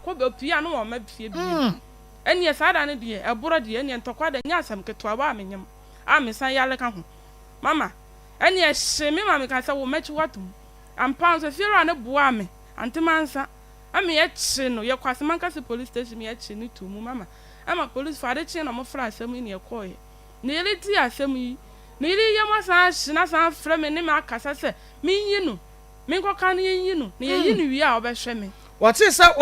Wakɔ opie a na wamma fie bio. Ɛnneɛ saa da no deɛ, ɛborɔ deɛ, ɛnneɛ ntɔkwa deɛ, ɛnyɛ asɛm ketewa, ɛwɔ a menyem a mesan yare ka ho. Mama, ɛnneɛ ɛhyee me ma mekaa sɛ, wo mɛkye wo atom. Ampa ara nso, efiewura no boaa me, ante mansa, ɛma yɛkyee no, yɛkɔɔ Asemankase Police Station ma yɛkyee no too mu. Mama, ɛma polisifo, ade kyee na wɔfrɛɛ asɛm yi na yɛkɔeɛ. Ne yere tee asɛm yi, ne yere yam asan ahye no asan afrɛ me ne me akasa sɛ menyi no, menkɔka no yɛnyi no, na yɛyi no wie a ɔbɛhwɛ me. Ɔtee sɛ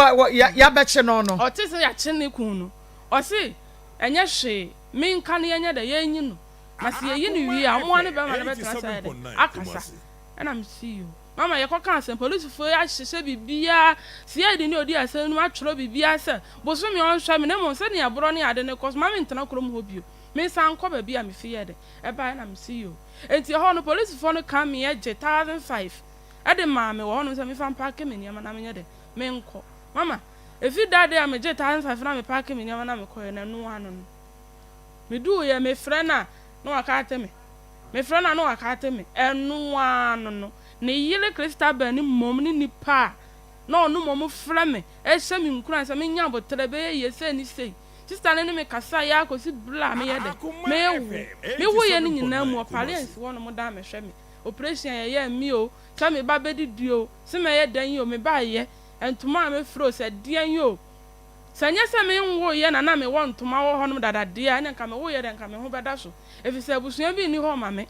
yɛabɛkye no no. Ɔtee sɛ yɛakye ne kunu no, ɔse ɛnyɛ hwee, menka no yɛnyɛ dɛ, yɛnyi no, na sɛ yɛyi no wie a, ɔmo ara ne bɛrima no bɛtena ase ayɛ dɛ, akasa. Ɛna mese yoo. Mama yɛkɔka asɛm, polisifo yi ahyehyɛ biribiara, CID ne odi asɛm no mu atwerɛ biribiara sɛ bosome ɔnhwɛ me na mmom sɛnea borɔ ne ade no kɔ so ma mentena kurom hɔ bio, mensan nkɔ baabi a mefi yɛɛ dɛ ɛbaeɛ na mese yoo. Enti ɛhɔ no polisifoɔ no ka meɛ gye 1005 de maa me wɔ hɔnom sɛ memfa mpaake me nneɛma na menyɛ dɛ menkɔ. Mama, ɛfiri that day a megyee 1005 na mepaake me nneɛma na mekɔeɛ no ɛno ara no no meduuiɛ mefrɛ no a na waka ate me. Mefrɛ no a na waka ate me. Ɛno ara no no, ne yere Christabel no mmom ne nipa a na ɔno mmom frɛ me hyɛ me nkuran sɛ menyɛ aboterɛ, ɛbɛyɛ yie, sei ne sei. Sista no ne me kasaeɛ ara kɔsi berɛ a meyɛ dɛ? Mewo. Mewoeɛ no nyinaa mu, ɔpare ansi hɔnom da ammɛhwɛ me. Oprehyɛn a yɛyɛɛ me o, sɛ me ba bɛdidi o, sɛ mɛyɛ dɛn o, mebaeɛ, ntoma a mɛfira o, sɛ deɛn o, Sɛ ɛnyɛ sɛ menwoeɛ na na mewɔ ntoma wɔ hɔnom dada deɛ a, ɛnneɛ anka mewoeɛ deɛ anka me ho bɛda so, ɛfiri sɛ abusua bi nni hɔ mma me.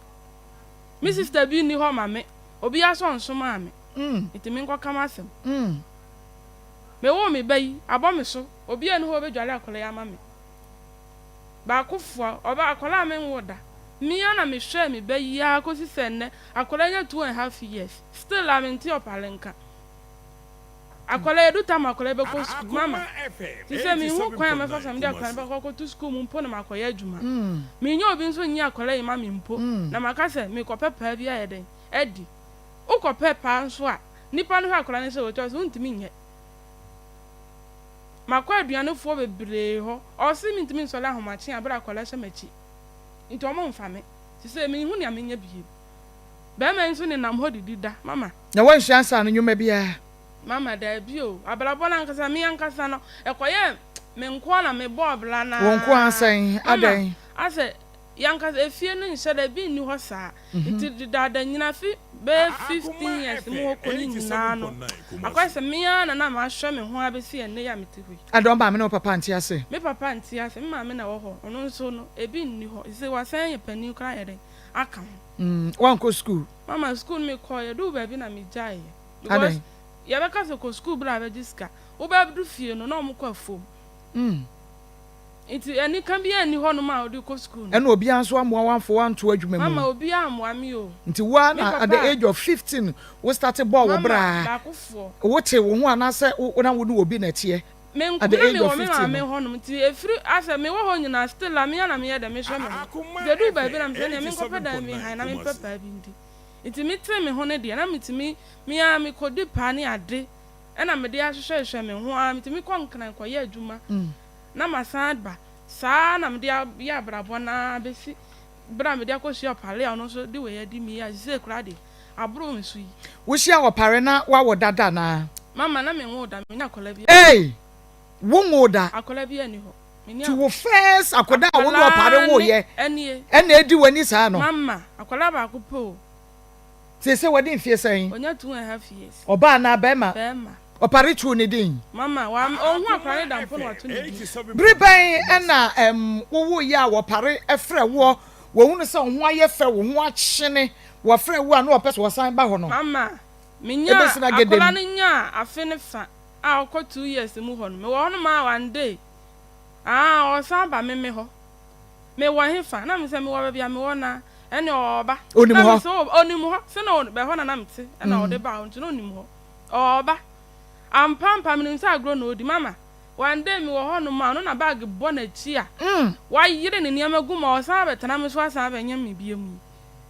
Me sista bi nni hɔ mma me. Obiara nso nsomaa me, enti menkɔka m'asɛm. Mewoo me ba yi, abɔ me so, obiara nni hɔ a ɔbɛdware akwadaa yi ama me. Baakofoɔ, ɔba, akwadaa a menwoo da. Me ara na mehwɛɛ me ba yi ara kɔsi sɛ nnɛ, akwadaa yi anya 2½ years, still a mente ɔpare nka. Akwadaa yi edu tam akwadaa yi bɛkɔ sukuu mama te sɛ menhu kwan a mɛfa so a mede akwadaa no bɛkɔ akɔto sukuu mu mpo na makɔyɛ adwuma. Mennya obi nso nnye akwadaa yi mma me mpo na maka sɛ merekɔpɛ paa bi ayɛ dɛn adi. Wokɔpɛ paa nso a, nnipa no hwɛ akwadaa no sɛ wɔatwa so, wontumi nyɛ. Makɔ aduanefoɔ bebree hɔ, ɔse mentumi nsɔre ahomakye a berɛ a akwadaa hyɛ m'akyi nti wɔmfa me. Sesei menhu nea menyɛ bio. Bɛrima yi nso nenam hɔ didi da. Mama. Na woansua nsaano nnwuma biara? Mama, Dabi o. Abrabɔ no ankasa, me ankasa no, ɛkɔyɛɛ me nko ara na mebɔɔ bra no Wo nko ara sɛn? Mama, Adɛn? Asɛ, yɛn ankasa, efie no nhyɛ da, ebi nni hɔ saa. Nti dedaada nyinaa, fi bɛyɛ 15 years mu hɔ kɔ no nyinaa no, akɔyɛ sɛ me ara na na mahwɛ me ho ara bɛsi ɛnnɛ yi a mete hɔ yi. Adɛn, wo maame ne wo papa nte ase? Me papa nte ase, me maame na ɛwɔ hɔ, ɔno nso no, ebi nni hɔ. Seesei wasan yɛ panin koraa ayɛ dɛn? Aka ho. Mm, woankɔ sukuu? Mama, sukuu no mekɔeɛ, ɛduu baabi na megyaeɛ. Because Adɛn? yɛbɛka sɛ kɔ sukuu berɛ a bɛgye sika. Wobɛdu fie no, na wɔkɔ afuom. Mm. Nti anika biara nni hɔnom a wode kɔ sukuu no. Ɛna obiara nso ammoa wo amfa wo anto adwuma mu? Mama, obiara ammoa me o. Nti wo ara Me na at papa the a. age of 15 wo starte bɔɔ wo Mama, bra a, baakofoɔ. wotee wo ho anaasɛ wo na wo ne obi na ɛteɛ Me nko at the na age me of wɔ me 15 maame no? hɔ nom nti ɛfiri asɛ me wɔ hɔ nyinaa still a me ara na me yɛ dɛ me hwɛ me ho nti ɛduu baabi na me sɛ ɛneɛ me nkɔ pɛ dan bi han na me mpɛ paa bi ndi nti me tee me ho no deɛ na me tumi me ara me kɔ di paa ne ade ɛna me de ahwehwɛ hwehwɛ me ho ara me tumi kɔ nkran kɔ yɛ adwuma na ma san ba saa na me de ayɛ abrabɔ no ara bɛsi berɛ a me de akɔ hyia ɔpare a ɔno nso de wei adi me yi a sisei koraa deɛ aboro me so yi. Wohyia ɔpare na wawo dada anaa? Mama na me nwoo da, menni akwadaa biara. Ei! Wo nwoo da? Akwadaa biara nni hɔ. Menni Nti wo first akwadaa a wo ne ɔpare Akwadaa woo ne yɛ ɛnie. ɛna edi w'ani saa no? Mama, akwadaa baako pɛ o. Seesei wadi mfie sɛn? Wanya 2½ years. Ɔbaa anaa bɛɛma? Bɛɛma. Ɔpare too ne din? Mama, wa, ɔnhu akwadaa no da mpo na wato ne din. Bere bɛn na ɛm wo woeɛ a wɔpare frɛ woɔ, wɔhunu sɛ wo ho ayɛ fɛ, wo ho akyene, wɔfrɛ wo a na wɔpɛ sɛ wɔsan ba hɔ no? Mama, menyaa, Ɛbɛsi no agɛdɛ akwadaa mu. no nyaa afe ne fa a ɔkɔ 2 years mu hɔ no, mewɔ hɔ nom ara one day, ah, ɔsan ba me me hɔ. Mewɔ hefa? Na mesɛ mewɔ baabi a mewɔ no ara. Ɛnne ɔɔba. Ɔnim Na hɔ? mesɛ oh, ɔnim hɔ. Sɛ na ɔ, ɛhɔ na na mete, ɛna ɔde baa hɔ nti na ɔnim hɔ. Ɔɔba. Ampa ampa menim sɛ agorɔ na ɔredi. Mama, one day mewɔ hɔ nom a, ɔno na bag bɔ n'akyi a, wayere ne nneɛma gu mu a ɔsan abɛtena me so asan abɛnyem me biom yi.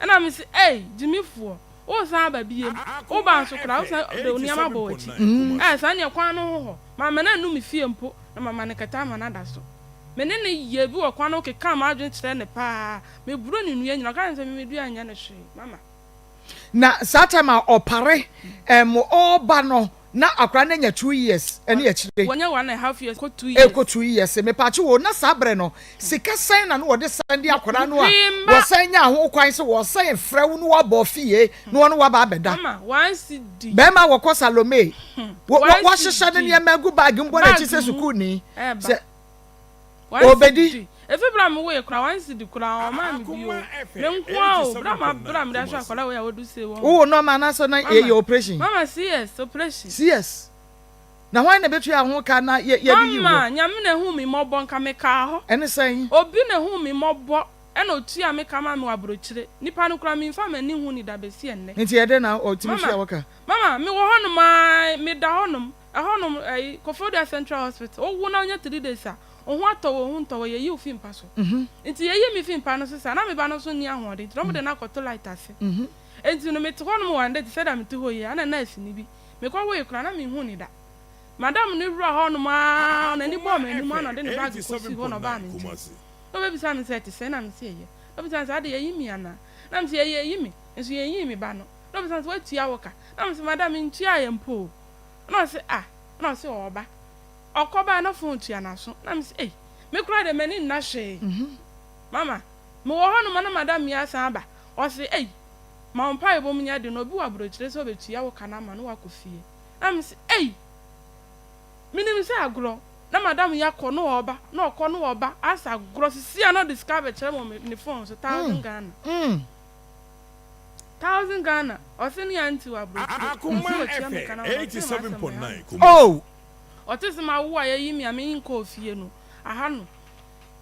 Ɛna mese, ei, gyimifoɔ, woresan aba biom? Woba nso koraa, wosan de wo nneɛma abɔ w'akyi. Ɛɛ, saa neɛ kwan no ho hɔ. Mamma no annu me fie mpo, na mama no kɛtɛ ama no ada so. Me ne no yɛɛ bi wɔ kwan no ho kekaa m'adwene kyerɛɛ no paa. Meboro ne nnua nyinaa. Ɔka kyerɛɛ me sɛ me me dua nyɛ no hwee. Mama. Na saa time a ɔpare ɛm ɔɔba no. Na akwadaa no anya 2 years ɛne akyire. Wɔnyɛ 1.5 years kɔ 2 years. Ɛkɔ 2 years. Mepakye wo, na saa berɛ no sika sɛn na no wɔde san de akwadaa no a Hwee mba. Wɔsan nya ho kwan sɛ wɔsan frɛ wo no wɔabɔ fie na wɔno wɔaba abɛda? Mama, 1 cedi. Bɛrima wɔkɔ Salome One wɔhyehyɛ ne cedi. nneɛma agu bag mbɔ n'akyi sɛ Bag mu. sukuuni Ɛɛba. sɛ One Obedi. cedi. Efi bra mi wo yɛ kora 1 cedi kora ɔmaa mi bi o. Me nko a o bra ma bra mi de ahwɛ akwadaa wei a wadu se wɔn. Wowɔ nɔɔma anaasɛ na Mama. yɛyɛ operation? Mama, CS operation. CS na hwan na bɛtua ho ka na yɛde yi Mama, wɔ? Nyame na ehu mi mmɔbɔ, nka mi kaa hɔ. Ɛne sɛn? Obi na ehu mi mmɔbɔ ɛna otua mi ka ma mi wɔ aburokyire. Nipa no kora mi nfa m'ani hu ni da besi ɛnnɛ. Nti yɛdɛ na ɔtumi Mama. tua wɔ ka? Mama, mi wɔ hɔnom aa, mi da hɔnom, ɛhɔnom ɛyi Koforidua Central Hospital. Owu na onye 3 days a ohun atɔ wɔ ohun ntɔ wɔ, yɛyi wo fi mpa so. Nti yɛyi mi fi mpa no so sa na mi ba no so ni ahoɔden, nti na ɔmo de no akɔto light ase. Nti no mete hɔnom one day te sɛ da mete hɔ yi, ana nurse ni bi mekɔ hɔ yi kora na mehu ni da. Madam no wura hɔnom aa, n'ani bɔɔ m'anim ana ɔde ne bag kɔsi hɔ na ɔbaa me nkyɛn na ɔbɛbisa me sɛ ɛte sɛn, na me sɛ ɛyɛ. Na ɔbɛbisa me sɛ ade yɛyi mi anaa, na me sɛ yɛyɛ yi mi nso yɛnyi mi ba no. Na ɔbɛbisa me sɛ watua wo ka, na me sɛ madam, ntua yɛ mpo o. Na ɔsɛ ah, na ɔsɛ ɔɔba. Ɔkɔ baa na phone tua n'aso, na me sɛ ei, me kora de m'ani nna hwee. Mama, mewɔ hɔnom na madam yi asan aba. Ɔsɛ ei, ma wo mpaebɔ mu nyɛ den na obi wɔ aburokyire sɛ ɔbɛtua wo ka no ama no wakɔ fie. Na me sɛ ei, menim sɛ agorɔ. Na madam yi akɔ na ɔba na ɔkɔ na ɔba asa agorɔ sisi a na ɔde sika abɛkyerɛ me wɔ ne phone so, 1,000 Ghana. 1,000 Ghana. Ɔse ne aunty wɔ aburokyire. Akoma Ɔse wɔtua me ka FM na ɔte m'asɛm wɔ 87.9 ha. Oh. Ɔte sɛ ma wo a yɛyi me a menkɔɔ fie no aha no.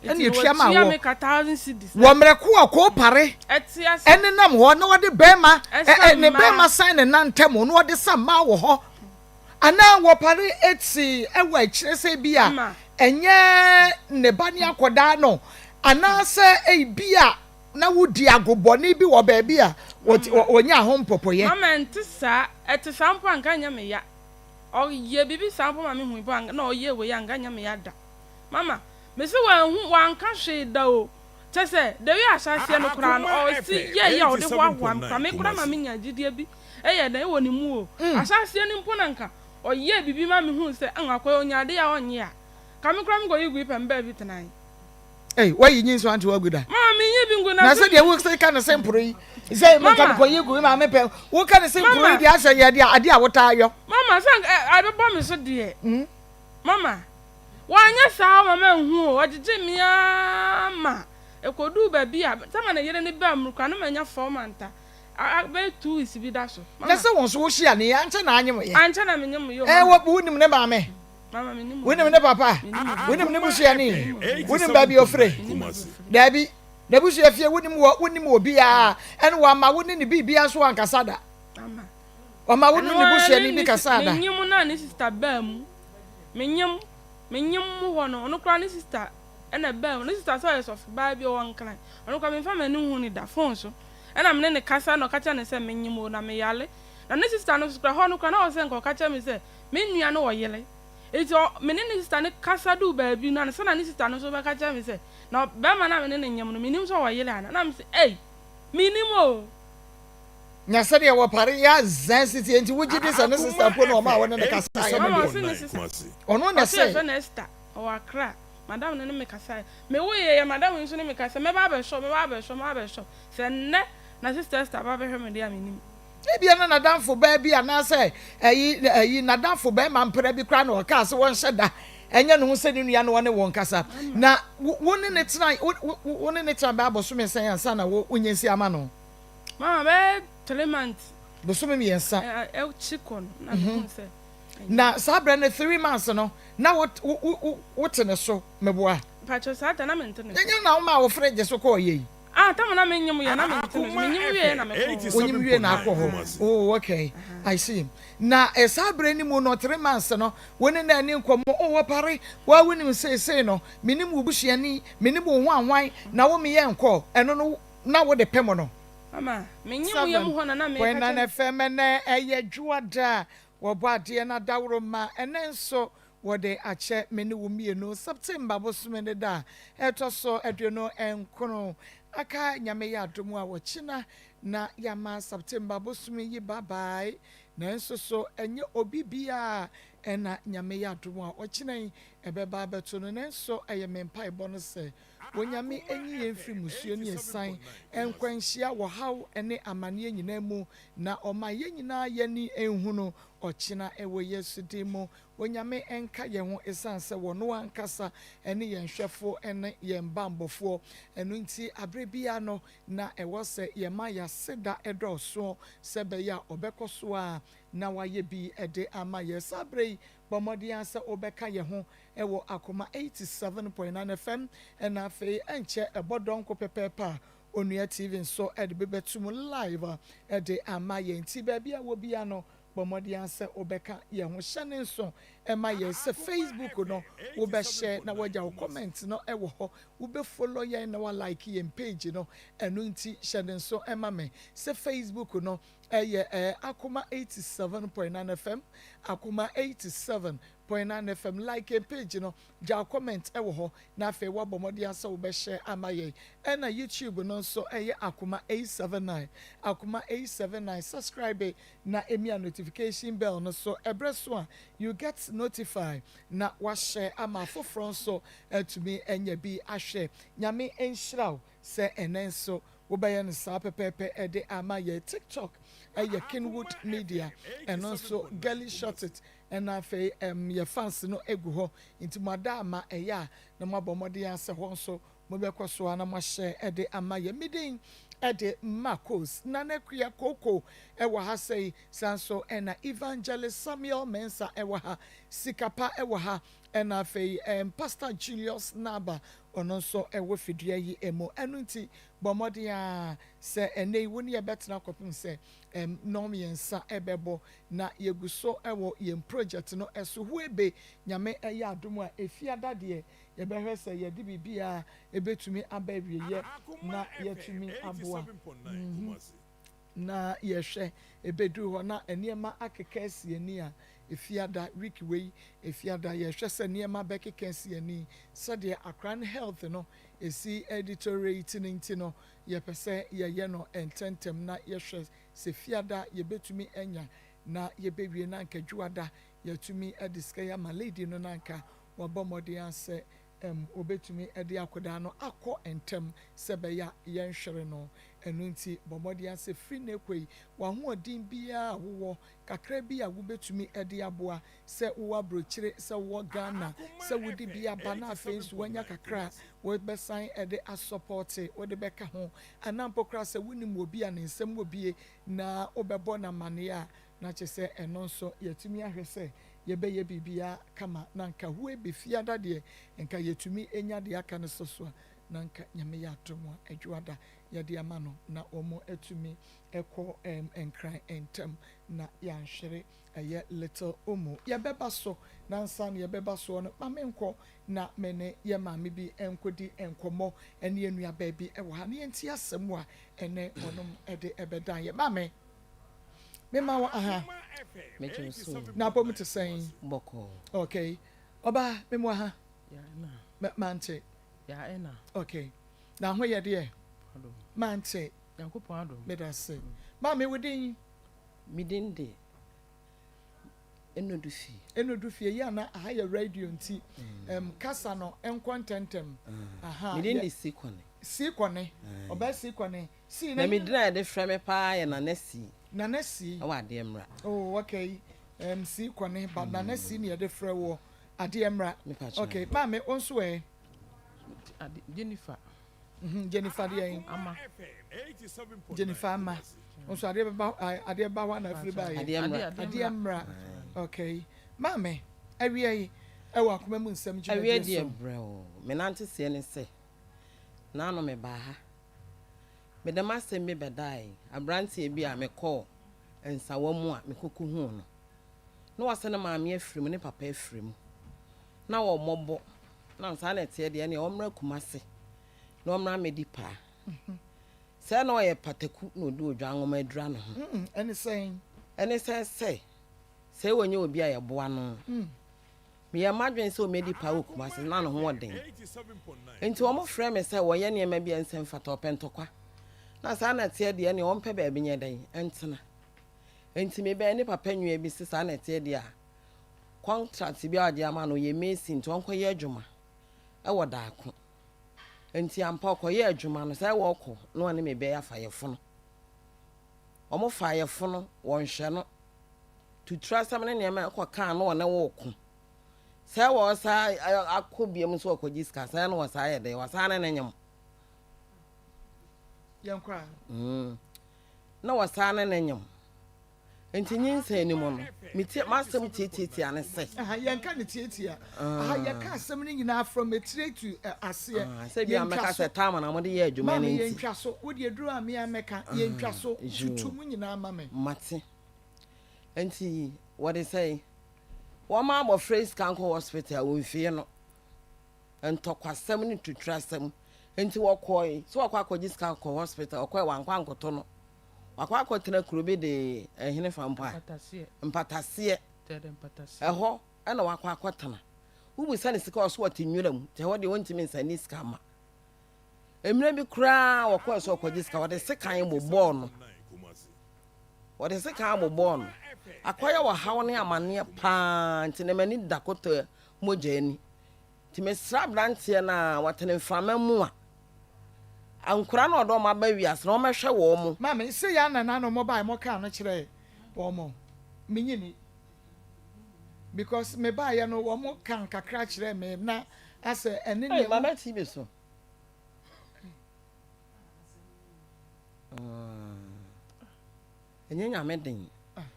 Ɛne Nti etua ma wɔtua wɔ. me ka 1,000 cedis. Wɔ mmerɛ ko a kɔɔpare Ɛte ase. ɛnenam hɔ na wɔde bɛrima Ɛsa ne mmaa. bɛrima san ne nan ntam na wɔde sa mmaa wɔ hɔ anaa wɔpare eti ɛwɔ akyire sɛ bi a Ma. ɛnyɛ ne ba ne akɔdaa no anaasɛ ebi a na wodi agobɔne bi wɔ baabi a wɔnya ho mpɔpɔyɛ? Mama, ɛnte saa. Ɛte saa mpo anka nyɛ me ya. Ɔyɛ biribi saa mpo ma me hu mpo anka na ɔyɛ wei anka nyɛ me ya da. Mama, mesi wanhu wanka hwee da o. Kyɛ sɛ dewi ahyɛaseɛ no koraa no Akoma ɔsi FM yɛ yɛ a ɔde hoahoa me koraa me koraa ma 87.9 me nya gyidie bi ɛyɛ dɛn ɛwɔ ne mu o. Ahyɛaseɛ no mpo na nka ɔyɛ biribi ma me hu sɛ ɛn akɔyɛ onya ade a ɔnyɛ a ka me koraa me kɔ yi gu yi pɛ me baabi tenan. Ei, wayi nyi nso ante wagu da? Mama, me nyi bi ngu na Na sɛ deɛ wo sɛ ka ne sɛ mporo yi sɛ menka Mama. mekɔ yi gu yi maame pɛ woka ne sɛ mporo yi Mama. deɛ asɛ yɛ adeɛ adeɛ a wotaa yɔ. Mama, sɛ ɛ ɛbɛbɔ me so deɛ. Mama, wanyɛ saa mama nhu o. Ɔgyegye me ama ɛkɔduu baabi a sama ne yere ne baa mu koraa na manya 4 months a bɛyɛ 2 weeks bi da so. Na Mama, sɛ wɔn so wohyia ne yɛ ankyɛ na anyem yɛ? Ankyɛ na menyɛ mo yɛ o. Ɛ Mama. wɔ wonim ne maame? Mama, menim. Wonim ne papa? Menim. Wonim ne busuani? Wonim baabi ofire? Kumasi. Daabi, n'abusua fie wonim wɔ wonim obiara ɛne wɔama wo ne ne biribiara nso wankasa da? Mama. Ɔma wo ne Ɛno ne ara busuani ne bi kasa da? Menyim na ne sister baa mu. Menyim mu hɔ no, ɔno koraa ne sister ɛna baa mu. Ne sister sɛ ɔyɛ sɔfo baa bi ɔwɔ Nkran. Ɔno koraa memfa m'ani hu ne da phone so. Ɛna me ne ne kasa na ɔka kyerɛ ne sɛ menyim o na meyale. Na ne sister no so koraa hɔ no koraa na ɔwɔ sɛ nka ɔka kyerɛ me sɛ me nua no wɔ yere. Nti me ne ne sister no kasa duu baabi no ansa na ne sister no nso bɛka kyerɛ me sɛ na bɛrima no a me ne no nyem no menim sɛ ɔwɔ yere ana, na me sɛ ei, menim o. Na sɛdeɛ wɔpare yɛ azan sisi nti wogye di sɛ ne sister mpo na ɔma a wɔne ne kasa yɛ no? Mama, Deɛ ɔse ne sister. Ɔno na Ɔse sɛ yɛfrɛ no Esther, ɔwɔ Accra. Madam no ne me kasa. Me wo yɛ madam yi nso ne me kasa. Mɛba abɛhwɛ, mɛba abɛhwɛ, mɛba abɛhwɛ. Sɛ nnɛ na sister Esther ba bɛhwɛ me deɛ a, menim. Ebia na n'adamfo baa bi anaasɛ ɛyi ɛyi n'adamfo bɛrima mpra bi koraa na ɔkaa sɛ wɔnhyɛ da ɛnyɛ ne ho sɛ ne nua no ɔne wɔn kasa. Na wo ne ne tena wo wo ne ne tena bɛyɛ abosome sɛn ansa na wo wonya si ama no? Mama, bɛyɛ 3 months. Bosome 3. Ɛkyi kɔ no na mehu sɛ Na saa berɛ no 3 months no na wo wo wo wote ne so meboa? Mpakyɛ, saa ta na mente ne so. Ɛnyɛ na woma wo fridge so kɔɔ yɛ yi? Ah, tam na menyim yɛ na mente ne so. Menyim wie na mekɔ hɔ. Wonyim wie na akɔ hɔ. Oh, okay, I see. Na saa berɛ no mu no, 3 months no, wo ne na ani nkɔmmɔ oh wɔpare woa wonim seesei no menim wo busuani, menim wo ho anwan na wo meyɛ nkɔ ɛno no na wode pɛ mo no. Mama, menyim yɛ mu hɔ na na meka 7.9 kyerɛ FM. Ɛnɛ ɛyɛ dwoada a wɔbɔ adeɛ no adaworo ma ɛnɛ nso wɔde akyɛ me ne wo mmienu. September bosome ne da a ɛtɔ so 29 aka. Nyame yɛ adom a wɔkyena na yɛama September bosome yi babae. Nanso so ɛnyɛ obi biara na Nyame yɛ adom a ɔkyena yi ɛbɛba abɛto no. Nanso ɛyɛ me mpaebɔ no sɛ Onyame nyi yɛn mfiri mmusuo ne asiane, nkwanhyia, ɔhaw ne amaneɛ nyinaa mu na ɔma yɛn nyinaa yɛn ani nhunu ɔkyena wɔ Yesu din mu. Onyame nka yɛn ho ɛsiane sɛ ɔno ankasa ne yɛn hwɛfoɔ ne yɛn banbɔfoɔ. Ɛno nti aberɛ biara no na ɛwɔ sɛ yɛma yɛn aseda dɔɔso sɛ ɛbɛyɛ a ɔbɛkɔ so ara na wayɛ bi de ama yɛn. Saa berɛ yi, bɔ mmɔden ara sɛ wobɛka yɛn ho wɔ Akoma 87.9 FM, ɛna afei ɛnkyɛ ɛbɔ dɔnko pɛpɛɛpɛ a, Onua TV nso de bi bɛto mu live de ama yɛn. Nti baabi a wɔ biara no, bɔ mmɔden ara sɛ wobɛka yɛn ho. Hyɛ ne nso ma yɛn sɛ Facebook no wobɛhyɛ na woagya wo comment no wɔ hɔ. Wobɛ follow yɛn na wa like yɛn page no. Ɛno nti hyɛ ne nso ma me sɛ Facebook no ɛyɛ Akoma 87.9 FM, Akoma 87.9 FM. Like yɛn page no, gya wo comment wɔ hɔ na afei woabɔ mmɔden ara sɛ wobɛhyɛ ama yɛn. Ɛna YouTube no nso ɛyɛ Akoma 879, Akoma 879. Subscribe na emia notification bell no so ɛberɛ so a you get notify na wahyɛ ama afoforɔ nso atumi anya bi ahwɛ. Nyame nhyira wo sɛ ɛnɛ nso wobɛyɛ no saa pɛpɛɛpɛ de ama yɛn. TikTok ɛyɛ Kenwood Media, ɛno nso Girly Shot It, ɛna afei ɛm yɛ fans no egu hɔ nti mo ada ama ɛyɛ a na moabɔ mmɔden ara sɛ hɔ nso Mobɛkɔ so ara na moahyɛ de ama yɛn. Me din de Marcos. Nana Akua Kooko wɔ ha sɛi, saa nso na Evangelist Samuel Mensah wɔ ha, Sikapa wɔ ha, ɛna afei Pastor Julius Naba, ɔno nso wɔ fidua yi mu. Ɛno nti, bɔ mmɔden ara sɛ ɛnnɛ yi wo ne yɛn bɛtena kɔpem sɛ nnɔnmiɛnsa bɛbɔ, na yɛgu so wɔ yɛn project no so. Huebe, Nyame yɛ adom a, Efiada deɛ, Yɛbɛhwɛ sɛ yɛde biribiara ɛbɛtumi aba awieɛ na yɛatumi aboa. Na yɛhwɛ ɛbɛduru hɔ na nneɛma akeka asi ani a, Efiada, week wei, Efiada, yɛhwɛ sɛ nneɛma bɛkeka asi ani sɛdeɛ akora no health no ɛsi deteriorate no nti no, yɛpɛ sɛ yɛyɛ no ntɛntɛm na yɛhwɛ sɛ Fiada yɛbɛtumi anya na yɛbɛwie na anka Dwoada yɛatumi de sika yi ama lady no na anka Wabɔ mmɔden ara sɛ obetumi de akwadaa no akɔ ntɛm sɛ ɛbɛyɛ a yɛnhwere no. Ɛno nti, bɔ mmɔden ara sɛ firi nnɛ rekɔ yi, w'ahoɔden biara a wowɔ, kakra bi a wubetumi de aboa, sɛ wowɔ aburokyire, sɛ wowɔ Ghana, sɛ wode bi aba na afei nso woanya kakra a wobɛsan de asɔpɔte, wode bɛka ho, anaa mpo koraa sɛ wunim obi a ne nsam wɔ bie na wobɛbɔ no amanneɛ a, na kyerɛ sɛ ɛno nso yɛatumi ahwɛ sɛ yɛbɛyɛ biribiara kama na nka hue befiada deɛ nka yɛtumi nya deɛ aka no sɔ so a na nka Nyame yɛ adom a Adwoada yɛde ama no na wɔn atumi kɔ ɛɛm Nkran ntɛm na yɛanhwere ɛyɛ little Omo. Yɛbɛba so na ansa na yɛbɛba soɔ no ma menkɔ na me ne yɛn maame bi nkɔdi nkɔmmɔ ɛne yɛn nuabaa bi wɔ ha na yɛntie asɛm a ɛnɛ wɔnom de ɛbɛdan yɛn. Maame. Mema wo aha. Megye wo so. Na apɔ mu te sɛn? Bɔkɔɔ. Okay. Ɔbaa, mema wo aha. Ya ɛna. Mante. Ya ɛna. Okay. Na ho yɛ deɛ? Adom. Mante. Nyankopɔn adom. Meda ase. Maame, wo din? Me din de Enodu Fie. Enodu Fie, yi ana aha yɛ radio nti, um, kasa no nkɔ ntɛntɛm. Aha. Me din de Sikɔne. Sikɔne. Ɔbaa Sikɔne. Sii na. Na me din a yɛde frɛ me paa yɛ Nana Sii. Nana Sii. Ɛwɔ Adeɛ Mmra. Oh okay, um, Sii Kɔne, but Nana Sii na yɛde frɛ woɔ. Adeɛ Mmra. Mepa kyɛw. Okay, maame wo nso ɛ? Ade, Jennifer. Mhm, Jennifer deɛ yi? Ama. Jennifer Ama. Wo nso adeɛ bɛba, adeɛ ba hɔ a na afiri baeɛ. Adeɛ Mmra. Adeɛ Mmra. Okay. Maame, awia yi, ɛwɔ akoma mu nsɛm dwumadie so. Awia deɛ brɛ o. Me nante seɛ ne sɛ, naano mebaa ha. Mede m'asɛm bi bɛdae aberanteɛ bi a mekɔɔ nsawa mu a mekɔkɔhuu no. Na wase ne maame afiri mu, ne papa afiri mu. Na wɔmmɔbɔ. Na saa na ɛteɛ deɛ, ɛneɛ ɔmmra Kumase na ɔmmra mmɛdi paa. Sɛɛ na ɔyɛ pataku na ɔde odwan nwoma adura ne ho. Ɛne sɛn? Ɛne sɛn sɛ, sɛ wɔnyɛ obi a yɛboa no. Meyɛɛ m'adwene sɛ omedi paa wɔ Kumasi, na ne ho wɔ den. Enti wɔfrɛɛ me sɛ wɔyɛ nneɛma bi a ɛnsɛ mfata, ɔpɛ ntɔkwa. Na saa na ɛteɛ deɛ, ɛnneɛ ɔmpɛ baabi nyɛ dɛn ntena. Nti mebɛɛ ne papa nua bi se saa na ɛteɛ deɛ a, contract bi a ɔde ama no ɔyɛ mason nti ɔnkɔyɛ adwuma ɛwɔ daako. Nti ampa ɔkɔyɛɛ adwuma no, sɛ wɔkɔ na ɔne me bɛɛ afa yɛfono. Wɔn fa yɛfono, wɔnhwɛ no. Tuturu asɛm ne nneɛma ɛkɔ kaa no ɔne wo ko. Sɛ wɔsa akɔ biam nso ɔkɔgye sika, sɛ na wɔsa yɛ dɛ, wɔsa ne ne nyem. Yɛnkɔ a. Na wɔsan ne no nyem. Nti nyinsɛn no mu no, metie m'asɛm tiatiatia ne sɛ. Aha, yɛnka no tiatia. Aha, yɛka asɛm no nyinaa from etire to aseɛ. Sɛ bi a Yɛntwa mɛka so. sɛ time na mode yɛ adwuma no Maame, nti. yɛntwa so. Wo deɛ duru a me a mɛka. Yɛntwa so. Tutu mu nyinaa ma me. Mate. Nti wɔde sɛn? Wɔma abɔfra yi sika nkɔ hospital a, wɔmfie no. Ntɔkwasɛm ne tuturasɛm nti wɔkɔe sɛ wɔkɔ akɔgye sika kɔ hospital, wɔkɔe wankɔ ankoto no. Wakɔ akɔtena kuro bi de ɛhene fa mpo a? Mpataseɛ. Ɛhɔ ɛna wakɔ akɔtena. Wobisa ne sika ɔso ɔte nwura mu, nti ɛhɔ deɛ wɔntumi nsa ne sika ma. Mmerɛ bi koraa wɔkɔe sɛ ɔkɔgye sika, wɔde sekan bobɔɔ no. Wɔde sekan bobɔɔ no. Akɔyɛ ɔhaw ne amaneɛ paa nti na m'ani da kɔtɔ mogya ani. Nti mesrɛ abranteɛ no a wɔtene mframa mu a, nkwadaa no a ɔde wɔn aba wiase no wɔmmɛhwɛ wɔn. Maame, sei ara na nana ɔmo baeɛ mo kaa no kyerɛɛ wɔn, me nyini because me baeɛ no wɔn kaa kakra kyerɛɛ me na asɛ ɛne Ei, neɛ. mama TV so. Ɛnyɛ nyame den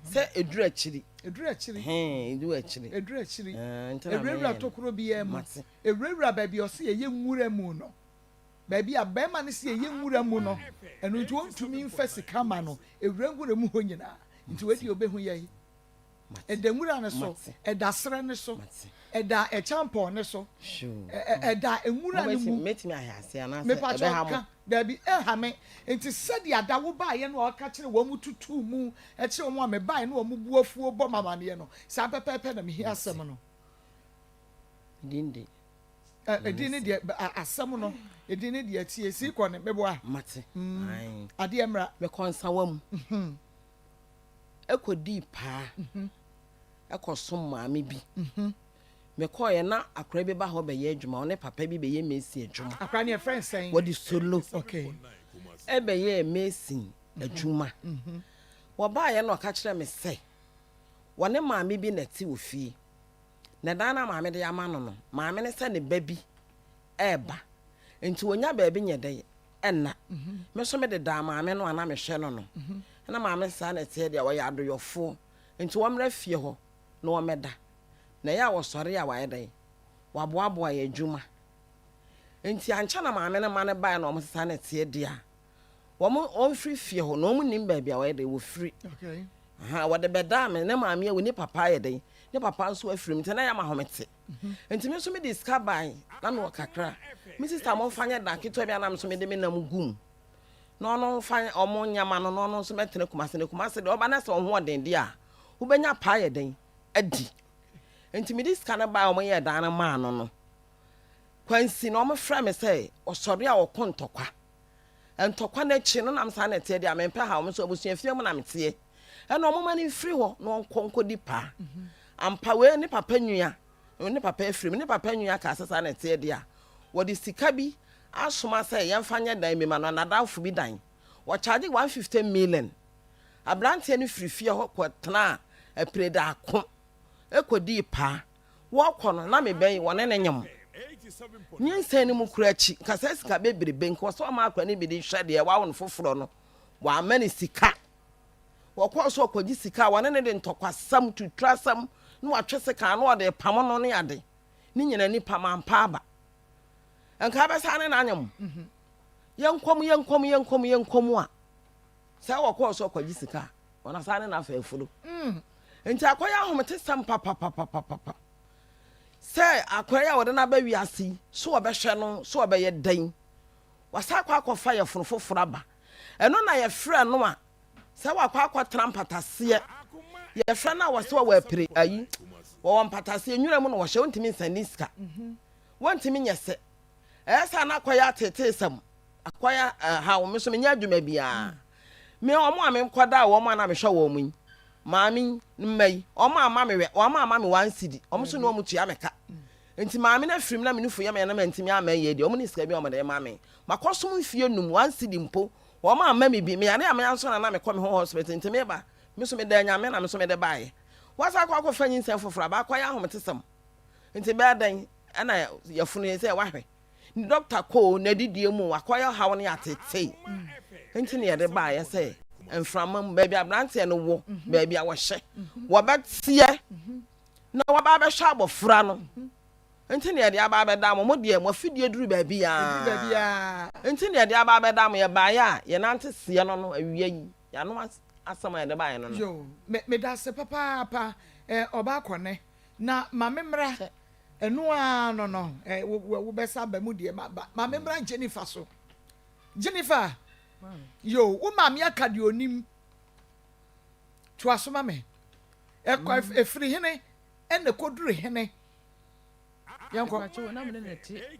sɛ ɛduru akyiri. Ɛduru akyiri. Hɛn, ɛduru akyiri. Ɛduru akyiri. Ɛwurawura tokuro biara mu. Ɛwurawura baabi a ɔse yɛyɛ nwura mu no. Baabi a bɛrima no se yɛyɛ nwura mu no, ɛno nti ɔntumi mfa sika ma no. Ɛwura nwura mu hɔ nyinaa. Nti wei deɛ ɔbɛhu yɛn. Ɛda nwura no so, ɛda serɛ no so, ɛda ɛkyampɔn no so, ɛda nwura no mu. Mepakyɛw ka, dabi, ɛnha me. Nti sɛdeɛ ada wo baeɛ no a ɔka kyerɛ wɔn tutuu mu kyerɛ wɔn a mebaeɛ no wɔn bo afuo bɔ me amaneɛ no, saa pɛpɛɛpɛ na mehia asɛm no. Edin ne deɛ asɛm no, edin ne deɛ tie, sii kɔ ne, meboa. Mate. Adeɛ mmra. Mekɔ nsawa mu. Kɔdii paa kɔsom maame bi. Mekɔeɛ na akwadaa bi ba hɔ bɛyɛ adwuma, ɔne papa bi bɛyɛ mason adwuma. Akwadaa no yɛfrɛ no sɛn? Wɔde Solo okay. ɛbɛyɛɛ mason adwuma. Wɔbaeɛ na ɔka kyerɛɛ me sɛ wɔne maame bi na ɛte wɔ fie. Na dan no a maame de ama no no, maame no sɛ ne ba bi reba nti ɔnya baabi nyɛ dɛn nna. Me nso mede daa maame no a na mehwɛ no no. Ɛna maame saa na ɛteɛ deɛ ɔyɛ adoyɔfoɔ nti wɔmmra fie hɔ na wɔmmɛda. Na ɛyɛ a wɔsɔre a wayɛ dɛn? Waboaboa yɛn adwuma. Nti ankyɛ na maame no ma no baeɛ na wɔn saa na ɛteɛ deɛ a wɔn wɔmfiri fie hɔ na wɔn nim baabi a wɔyɛ dɛn wɔfiri. Okay. Aha, wɔde bɛdaa me ne maame awu ne papa ayɛ dɛn ne papa nso afiri mu nti na yɛ ama ahomete. Nti me nso mede sika bae, na mewɔ kakra. Me sista momfa nyɛ dan ketewa bi a na me nso mede me nam gu mu. Na ɔno mfa ɔmo nneɛma no na ɔno nso mɛtena Kumase. Na Kumase deɛ ɔba na sɛ ɔho ɔden deɛ a, wobɛnya paa yɛ dɛn adi. Nti mede sika no bae a wɔyɛɛ dan no maa no no, Kwansi na wɔfrɛ me sɛ ɔsɔre a ɔko ntɔkwa. Ntɔkwa no akyi no nam saa na ɛteɛ deɛ a mempɛ haw, me nso abusuafie mu na meteɛ. Ɛna ɔmoma no mfiri hɔ na ɔnkɔ nkɔdi paa. Ampa wei ne papa nua, ne papa afiri mu, ne papa nua kaa sɛ saa na ɛteɛ deɛ a, wɔde sika bi asoma sɛ yɛmfa nyɛ dan bi ma no, n'adamfo bi dan. Wɔkyagye 150 million. Aberanteɛ no firi fie hɔ kɔtenaa Apiredaako kɔdii paa. Wɔkɔ no, na mebɛn wɔne no nyem. Nyinsɛn no mu kura akyi, nka saa sika bebrebe, nka ɔsɛ ɔma akora no bi de hwɛ deɛ wawo no foforɔ no, wamma no sika. Wɔkɔɔ so ɔkɔgye sika a wɔne no de ntɔkwasɛm, tuturasɛm, na watwe sekan na ɔde repamo no ne ade. Ne nyina nipa mampa aba. Nka abɛsa ne no anyem. Yɛnkɔ mu, yɛnkɔ mu, yɛnkɔ mu, yɛnkɔ mu a, sɛ wɔkɔɔ so ɔkɔgye sika a, wɔn asan ne no afa afuro. Nti akɔyɛ ahometesɛm papapapapapa sɛ akwadaa yi a wɔde no aba wiase yi, so wɔbɛhwɛ no, so wɔbɛyɛ dɛn? Wasan akɔ akɔfa yɛfono foforɔ aba. Ɛno na yɛfrɛ no a, sɛ wakɔ akɔtena mpataseɛ. Yɛfrɛ no a wɔsɛ wɔwɔ apire ayi, wɔwɔ mpataseɛ nwura mu na wɔhyɛ, wontumi nsa ne sika. Wontumi nyɛ sɛ. Ɛyɛ saa na akɔyɛ ateeteesɛm, akɔyɛ ɛhaw. Me nso menyɛ adwuma biara. Me wɔn a mekɔdaa wɔn a na mehwɛ wɔn yi. Maame yi mma yi, wɔn amma me wɛ, wɔn amma me one cedi, wɔn nso na wɔn tua me ka. Nti maame no afiri mu na me nufu yɛ me ya na mantumi amma yie deɛ, wɔn ne sika bi a wɔde rema me. Makɔsom mfie num, one cedi mpo, wɔn amma me bi. Meyare a meya nso na na mekɔ me ho hospital, nti meba, me nso meda Nyame na me nso mede baeɛ. Wasan akɔ akɔfa nyinsɛn foforɔ aba akɔyɛ ahometesɛm. Nti bɛyɛ dɛn ɛna yafunu yi sɛ wahwɛ. Ne dɔkta kɔ o, n'adidie mu o, wakɔyɛ ɔhaw ne atetee. Nti na yɛde baeɛ sɛ mframa mu, baabi aberanteɛ no wɔ, baabi a wɔhyɛ, wɔbɛteɛ na wɔaba abɛhwɛ abɔfra no. Nti na yɛde aba abɛda mo, mo deɛ mo afidie duru baabiara. Nti na yɛde aba abɛda mo, yɛbaeɛ a yɛnante seɛ no no awia yi, yɛano asɛm a yɛde baeɛ no no. Yoo, me, meda ase papaapa, eh, ɔbaa kɔnɛ, na ma me mmra. Ɛno ara no no, eh, wo, wo, wobɛsa aba mu deɛ, ma, ma me mmra Jennifer so. Jennifer, yo, wo maame aka deɛ onim. Toa so ma me. Ɛkɔ, mm. Ɛfiri hene ɛna ɛkɔduru hene. Yɛnkɔ. Na mene ne te eh,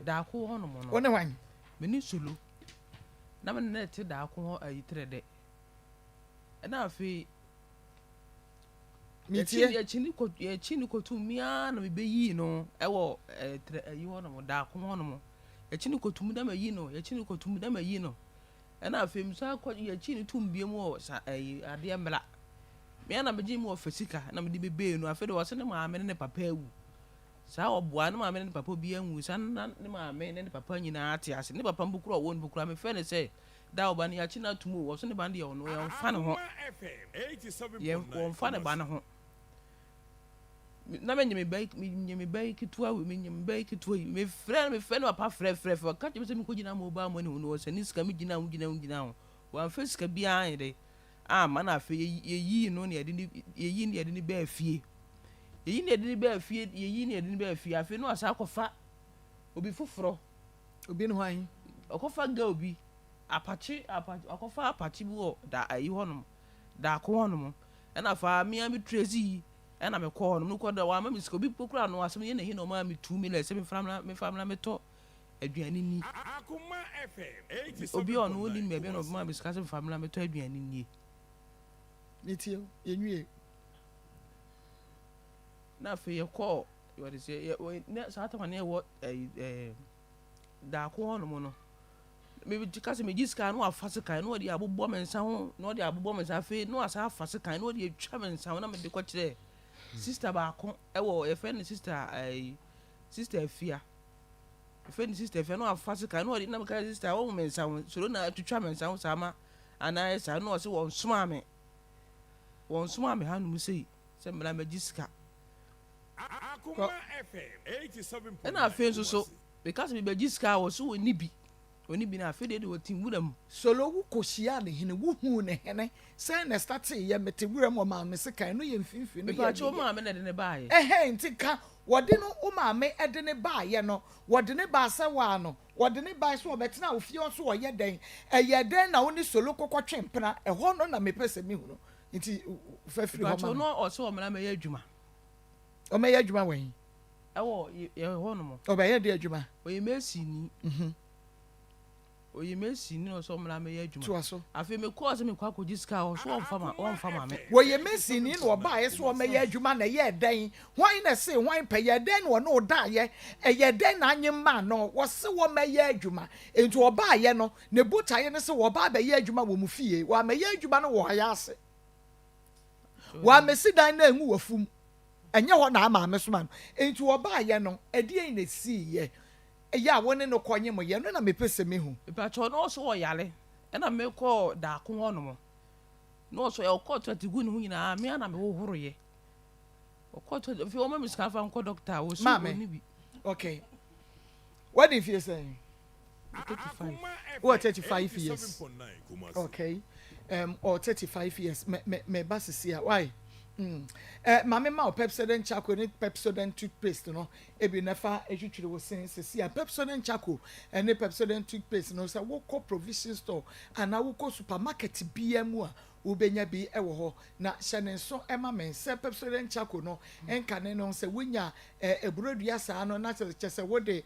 daako hɔ nom no. Wo ne hwan? Me ne Solo. Na mene ne te daako hɔ ayi trɛ dɛ. Ɛna afei Metie. Yɛkyi ne kɔ yɛkyi ne kɔtum mi ara na mebɛyii no ɛwɔ ɛɛ trɛ ayi hɔ nom daako hɔ nom. Yɛkyi ne kɔtum na mayi no yɛkyi ne kɔtum na mayi no. Ɛna afei mesan kɔ yɛkyi ne tum biem wɔ sa ɛyi adeɛ mmra. Me ara na megye mu wɔ fɛ sika na mede bɛbɛɛ no afei de wɔse ne maame ne ne papa awu. Saa ɔboa ne maame ne ne papa obiara nwu saa na ne maame ne ne papa nyinaa te ase ne papa mpo kura ɔwɔ no mpo kura mefrɛ no sɛ Da ɔba no yɛakye no atom o, ɔso ne ba no deɛ ɔno yɛmfa ne ho. Yɛn wɔmfa ne ba no ho. Na menye me ba yi menye me ba yi ketewa wei menye me ba yi ketewa yi mefrɛ no mefrɛ no papa frɛ frɛ frɛ ɔka kyerɛ me sɛ menkɔgyina mobile money ho no ɔsɛ ne sika megyina ho gyina ho gyina ho wamfa sika biara anyɛ dɛ amma na afei yɛyii no na yɛde ne yɛyii no yɛde ne baa fie yɛyi no yɛde ne baa fie yɛyi no yɛde ne baa fie afei no asa akɔfa obi foforɔ Obi ne hwan? Ɔkɔfa girl bi, apakye apakye ɔkɔfa apakye bi wɔ da ayi hɔnom, daako hɔnom. Ɛna fa me ara me trace yi ɛna me kɔɔ hɔnom. Mekɔ da wamma me sika. Obi mpo koraa no asɛm yɛ na ɛhe na ɔmaa me 2 million sɛ memfa mmra memfa mmra metɔ aduane nni. Obi a ɔno ɔnim baabi a na ɔmaa me sika sɛ memfa mmra metɔ aduane nnie. Metie o, yɛnwie. Na afei yɛkɔɔ wɔde sɛ yɛ na saa tam a na yɛwɔ ɛyi ɛɛ daako hɔnom no, me ka sɛ megye sika na wafa sekan na ɔde abobɔ me nsa ho na ɔde abobɔ me nsa afei na wasan afa sekan na ɔde atwa me nsa ho na mede kɔkyerɛ sista baako ɛwɔ yɛfrɛ no sista ɛyi sista afia yɛfrɛ no sista afia na wafa sekan na ɔde na meka sista wɔn me nsa ho soro na atwitwa me nsa ho saa ma anaa saa na ɔsɛ wɔn soma me wɔn soma me hanom sei sɛ mmara mɛgye sika. Kɔ. Ɛna afei nso so, meka sɛ mebɛgye sika a, wɔse wɔnni bi. Wɔnni bi na afei deɛ de wɔte nwura mu. Solo, wo kɔhyiaa ne hene, wo huu ne hene, sɛn na ɛstartee yɛ, mete wuram ɔmaa me sekan, ɛno yɛ mfimfini no yɛ Mepaakyɛw, wo me yɛ. maame na ɛde no baeɛ? Ɛhɛn, nti ka wɔde no, wo maame de no baeɛ no, wɔde no baa sɛ waa no, wɔde no bae sɛ ɔbɛtena wo fie hɔ so ɔyɛ dɛn, ɛyɛɛ dɛn na wo ne Solo kɔkɔtwe mpena, ɛhɔ no na mepɛ sɛ mehunu, nti fa firi hɔ ma Mepaakyɛw, me. na ɔse ɔmmra mmɛyɛ adwuma. Ɔmɛyɛ adwuma wɔ he? Ɛwɔ yɛ hɔ nom. Ɔbɛyɛ deɛ adwuma? Ɔyɛ masonni. Ɔyɛ masonni na ɔsɛ ɔmmra mmɛyɛ adwuma. Toa so. Afei mekɔɔ sɛ mekɔ akɔgye sika a ɔso ɔmfa ma ɔmfa ma me. Wɔyɛ masonni na ɔbaeɛ sɛ ɔmmɛyɛ adwuma na ɛyɛɛ dɛn? Hwan na ɛsee hwan pɛ? Ɛyɛɛ dɛn na ɔne wo daeɛ? Ɛyɛɛ dɛn na anyem maa no? Wɔse wɔmmɛyɛ adwuma. Enti ɔbaeɛ no, ne botaeɛ ne sɛ ɔba abɛyɛ adwuma wɔ mo fie. Wammɛyɛ adwuma no wɔ ɔyɛ ase. Wammɛsi dan no angu w'afum. Ɛnyɛ hɔ na maame soma no. Enti ɔbaeɛ no, ɛdeɛn na ɛsiiɛ? Ɛyɛ a wo ne no kɔnyemoeɛ? Ɛno na mepɛ sɛ mehu. Mepakyɛw, na ɔso ɔyare. Ɛna mekɔɔ daako hɔ nom. Na ɔso ɔkɔɔ toilet guu ne ho nyinaa, me ara na mehohoroeɛ. Ɔkɔɔ toilet, afei ɔma me sika fa nkɔ doctor a, ɔsi Maame, ɔnni bi. okay. Wadi mfie sɛn? 35. Wɔ 35 years. Okay. Or 35 years. Me me me ba sisi a. Why? Mm. Eh, maame ma o Pepsodent charcoal ne Pepsodent toothpaste no. Ebi na fa etwitwiri wo sen sisi a. Pepsodent charcoal ne Pepsodent toothpaste no sɛ wokɔ provision store anaa wokɔ supermarket bia mu a. Wobɛnya bi wɔ hɔ. Na hyɛ no nso ma me sɛ Pepsodent Charcoal no nkane no, sɛ wonya aburodua saa no na kyerɛ sɛ wode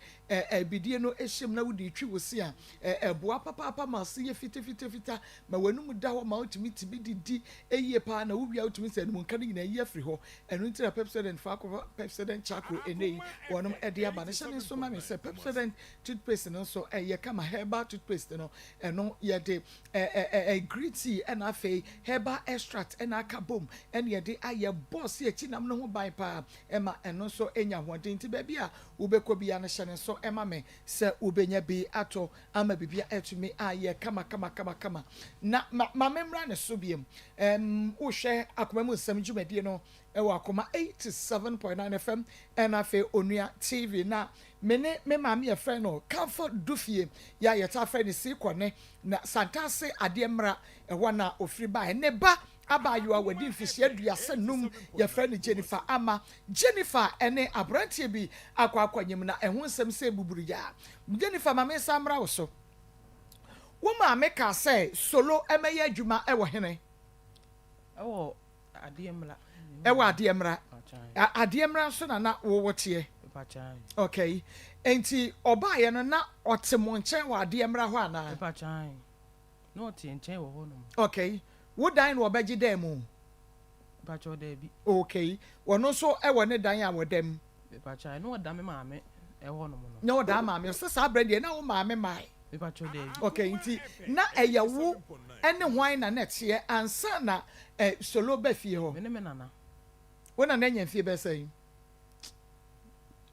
bidie no hyɛ mu na wode retwi wo se a, ɛboa papaapa ma ase yɛ fitafitafita, ma w'anum da hɔ ma wotumi tumi didi yie paa na wowie a wotumi sɛ anum nka no nyinaa yi afiri hɔ. Ɛno nti na Pepsodent fa akɔfa Pepsodent Charcoal ɛnnɛ yi wɔnom de aba no. Hyɛ no nso ma me sɛ Pepsodent toothpaste no nso ɛyɛ kama, herbal toothpaste no, ɛno yɛde Ɛ-ɛ-ɛ green tea ɛna afei herbal extract ɛna aka bom ɛna yɛde ayɛ bɔ se akyi nam no ho ban paa ɛma ɛno nso nya ahoɔden nti baabi a wobɛkɔ biara no hyɛ no nso ɛma me sɛ wobɛnya bi atɔ ama biribi atumi ayɛ kama kama kama kama na ma ma me mmra ne so biom ɛm wohwɛ akoma mu nsɛm dwumadie no ɛwɔ akoma 87.9 FM ɛna afei onua TV na Me ne me maame yɛfrɛ no Comfort Dufie yɛ a yɛtaa frɛ no Seekɔne na Santase adeɛ mmra ɛhɔ na ɔfiri baeɛ. Ne ba abaayewa wadi mfehyia 35 yɛfrɛ no Jennifer Ama. Jennifer ne aberanteɛ bi akɔ akɔnyem na ɛho nsɛm sɛ buburuyaa. Jennifer ma mensan mmra wo so. Wo maame kaa sɛ Solo mmɛyɛ adwuma wɔ hene? Ɛwɔ Adeɛ mmra. Ɛwɔ adeɛ mmra. Adeɛ mmra nso na na wo teɛ. Okay. Nti ɔbaeɛ no na ɔte mo nkyɛn wɔ adeɛ mmra hɔ anaa? Na ɔte nkyɛn wɔ hɔ nom. Okay. Wo dan na ɔbɛgye dan mu? Mpakyɛw daabi. Okay. Ɔno nso ɛwɔ ne dan a ɔda mu? Mepakyɛw na ɔda me maame ɛhɔ nom no. Na ɔda maame ɔsɛ saa berɛ deɛ na wo maame mae. Mepakyɛw daabi. Okay nti na ɛyɛ wo ɛne hwan na na ɛteɛ ansa na ɛ Solo ba fie hɔ? Me ne me nana. Wo nana anya mfie bɛyɛ sɛn?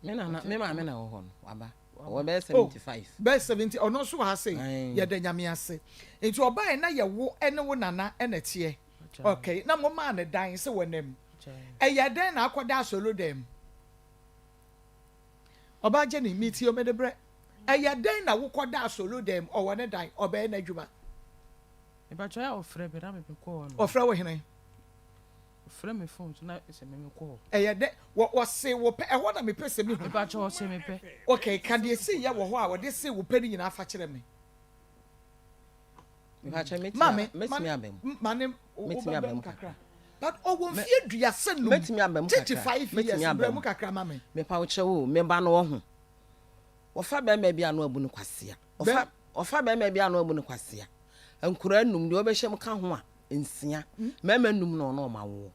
Me nana, me maame na ɛwɔ hɔ no, waba. Ɔwɔ bɛyɛ 75. Oh, bɛyɛ 70, ɔno nso wɔ ha sei. Yɛda Nyame ase. Nti ɔbaeɛ na yɛ wo ɛne wo nana ɛna ɛteɛ. Okay, na mo maa no dan sɛ wɔnam. Ɛyɛ dɛn na akɔda Solo dan mu? Ɔbaa Jenny, metie o, mede brɛ. Ɛyɛ dɛn na wokɔdaa Solo dan mu? Ɔwɔ ne dan, ɔbɛyɛ n'adwuma. Mepakyɛ yɛ a ɔfrɛ me na me kɔ hɔ nom. Ɔfrɛ wo hene? Ɔfrɛ me phone so na sɛ me me kɔ hɔ. Ɛyɛ dɛ wɔ ɔse wo pɛ ɛhɔ na mepɛ sɛ me hu. Mepakyɛ ɔse me pɛ. Okay ka deɛ esii yɛ wɔ hɔ a ɔde see wo pɛ no nyinaa fa kyerɛ me. Mepakyɛ mɛtumi Maame mɛtumi ma aba mu. ma ne wo Mɛtumi bɛba aba mu mu kakra kakra. but ɔwɔ Mɛ mfie 35 mɛtumi aba mu kakra. 35 years Mɛtumi aba bra mu. mu kakra ma me. Mepa wo kyɛw o me ba no ɔho. Wɔfa bɛrima bi a na wabu no kwasea. Bɛ Ɔfa ɔfa bɛrima bi a na wabu no kwasea. Nkoraa num deɛ ɔbɛhyɛ mu ka ho a nsia. Mmarima num na ɔne wɔn awoɔ.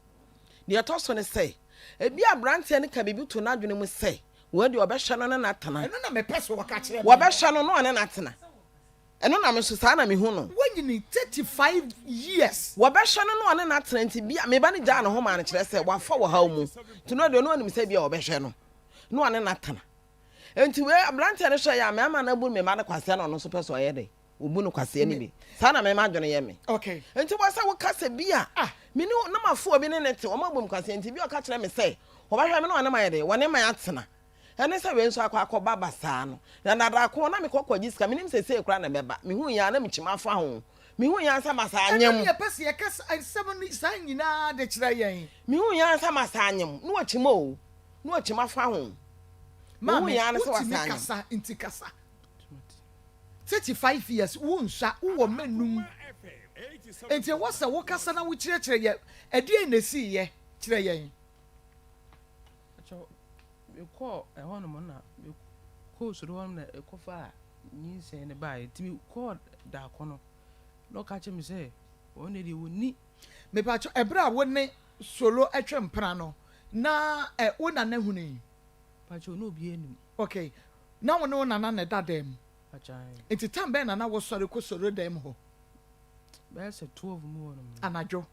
Deɛ ɛtɔ so ne sɛ, ebi aberanteɛ no ka biribi to n'adwene mu sɛ, wei deɛ ɔbɛhwɛ no ne no atena. Ɛno na mepɛ sɛ wɔka kyerɛ me. Wɔbɛhwɛ no na ɔne no atena. Ɛno na me nso saa na mehu no. Wanyini 35 years. Wɔbɛhwɛ no na ɔne no atena nti bia me ba no gyaa ne ho maa no kyerɛ sɛ wafa ɔhaw mu nti no deɛ ɔno ɔnim sɛ bia ɔbɛhwɛ no na ɔne no atena. Nti wei aberanteɛ no hwɛ yɛ a mɛma no abu me ba no kwasea na ɔno nso pɛ sɛ ɔyɛ dɛ ɔbu no kwasea no bi. Saa na me m'adwene yɛ me. Okay. Nti wɔ sɛ woka sɛ bi a Ah. me ne na mafoɔ bi ne ne te wɔn abu me kwasea nti bi a ɔka kyerɛ me sɛ ɔbɛhwɛ me na ɔne mayɛ dɛ wɔne me atena. Ɛne sɛ wei nso akɔ akɔba basaa no. Na dada ko na mekɔ kɔgye sika menim sɛ sei koraa na ɛbɛba. Mehu yɛ a na mekyim afa ho. Mehu yɛ ansa masaa Ɛno anyem. ne yɛpɛ sɛ yɛka nsɛm no saa nyinaa de kyerɛ yɛn. Mehu yɛ ansa masaa anyem. Na wakyim o. Na wakyim afa ho. Mehu Maame, yɛ ara ne sɛ wotumi wasaa anyem. kasa nti kasa. 35 years wonsua, wowɔ mma num. Nti ɛwɔ sɛ wokasa na wokyerɛkyerɛ yɛ ɛdeɛn na ɛsiiɛ kyerɛ yɛn. Kyɛw, mekɔɔ ɛhɔnom na mekɔɔ soro hɔnom na ɛkɔfaa nyinsɛn no baeɛ. Nti mekɔɔ daako no na ɔka kyerɛ me sɛ wɔn deɛ wɔnni. Mepakyɛw, ɛberɛ a wo ne Solo twe mpena no, na ɛ, wo nana hunui? Pakyɛw, na obiara nnim. Okay, na wo ne wo nana na ɛda dan mu? Pakyɛw, ae. Nti tam bɛn na na wosɔre kɔ Solo dan mu hɔ? Bɛyɛ sɛ 12 mu hɔ nom. Anadwo,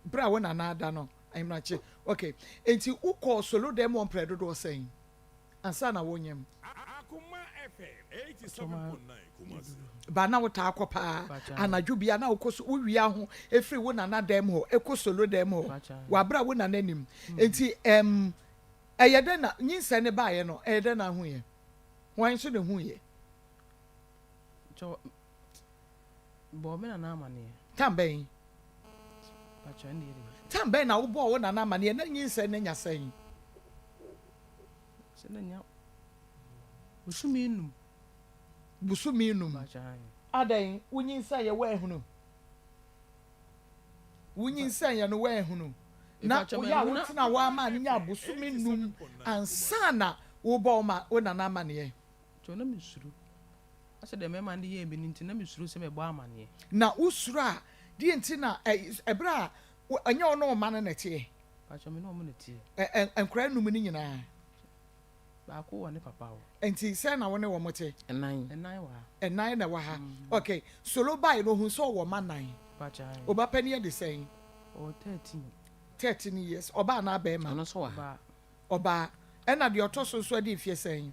berɛ a wo nana ada no, ahemakye. Okay, nti wokɔɔ Solo dan mu hɔ mprɛ dodoɔ sɛn ansa na wonyem? Ba na wotaa kɔ paa anadwo bia na wokɔ so wowia ho efiri wo nana dan mu hɔ ekɔ solo dan mu hɔ wɔ abere a wo nana nim nti ɛm ɛyɛ dɛn na nyinsɛn ne baayɛ no ɛyɛ dɛn na ahu yɛ hwan nso na ehu yɛ. Bɔ me nana amaneɛ. Tam bɛn? Tam bɛn na wobɔɔ wo nana amaneɛ na nyinsɛn no anya sɛn? Sɛ na nya bosome num. Bosome num. Adɛn, wonyinsɛn yɛ woanhunu? Wonyinsɛneeɛ no woanhunu? Na woyɛ a wotena hɔ ara maa no nyaa bosome num ansa na worebɔ wo ma wo nana amaneɛ? Kyɛw na mesuro. Asɛ deɛ mmarima no de yɛɛ me no nti na mesuro sɛ mɛbɔ amaneɛ. Na wosuro a, deɛ nti na ɛberɛ a ɛnyɛ wo ne wo mma no na ɛteɛ? Mpakyɛw me ne wɔn na ɛteɛ. Ɛ nkwadaa num no nyinaa? Baako wɔ ne papa hɔ. Nti sɛn na wo ne wɔn te? Nnan. Nnan wɔ ha. Nnan na ɛwɔ ha. Ok, Solo baeɛ no ohun sɛ ɔwɔ mma nnan. Mpakyɛw ae. Wo ba panin adi sɛn? Ɔwɔ 13. 13 years. Ɔbaa anaa barima? Ɔno nso wɔ ha. Ɔbaa. Ɔbaa. Ɛna deɛ ɔtɔ so nso adi mfeɛ sɛn?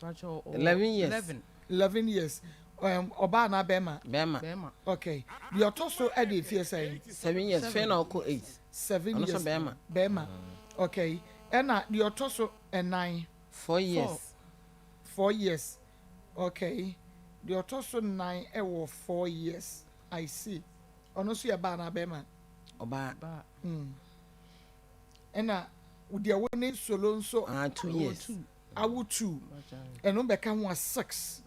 Mpakyɛw ɔwɔ 11 years. 11. 11 years. Ɛm, ɔbaa anaa barima? Barima. Barima. Ok. Deɛ ɔtɔ so adi mfeɛ sɛn? 7 years. Afei na ɔkɔ 8. 7 Ɔno nso years. barima. Barima. Ok. Ɛna deɛ ɔtɔ so nnan? 4 years. 4 years. Ok. Deɛ ɔtɔ so nnan wɔ 4 years. I see. Ɔno nso yɛ baa anaa bɛrima? Ɔbaa. Baa. Ɛna deɛ wo ne Solo nso. Ah, 2 years. Awo 2. Ɛno bɛka ho a 6.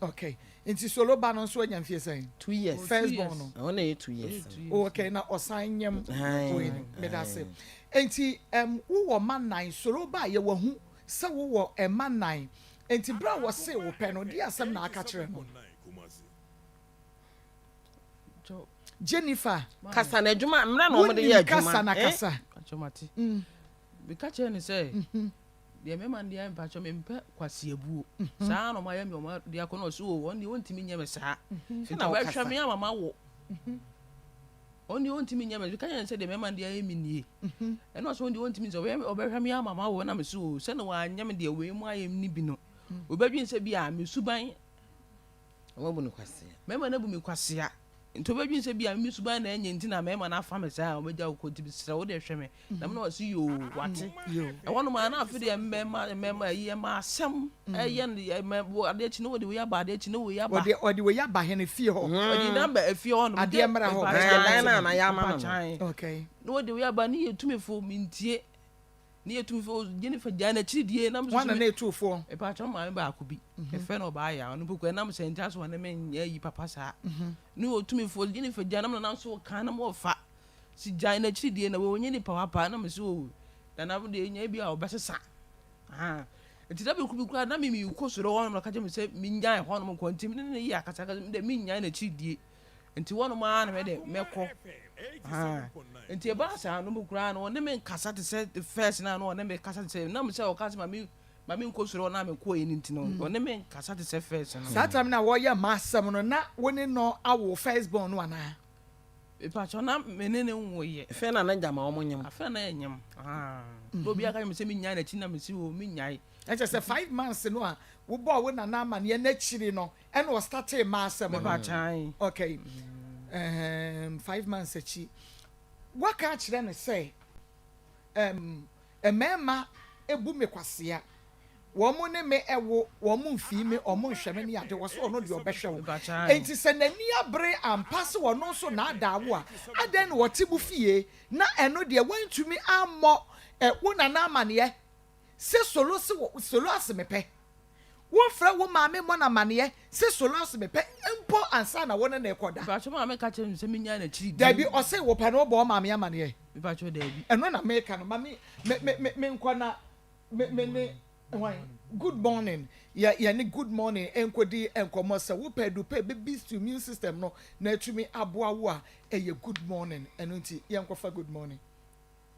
Okay. Nti Solo ba no nso anya mfie sɛn? 2 years. First born no. Ɔno na ɛyɛ 2 years. Oh, okay, na ɔsan nyam. Wei no, meda ase. Nti wowɔ mma nnan, Solo ba a yɛwɔ hu sɛ wowɔ mma nnan. Nti berɛ a wɔsee wo pɛ no, deɛ asɛm na aka kyerɛ no? Jennifer. Kasa na adwuma mmerɛ na wɔde yɛ Wonim adwuma. kasa na kasa. Mpakyɛw mate. Meka kyerɛ no sɛ deɛ mmarima no de ayɛ me mpakyɛw mempɛ kwaseabuo. Saa na wɔayɛ me wɔn de akɔ na ɔse o wɔn deɛ wɔntumi nyɛ me saa. Nti ɔbɛhwɛ me ama mawo. Wɔn deɛ wɔntumi nyɛ me. Meka kyerɛ no sɛ deɛ mmarima no de ayɛ me nie. Ɛna ɔse wɔn deɛ wɔntumi sɛ ɔbɛhwɛ me ama mawo na mese o sɛ na wɔanyɛ me deɛ wei mu ayɛ me no bi no. Ɔbɛdwene sɛ bi a me suban Wɔabu no kwasea. Mmarima no abu me kwasea. Nti wobɛdwene sɛ bi a me suban na ɛnyɛ nti na mmarima no afa me saa a wɔbɛgya wo kɔ nti mesrɛ wo deɛ hwɛ me. Na me na ɔse yoo wate. Ɛhɔ nom a na afe deɛ mmarima mmarima ayi ɛma asɛm ɛyɛ no ɛma adeɛ akyi na wɔde wei aba adeɛ akyi na wei aba. Wɔde wɔde wei aba hene fie hɔ. Wɔde namba efie hɔ nom. Adeɛ mmra hɔ. Ɛdan no a na yɛama no no. Okay. Na wɔde wei aba ne yɛ tumifo mentie. Ne yɛ tumfoɔ Jennifer gyae n'akyiri die nam Hwan na na etu foɔ? Mepakyɛw maame baako bi yɛfrɛ no ɔbaa yaa ɔno mpo kura nam sɛ nti asɛ ɔne me nyɛ yi papa saa ne yɛ tumfoɔ Jennifer gyae nam nana nso kan nam ɔfa si gyae n'akyiri die na wɔnyɛ nipa papa na me so o nana deɛ nya bi a ɔbɛsesa ha nti da bi kuru bi kura na me mi kɔ soro hɔ nom na ka kyerɛ me sɛ me nyae hɔ nom kɔ nti me ne ne yɛ akasakasa me de me nyae n'akyiri die Nti wɔnom ara na mɛde mɛkɔ. Ahaa. Nti ɛbaa saa no mu koraa no ɔne me nkasa te sɛ the first na no ɔne me kasa te sɛ nam sɛ ɔka sɛ ma me ma me nkɔ soro na me kɔɔ yi no nti no ɔne me nkasa te sɛ first no. Saa time no a wɔyɛ mma asɛm no na wo ne no awo first born no anaa? Mepakyɛw na me ne no nwoeɛ. Afei na n'agya ma wɔn nyem. Afei na yɛnyem. Ahaa. Na obiara ka kyerɛ me sɛ mennyae n'akyi na mese oo mennyae. Na kyerɛ sɛ 5 months no a wobɔɔ wo nana amaneɛ no akyiri no ɛna ɔstartee mmaa asɛm no. Mepakyɛw. Okay. 5 months akyi. Waka akyerɛ no sɛ mmarima ebu me kwasea. Wɔn ne me ɛwo, wɔn mfii me, wɔn nhwɛ me ne ade. Wɔ so ɔno deɛ ɔbɛhwɛ wo. Mepakyɛw. Enti sɛ n'ani abere ampa sɛ ɔno nso naadaa wo a, adɛn na ɔte mo fie na ɛno deɛ wantumi ammɔ wo nana amaneɛ sɛ Solo se wɔ Solo ase mepɛ. Womfrɛ wo maame mmɔ no amaneɛ sɛ Solo ase mepɛ mpo ansa na wo ne no rekɔda. Mepakyɛw maame ka kyerɛ me sɛ mennyae n'akyiri die. Dabi, ɔse wopɛ no wobɔ wo maame amaneɛ. Mepakyɛw dabi. Ɛno na meka no, ma me me me me menkɔ na me me ne hwan? Good morning, yɛ yɛne good morning nkɔdi nkɔmmɔ. Sɛ wopɛ adupɛ bɛ boost immune system no na atumi aboa wo a, ɛyɛ good morning. Ɛno nti yɛnkɔfa good morning.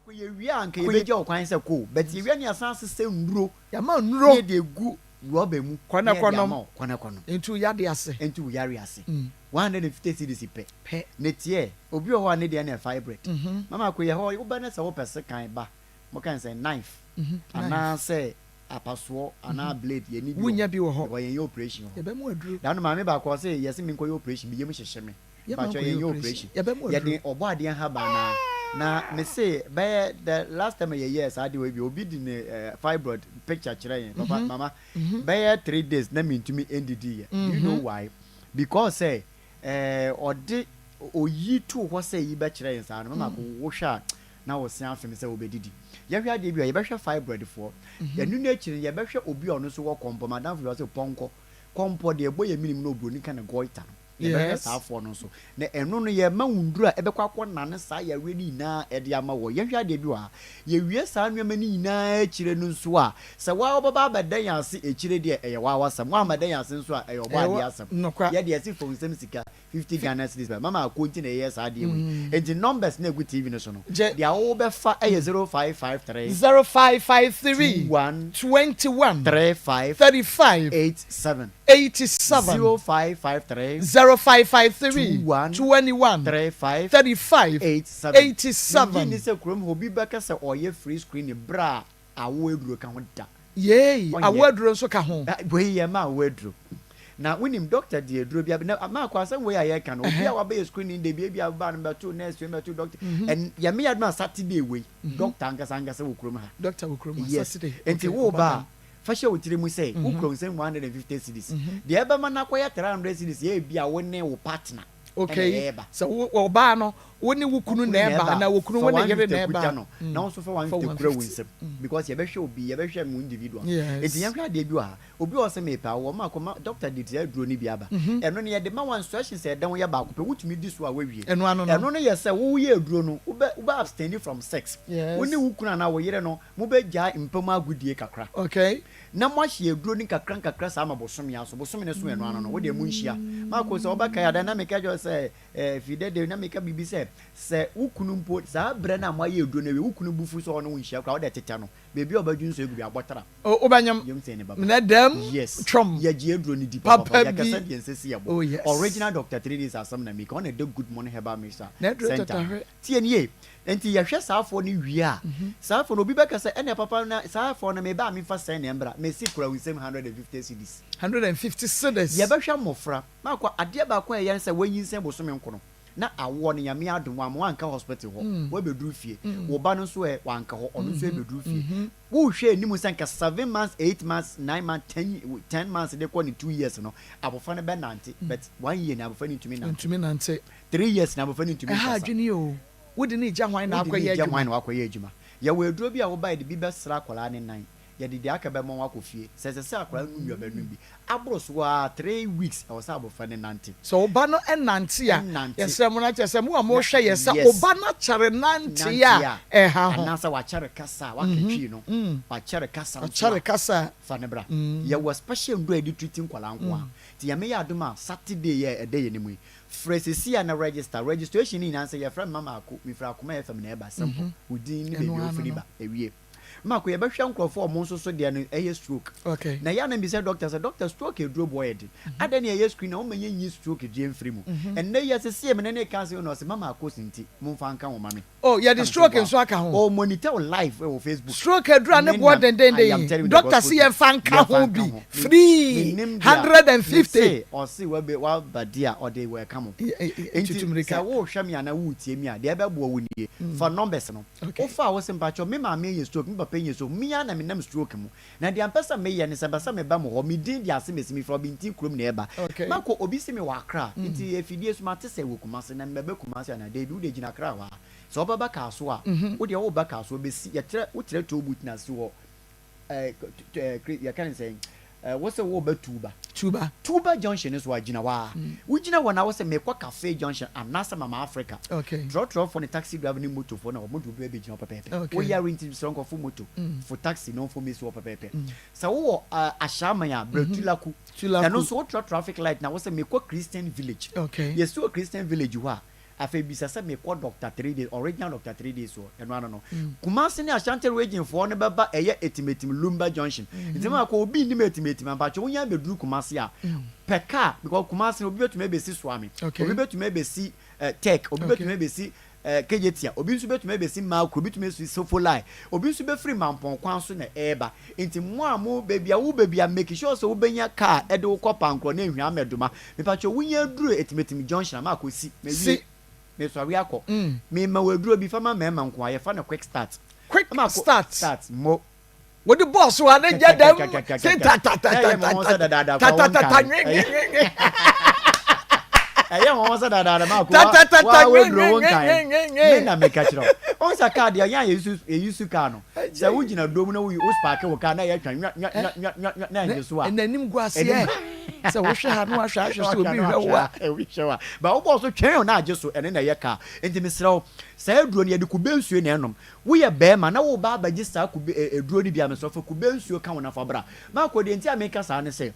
Kɔ yɛwie a anka yɛbɛgya wo kwan sɛ kɔ o, but yɛwie a ne yɛasan asesa nnuro Yɛama ne nnuro. yɛde agu rɔba mu Kɔ na ne yɛde kɔnom. ama wo, kɔ na kɔnom. Nti wo yare ase. Nti wo yare ase. 150 cedis pɛ. Pɛ. Ne teɛ, obi wɔ hɔ a ne deɛ no yɛ fibroid. Mama kɔ yɛ hɔ, wobɛ na sɛ wopɛ sekan ba, moka no sɛ knife anaasɛ apasoɔ anaa blade, yɛnni bi wɔ Wonnya hɔ. bi wɔ hɔ. Because yɛnyɛ operation wɔ hɔ. Yɛbɛma wo aduro. Da no maame baako ɔse yɛse menkɔyɛ operation, me yam hyehye me. Yɛma Mpakyɛw nkɔyɛ yɛnyɛ operation. operation. Yɛbɛma Yɛde aduro. ɔbɔ adeɛ nhaban no ara. Na mese bɛyɛ the last time a yɛyɛɛ saa adeɛ wei bi, obi de ne eh, fibroid picture kyerɛ yɛn. Papa, mama, bɛyɛ 3 days na mentumi ndidi yɛ. Do you know why? Because sɛ eh, ɔde oyi too hɔ sɛ yi bɛkyerɛ yɛn saa no, mama ko wohwɛ a na wo se afem sɛ wobɛdidi. Yɛhwɛ adeɛ bi a yɛbɛhwɛ fibroid foɔ. Ɛno no akyiri no yɛbɛhwɛ obi a ɔno nso wɔ kɔmpɔ. Madamfo bi ɔse pɔnkɔ. Kɔmpɔ deɛ ɛbɔ yɛ minim na oburoni ka no goiter no. Yɛbɛhwɛ saa afoɔ no nso. Na ɛno no yɛma wo nnuro a ɛbɛkɔ akɔ nane saa yareɛ no nyinaa de ama wɔ. Yɛnhwɛ adeɛ bi wɔ ha. Yɛwie saa nneɛma no nyinaa akyire no nso a, sɛ wo ara wobɛba abɛda yɛn ase akyire deɛ, ɛyɛ wo ara w'asɛm. Woammɛda yɛn ase nso a, ɛyɛ Ɔbɔadeɛ asɛm. Yɛ deɛ yɛse fa wo nsam sika, 50 Ghana cedis ba. Mama ako nti na yɛyɛ saa adeɛ wei. Nti numbers no a ɛgu TV no so no, deɛ wobɛfa yɛ 0553. 0553. 21. 21. 35. 35. 87. 87. 0553. 0553. 21. 21. 35. 35. 87. 87. Mengye nni sɛ kurom hɔ obi bɛka sɛ ɔreyɛ free screening berɛ a awo aduro ka ho da. Yei, Ɔnyɛ. awo aduro nso ka ho. Wei yɛ ma awo aduro. Na wonim doctor de aduro bi abɛ na maakɔ asɛm wei a yɛka no obi a wabɛyɛ screening da bi ebi a ba no bɛto nurse wei bɛto doctor ɛn yɛme yɛ adwuma Saturday wei doctor ankasa ankasa wɔ kurom ha. Doctor wɔ kurom ha Yes. Saturday. Nti Okay, wo ɔba ba da a fa hyɛ wo tiri mu sɛ wo kura wo nsam 150 cedis. Deɛ ɛbɛma no akɔyɛ 300 cedis yɛ ebi a wo ne wo partner ɛna Okay, ɛreba. sɛ wo ɔbaa no wo ne wo kunu na ɛba anaa wo kunu fa wo ne yere 150 na kuta ɛba. no na wo nso fa Fa 150 kura wo 150. nsam because yɛbɛhwɛ obi yɛbɛhwɛ mo individual. Yes. Nti yɛnhwɛ adeɛ bi wɔ ha. Obi wɔ hɔ sɛ mepɛ awoɔ ma akɔma doctor de saa aduro no bi aba. Ɛno no yɛde ma wo a instructions a ɛda ho yɛ baako pɛ wotumi di so a woawie. Ɛno ano no. Ɛno no yɛ sɛ woyɛ aduro no wobɛ wobɛ abstain from sex. Yes. Wo ne wo kunu anaa wo yere no mobɛgyae mpa mu agodie kakra. Okay. Na moahyɛ aduro no nkakra nkakra saa ma bosome aso. Bosome no so ɛno ano no wodeɛ monhyia. Mako sɛ wobɛkae a da na meka kyerɛ wo sɛ eh, fi dɛdɛ na meka biribi sɛ sɛ wo kunu mpo saa berɛ no a moayɛ aduro no awie wo kunu bo fu sɛ ɔne wo nhyia koraa wode tetɛ no baabi a ɔbɛdwo nsuo agu bi abɔtra. Oh, wobɛnyem Yom sɛ ne baba. na dɛm Yes. twam Yɛgye aduro no di papa papapa. bi. Yɛkasa deɛ nsɛ si yɛbɔ. Oh yes. Original Doctor 3 Days asɛm na meka. Ɔna ɛda Good Morning Herbal Mixture Na aduro Center. tatahwe. Tie nie. Nti yɛhwɛ saa afoɔ no wie a, saa afoɔ no obi bɛka sɛ ɛnna papa na saa afoɔ no meba a memfa sɛn na ɛmbra. Mesi kura wo nsam 150 cedis. 150 cedis. Yɛbɛhwɛ mmɔfra. Maakɔ adeɛ baako a ɛyɛ ne sɛ wanyinsɛn bosome nkono. Na awoɔ no Nyame adom wamma wanka hospital hɔ. Wabɛduru fie. Wo ba no nso ɛ wanka hɔ. Ɔno nso ɛbɛduru fie. Wohwɛ anim sɛ nka seven months, eight months, nine months, ten, ten months de kɔ ne 2 years no, abɔfra no bɛnante. But one year na abɔfra no ntumi nante. Ntumi nante. 3 years na abɔfra no ntumi Ɛha nkasa. adwene o. Wode ne gya hwan na Wode ne akɔyɛ gya hwan adwuma? na wakɔyɛ adwuma. Yɛwɔ aduro bi a wobae de bi bɛsra akwadaa ne nan. Yɛde deɛ aka bɛma wakɔ fie. Sɛ ɛsɛ sɛ akwadaa no num bi a, aboro so ara 3 weeks ɛwɔ sɛ abɔfra no nante. Sɛ wo ba no nante a, Ɛnante. yɛsrɛ mo no kyerɛ sɛ mo a mohwɛ yɛ sɛ wo ba no akyɛre nante Nante a a, ɛha ho. anaasɛ wakyɛre kasa a, waka twi no, wakyɛre kasa nso Wakyɛre a, kasa. fa ne bra. Yɛwɔ special nnuro a yɛde treat nkwadaa nko ara. Nti Nyame yɛ adom a Saturday yɛ ɛda yɛn anim yi, frɛ seesei a na register. Registration no nyinaa sɛ yɛfrɛ me Mama Ako, mefiri Akoma FM na ɛba, simple. Wo din ne Ɛno baabi a ano wofiri no. ba, ɛwie. Mako yɛbɛhwɛ nkurɔfoɔ a ɔmo nso so deɛ no ɛyɛ stroke. Na yɛ anam bi sɛ doctor sɛ doctor stroke aduro boɔ yɛ den. Adɛn na yɛyɛ screen na wɔn yɛ nyi stroke deɛ mfiri mu. Ɛnnɛ yi asese yɛ mene ne ka sɛ na ɔsɛ Mama Ako nti momfa nka ho ma me. Oh, yɛde stroke nso aka ho. Oh, monitor wo live wɔ Facebook. Stroke aduro a ne boɔ dendenden. Doctor se yɛmfa nka ho bi free 150. Ɔse wabe waba di a ɔde wɔ ɛka mo. Nti sɛ wohwɛ me anaa wotie me a deɛ ɛbɛboa wo nie. Fa numbers no. Wofa a wose mpakyɛw me maame anya stroke, me papa anya stroke, me ara na menam stroke mu. Na deɛ mpɛ sɛ meyɛ ne sɛ mpɛ sɛ meba mo hɔ, me din de Asemesi, mefiri Ɔbenten kurom na ɛreba. Makɔ, obi se mewɔ Accra, nti afidie so mate sɛ ɛwɔ Kumasi, na mebɛba Kumasi anaa? Dabi, wodeɛ gyina Accra hɔ ara. Sɛ wobɛba Kasoa a, wodeɛ woreba Kasoa bɛsi, yɛtrɛ, wotrɛ toll booth no ase hɔ, ɛɛ, yɛka ne sɛn, ɛɛ, wose woreba Tuba. Tuba. Tuba junction no so a, gyina hɔ ara. Wogyina hɔ na wose mekɔ Cafe junction anaasɛ Mama Africa. Okay. Trɔtrɔfoɔ ne taxi driver ne motofoɔ na wɔn de wo bɛba abɛgyina hɔ pɛpɛɛpɛ. Okay. Woyare nti srɛ nkɔfo moto, fo taxi na wɔmfa mmɛsi hɔ pɛpɛɛpɛ. Sɛ wowɔ uh, Ashaiman a, brɛ Tulaku. Tulaku. Ɛno nso wotra traffic light na wose mekɔ Christian village. Okay. Yɛsi wɔ Christian village hɔ a, afei bisa sɛ mekɔ Doctor 3 Days, original Doctor 3 Days hɔ, ɛno ano no. Kumasi ne Ashanti region foɔ no bɛba ɛyɛ Etimetim Lumba junction. Nti ma kɔ obi nnim Etimetim a, mpakyɛ wonya bɛduru Kumasi a, pɛ car because Kumasi no obi bɛtumi abɛsi Suame, obi bɛtumi abɛsi eh, Tech, obi bɛtumi abɛsi eh, Kejetia, obi nso bɛtumi abɛsi Makro, obi bɛtumi abɛsi Sofolai, obi nso bɛfiri Mampɔn kwan so na ɛreba. Nti mo a mo baabi a wo baabi a make sure sɛ wobɛnya car ɛde wo kɔ Pankorɔ ne Nhwea Mɛdoma. Mepakyɛ wonya duru Etimetim junction a ma akɔsi, mawie, Si. mesɔre akɔ. Mema wo aduro bi fa ma mmarima nko a, yɛfa no quick start. Quick Ma akɔ- start. Start mo. Wode bɔɔ so a ne gya dɛm se Ɛyɛ mo sɛ dadaada kɔ wɔn tatatata nkae. nwenwenwenwe. Ɛyɛ wɔn sɛ dadaada ma akɔ Tatatata wa waduro wo nkae. nwenwenwenwe. Me na meka kyerɛ wo. Wɔn sɛ kaa deɛ yɛn a yɛyi yɛyi su kaa no. Sɛ wogyina dom na woyi wo spark wo kaa na yɛtwa nwa nwa nwa nwa nwa na ɛnye so a. N'anim gu aseɛ. Sɛ wohwɛ ha na wahwɛ ahwɛ sɛ obi hwɛ wo a. Obi hwɛ wo a. Ba wobɔɔ so twɛn na agye so ɛno na ɛyɛ kaa. Nti mesrɛ wo saa aduro no yɛde kube nsuo na ɛnom. Woyɛ bɛɛma na woreba abɛgye saa kube aduro no bi a mesrɛ wo fa kube nsuo ka ho na fa bra. Marco deɛ nti a meka saa ne sɛ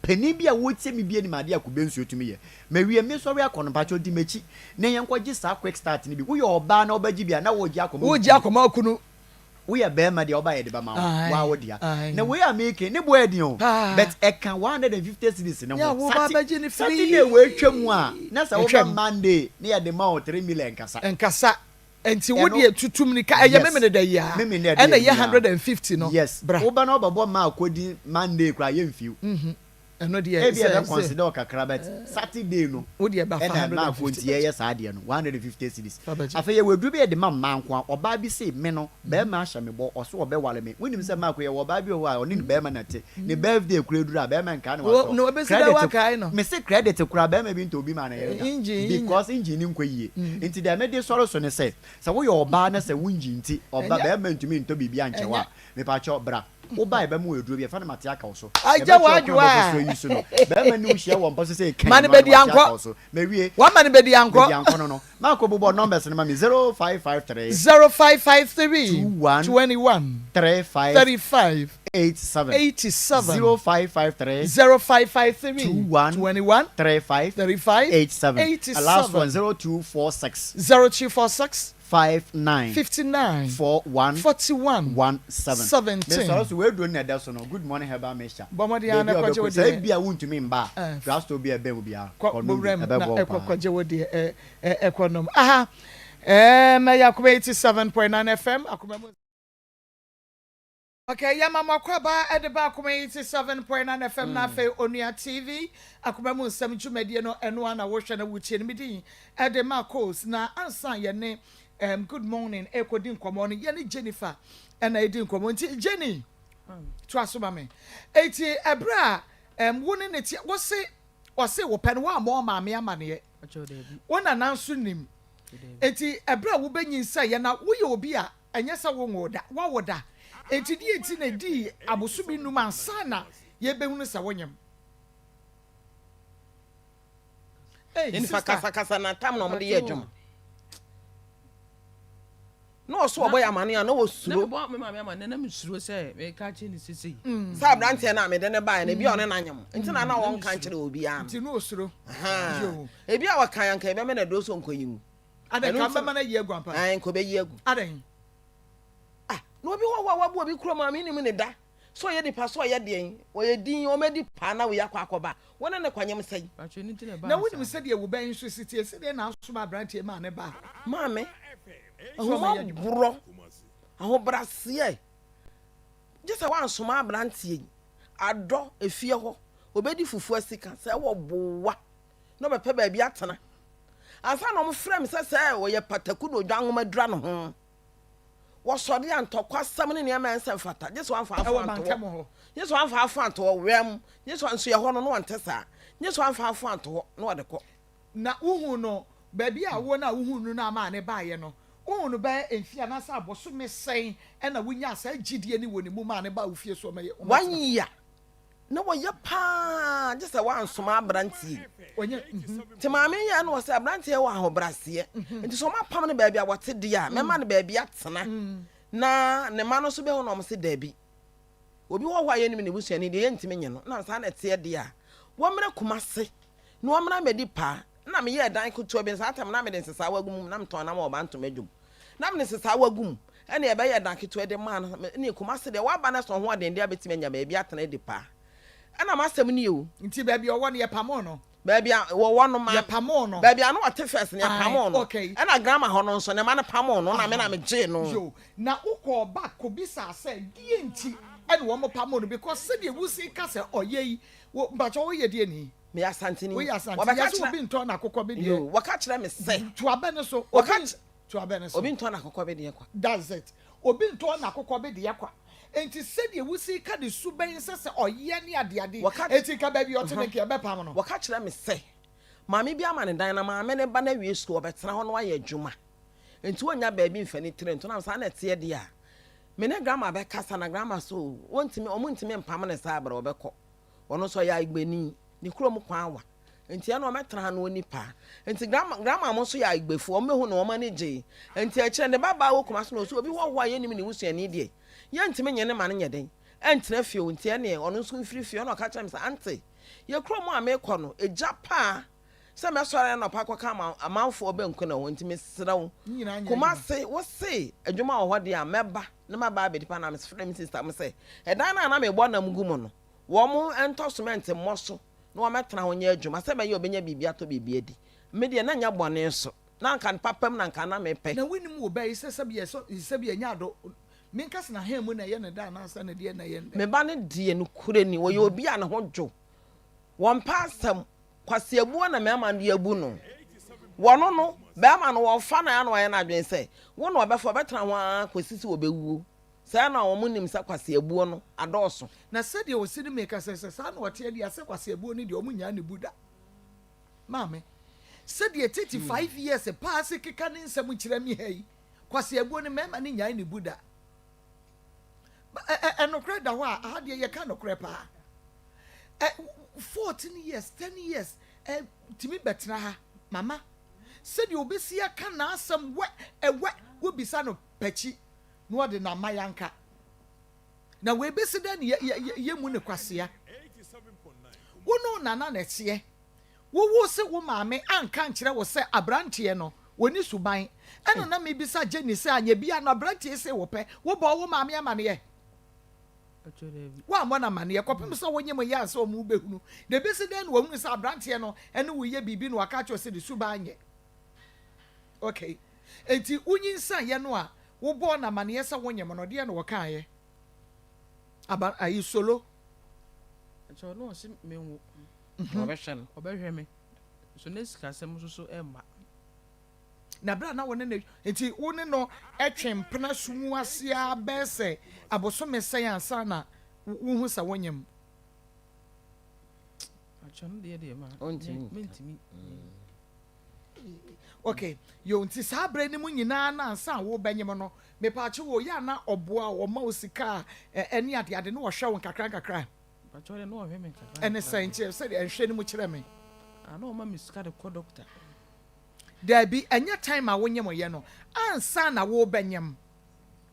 panin bi a wotie me bi anim adeɛ a kube nsuo tumi yɛ. Mawie mesɔre akɔ no mpakyɛw di m'akyi na yɛnkɔgye saa quick start no bi. Woyɛ ɔbaa na wobɛgye bi a na woregye akɔma wo Woregye kunu. akɔma wo kunu. Woyɛ bɛɛma deɛ woba yɛde bɛma wo, woa wo dea. Na wei a meeke ne bo ɛden o, but ɛka 150 cedis no ho. Sati Saturday wei twa mu a, na sɛ woba Monday ne yɛde ma wo 3 million nkasa. Nkasa. Nti wo deɛ tutu mirika, ɛyɛ Memeneda yi a, ɛna ɛyɛ 150 no, bra. Woba na wobɛbɔ maa kɔdi Monday koraa yɛmfiw. Ɛno deɛ Ebia ɛbɛ consider wo kakra but Saturday no ɛna ɛma akɔ nti yɛyɛ saa adeɛ no 150 cedis. Afei yɛwɔ aduro bi a yɛde ma mmaa nko ara. Ɔbaa bi se me no barima ahyɛ me bɔ ɔse ɔbɛware me. Wonim sɛ Marko yɛwɔ ɔbaa bi wɔ hɔ a ɔne ne barima na ɛte. Ne birthday koraa duru a barima nkae no watɔ credit. Mese credit koraa barima bi ntɔ obi maa ne yere da because engine no nkɔ yie. Nti deɛ mede sɔre so ne sɛ sɛ woyɛ ɔbaa na sɛ wo engine nti ɔba barima ntumi ntɔ biribi ankyɛ wo a mepakyɛw bra. Wo ba a yɛbɛma wo aduro bi, yɛfrɛ no mate aka wo so. Agya Yɛbɛkyerɛ wo kwan a w'adwoa wobɛfa so ayi so no. Barima ne wo hyia wɔ mpa so sɛ Ma kɛn no no a na bɛdi wate aka ankɔ. wo so. Mawie. Wama no bɛdi ankɔ. Bɛdi ankɔ no no. Marco bobɔ numbers no ma me, 0553 0553 21 21 35 35 87. 87 0553 0553 21 21 35 35 87. 87. Last one, 0246 0246 59 59 41 41 17. 17. Mesɔre so w'aduro no na ɛda so no good morning herbal mixture. Bɔ mmɔden ara na Baabi a kɔgye wo wobɛkɔ sɛ deɛ. ebi a wontumi mba a Eh, drugstore bi a ɛbɛn wo biara kɔ kɔnom bi bowura mu na ɛbɛboa wo ɛkɔ paa. kɔgye wo deɛ ɛ ɛ ɛkɔ nom. Aha ɛɛm ɛyɛ Akoma 87.9 FM Akoma mu. Okay, yɛma mo akwaaba de ba Akoma 87.9 FM na afei Onua TV Akoma mu nsɛm dwumadie no ɛno ara na wohwɛ na wotie no. Me din de Marcos na ansa yɛne um, Good Morning ɛrekɔdi nkɔmmɔ no yɛne Jennifer ɛna ɛdi nkɔmmɔ nti Jenny toa so ma me. Eti ɛberɛ a um, wo ne ne te wo se ɔse wo pɛ no woammɔ ɔmaame amaneɛ wo nana nso nim eti ɛberɛ a wobɛnyinsɛeɛ na woyɛ obi a Ɛnyɛ sɛ wonwoo da, woawo da. Enti deɛn nti na ɛdii abosome nnum ansa na yɛrebɛhunu sɛ wonyem? Ei, Nifa sister. kasakasa na tam na wɔde yɛ adwuma. Na ɔso ɔbɔ yɛ amane a na Na ɔsuro. mebɔ me maame amane na mesuro sɛ meka kyerɛ ne sesei. Sɛ aberanteɛ no a mede no baeɛ no ebi a ɔne no anyem nti na na ɔnka nkyerɛ obiara no. Nti na ɔsuro. Ahaa. Yoo. Ebi a ɔkae anka yɛbɛma no aduro sɛ ɔnkɔyi ngu. Adɛn Ɛno ka nti bɛma no ayi agu ampa? Ae, nka ɔbɛyi agu. Adɛn? Ah, na obi wɔ hɔ a wabu obi kurom a mennim ne da. Sɛ ɔyɛ nipa, sɛ ɔyɛ deɛn, ɔyɛ din, ɔmɛdi paa na wei akɔ akɔba. Wo ne no kɔnyem sɛn? Patrɔ ɛno nti na ɛbaa Na no wonim saa. sɛdeɛ wo ba yi nso si teɛ, sɛdeɛ na asoma aberanteɛ maa ne ba. Maame, Sɛ ɔmmɛyɛ adwuma. ahummɔborɔ, ahobraseɛ, gye sɛ woansoma aberanteɛ yi, adɔ, efie hɔ, ɔbɛdi fufuo asika, sɛ ɛwɔ boa. na ɔbɛpɛ baabi atena. Ansa na wɔfrɛ me sɛ sɛ ɔyɛ pataku na odwa nwoma dura ne ho. Wɔsɔre a ntɔkwasɛm ne nneɛma a ɛnsɛ mfata. Gye sɛ wamfa afo Ɛwɔ anto mantam hɔ. hɔ. Gye sɛ wamfa afo anto hɔ wɛm. Gye sɛ nso yɛ hɔ no na ɔnte saa. Gye sɛ wamfa afo anto hɔ na ɔde kɔ. Na wohuu no baabi a wo no a wohuu no no a maa ne baeɛ no, wohuu no bɛyɛ mfeɛ anaasɛ abosome sɛn na wonyaa saa gyidie no wɔ ne mu maa no baa wo fie so ɔmɛyɛ ɔmɛtena One hɔ? year. Na wɔyɛ paa gye sɛ woansoma aberanteɛ yi. Nti maame yi yɛ na ɔsɛ aberanteɛ wɔ ahobraseɛ. Nti sɛ ɔmapam no baabi a wɔte deɛ a, mɛma no baabi atena. Na ne mma no nso bɛhu na wɔn se daabi. Obi wɔ hɔ a yɛnim ne busuani deɛ yɛntumi nye no. Na saa na ɛteɛ deɛ a, wɔmmra Kumase na wɔmmra mmɛdi paa. Na meyɛɛ dan ketewa bi, saa tam na mede nsesaawa gu mu na metɔn nam wɔ Bantama dwom. Na mede nsesaawa gu mu ɛna yɛbɛyɛɛ dan ketewa de maa no. Ɛne Kumase deɛ waba no sɛ ɔho ɔden deɛ abɛtumi anya baabi atena adi paa. Ɛna m'asɛm nie o. Nti baabi a ɔwɔ no yɛpamoo no? Baabi a wɔwɔ no ma. Yɛpamoo no. Baabi a na ɔte first no yɛpamoo Ae, no. okay. Ɛna grandma hɔ no nso ne mma no pamoo no na me na megyee no. Yo, na wokɔɔ back kɔbisaa sɛ deɛ nti ɛna wɔn pamoo no because sɛdeɛ wosi ka sɛ ɔyɛ yi, wo, mpakyɛ woyɛ deɛ ni? Meyɛ Asanteni. Woyɛ Asanteni. Wɔbɛka Yɛse kyerɛ. obi ntɔn n'akokɔ Yo, bedeɛ. wɔka kyerɛ me sɛ. To abɛ no so. Wɔka Obi kyerɛ. To abɛ no so. Obi ntɔn n'akokɔ bedeɛ kwa. That's it. Obi ntɔn n'akokɔ bedeɛ kwa. Enti sɛdeɛ wosi ka ne suban sɛ sɛ ɔyɛ ne adeade yi, Wɔka. enti nka baabi a ɔte no nka yɛbɛpam no. Wɔka kyerɛ me sɛ, maame bi ama no dan na maame no ba no awie sukuu ɔbɛtena hɔ na wayɛ adwuma. Enti ɔnnya baabi mfa ne tiri nto. Na saa na ɛteɛ deɛ a, me ne grandma bɛkasa na grandma so wɔntumi, wɔntumi mpam no saa berɛ ɔbɛkɔ. Ɔno nso ɔyɛ Ayigbeni. Ne kurom kwan awa. Nti ɛna ɔmɛtena ha na ɔnni paa. Nti grandma grandma mo nso yɛ Ayigbefo, wɔn bɛhu no wɔn ani gyee. Nti akyire ne ba baa wɔ Kumasi na ɔse obi hɔhoɔ a yɛnnim ne busuani deɛ, yɛntumi nye no ma no nyɛ dɛn ɛntena fie o, nti ɛneɛ ɔno nso mfiri fie. Ɛna ɔka kyerɛɛ me sɛ, Aunty, yɛ kurom a mekɔ no, egya paa sɛ mɛsɔre anɔpa akɔka ama amanfoɔ banku na wɔ hɔ, nti mesrɛ wo, Kumasi, wose adwuma wɔ hɔ deɛ a, mɛba na maba abɛdi paa. Na mefrɛɛ me sister mo sɛ, ɛdan no a na mebɔ nam gu mu no, wɔn ntɔ cement mmɔ so na wɔmmɛtena hɔ nyɛ adwuma sɛ ɛbɛyɛ a ɔbɛnya biribi atɔ biribi adi. Me deɛ, na ɛnyɛ bɔne nso. Na anka papa mu na anka na mepɛ. Na wonim wo ba yi sɛ sɛbi ɛsɔ sɛbi ɛnyɛ ado menka sɛ n'ahan mu na ɛyɛ no dɛ anaasɛ ne deɛ na ɛyɛ no dɛ. Me ba no deɛ, nokorɛ ni, ɔyɛ obi a ne ho dwo. Wɔmpɛ asɛm. Kwaseabuo na mmarima no de abu no. Wɔno no, barima no, wɔfa no ara na wayɛ n'adwene sɛ, wo na ɔbɛfa, ɔbɛtena ho ara kɔsi sɛ ɔbɛwuo. Saa na wɔn nim sɛ kwaseabuo no adɔɔso. Na sɛdeɛ ɔsi ne meka sɛ, sɛ saa na ɔteɛ deɛ a, sɛ kwaseabuo no deɛ wɔn nnyaa ne bu da. Maame, sɛdeɛ 35 years paa se keka ne nsɛm kyerɛ me ha yi, kwaseabuo no mmarima no nnyae ne bu da. Ɛ ɛ ɛnokorɛ da hɔ a, aha deɛ yɛka nokorɛ paa. Ɛ 14 years, 10 years, ɛ tumi bɛtena ha, mama. Sɛdeɛ ɔbɛsi aka n'asɛm wɛ ɛwɛ, wobisa no pakyi. na ɔde no ama yɛanka. Na wei bɛsi dɛn ne yɛmmu no kwasea? Wo ne wo nana na ɛteɛ. Wo wo se wo maame anka ankyerɛ wo sɛ abranteɛ no ɔni suban. Ɛna na mebisa Jenny sɛ anyɛ bia no abranteɛ sei wɔpɛ. Wobɔɔ wo maame amaneɛ? Woammɔ no amaneɛ kɔpem sɛ wonyem yɛ ansa ɔmo bɛhunu. Na ɛbɛsi dɛn na wahunu sɛ abranteɛ no ne wo yɛ biribi na waka akyerɛ wo sɛ ne suban nyɛ? Okay. Enti wonyinsɛneeɛ no a wobɔɔ no amaneɛ sɛ wonyem no, deɛn na ɔkaeɛ? Aba ayi solo. Nti ɔno ɔse menwo. Ɔbɛhwɛ no. Ɔbɛhwɛ me. So ne sikasɛm nso so ɛmma. Na berɛ a na wo ne no, nti wo ne no twe mpena su mu ase ara bɛyɛ sɛ abosome sɛn ansa na wohu sɛ wonyem? Atwa no deɛ deɛ ma. Ɔntumi. Mentumi. Ok yo nti saa berɛ no mu nyinaa no ansa a worebɛnyem no mepaakyɛw o yɛ a na ɔboa wo ɔma wo sika a ɛne adeade na ɔhwɛ wo nkakra nkakra? Mpakyɛw deɛ na ɔhwɛ me nkakra Ɛne sɛn nkyerɛ sɛdeɛ nhwɛ no mu kyerɛ me. Ah na ɔma me sika de kɔ doctor. Daabi ɛnyɛ time a wonyem yɛ no ansa na worebɛnyem.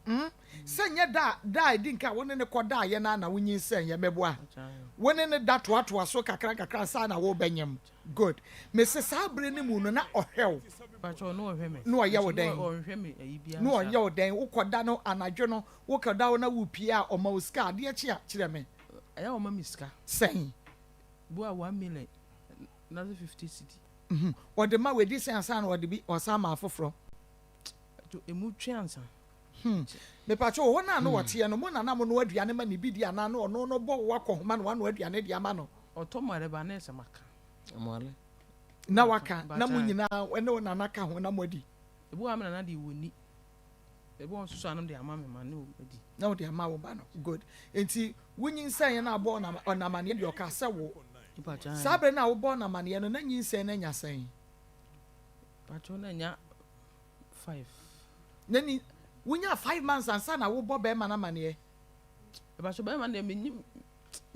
Hmm? Sɛ nyɛ da a da a edi nka a wo ne no kɔdaeɛ no ara na wonyinsɛneeɛ, meboa? Wo ne no da toatoa so kakra nkakra ansa na worebɛnyem. Good. Mese saa bere no mu no na ɔhwɛ wo. Pakyɛ na ɔhwɛ me. Na ɔyɛ wo dɛn? Ɔnhwɛ me ayi biara Na ɔyɛ wo dɛn? Wokɔda no anadwo no, wokɔda hɔ na wopue a, ɔma wo sika? Adeɛ kye a, kyerɛ me. Ɛyɛ a ɔma me sika. Sɛn? Bi a 1 million na sɛ 50 cedi. Ɔde ma wo, ɛdi sɛn ansa na ɔde bi ɔsan ma afoforɔ? Emu twe ansa. Mepakyɛw, hɔ no a na ɔteɛ no, mo na na monoa aduane ma no bi di anaa na ɔno no bɔ wo akɔnhoma na wanoa aduane de ama no? Ɔtɔ mmɔre ba na ɛsɛ maka. Mmɔre. Na waka, na mo nyinaa ne wo nana ka ho na moadi. Ebi wɔ hɔ a me nana deɛ wɔnni. Ebi wɔ hɔ nso so a na mede ama me ma ne adi. Na wode ama wo ba no. Good. Enti wonyinsɛneɛ no a wobɔɔ no no amaneɛ deɛ ɔkaa sɛ wo. Saa berɛ no a wobɔɔ no amaneɛ no na nyinsɛn no anya sɛn? Pakyɛw na anya 5. Na ni wonyaa 5 months ansa na wobɔ bɛrima no amaneɛ? Pakyɛw bɛrima no deɛ menyim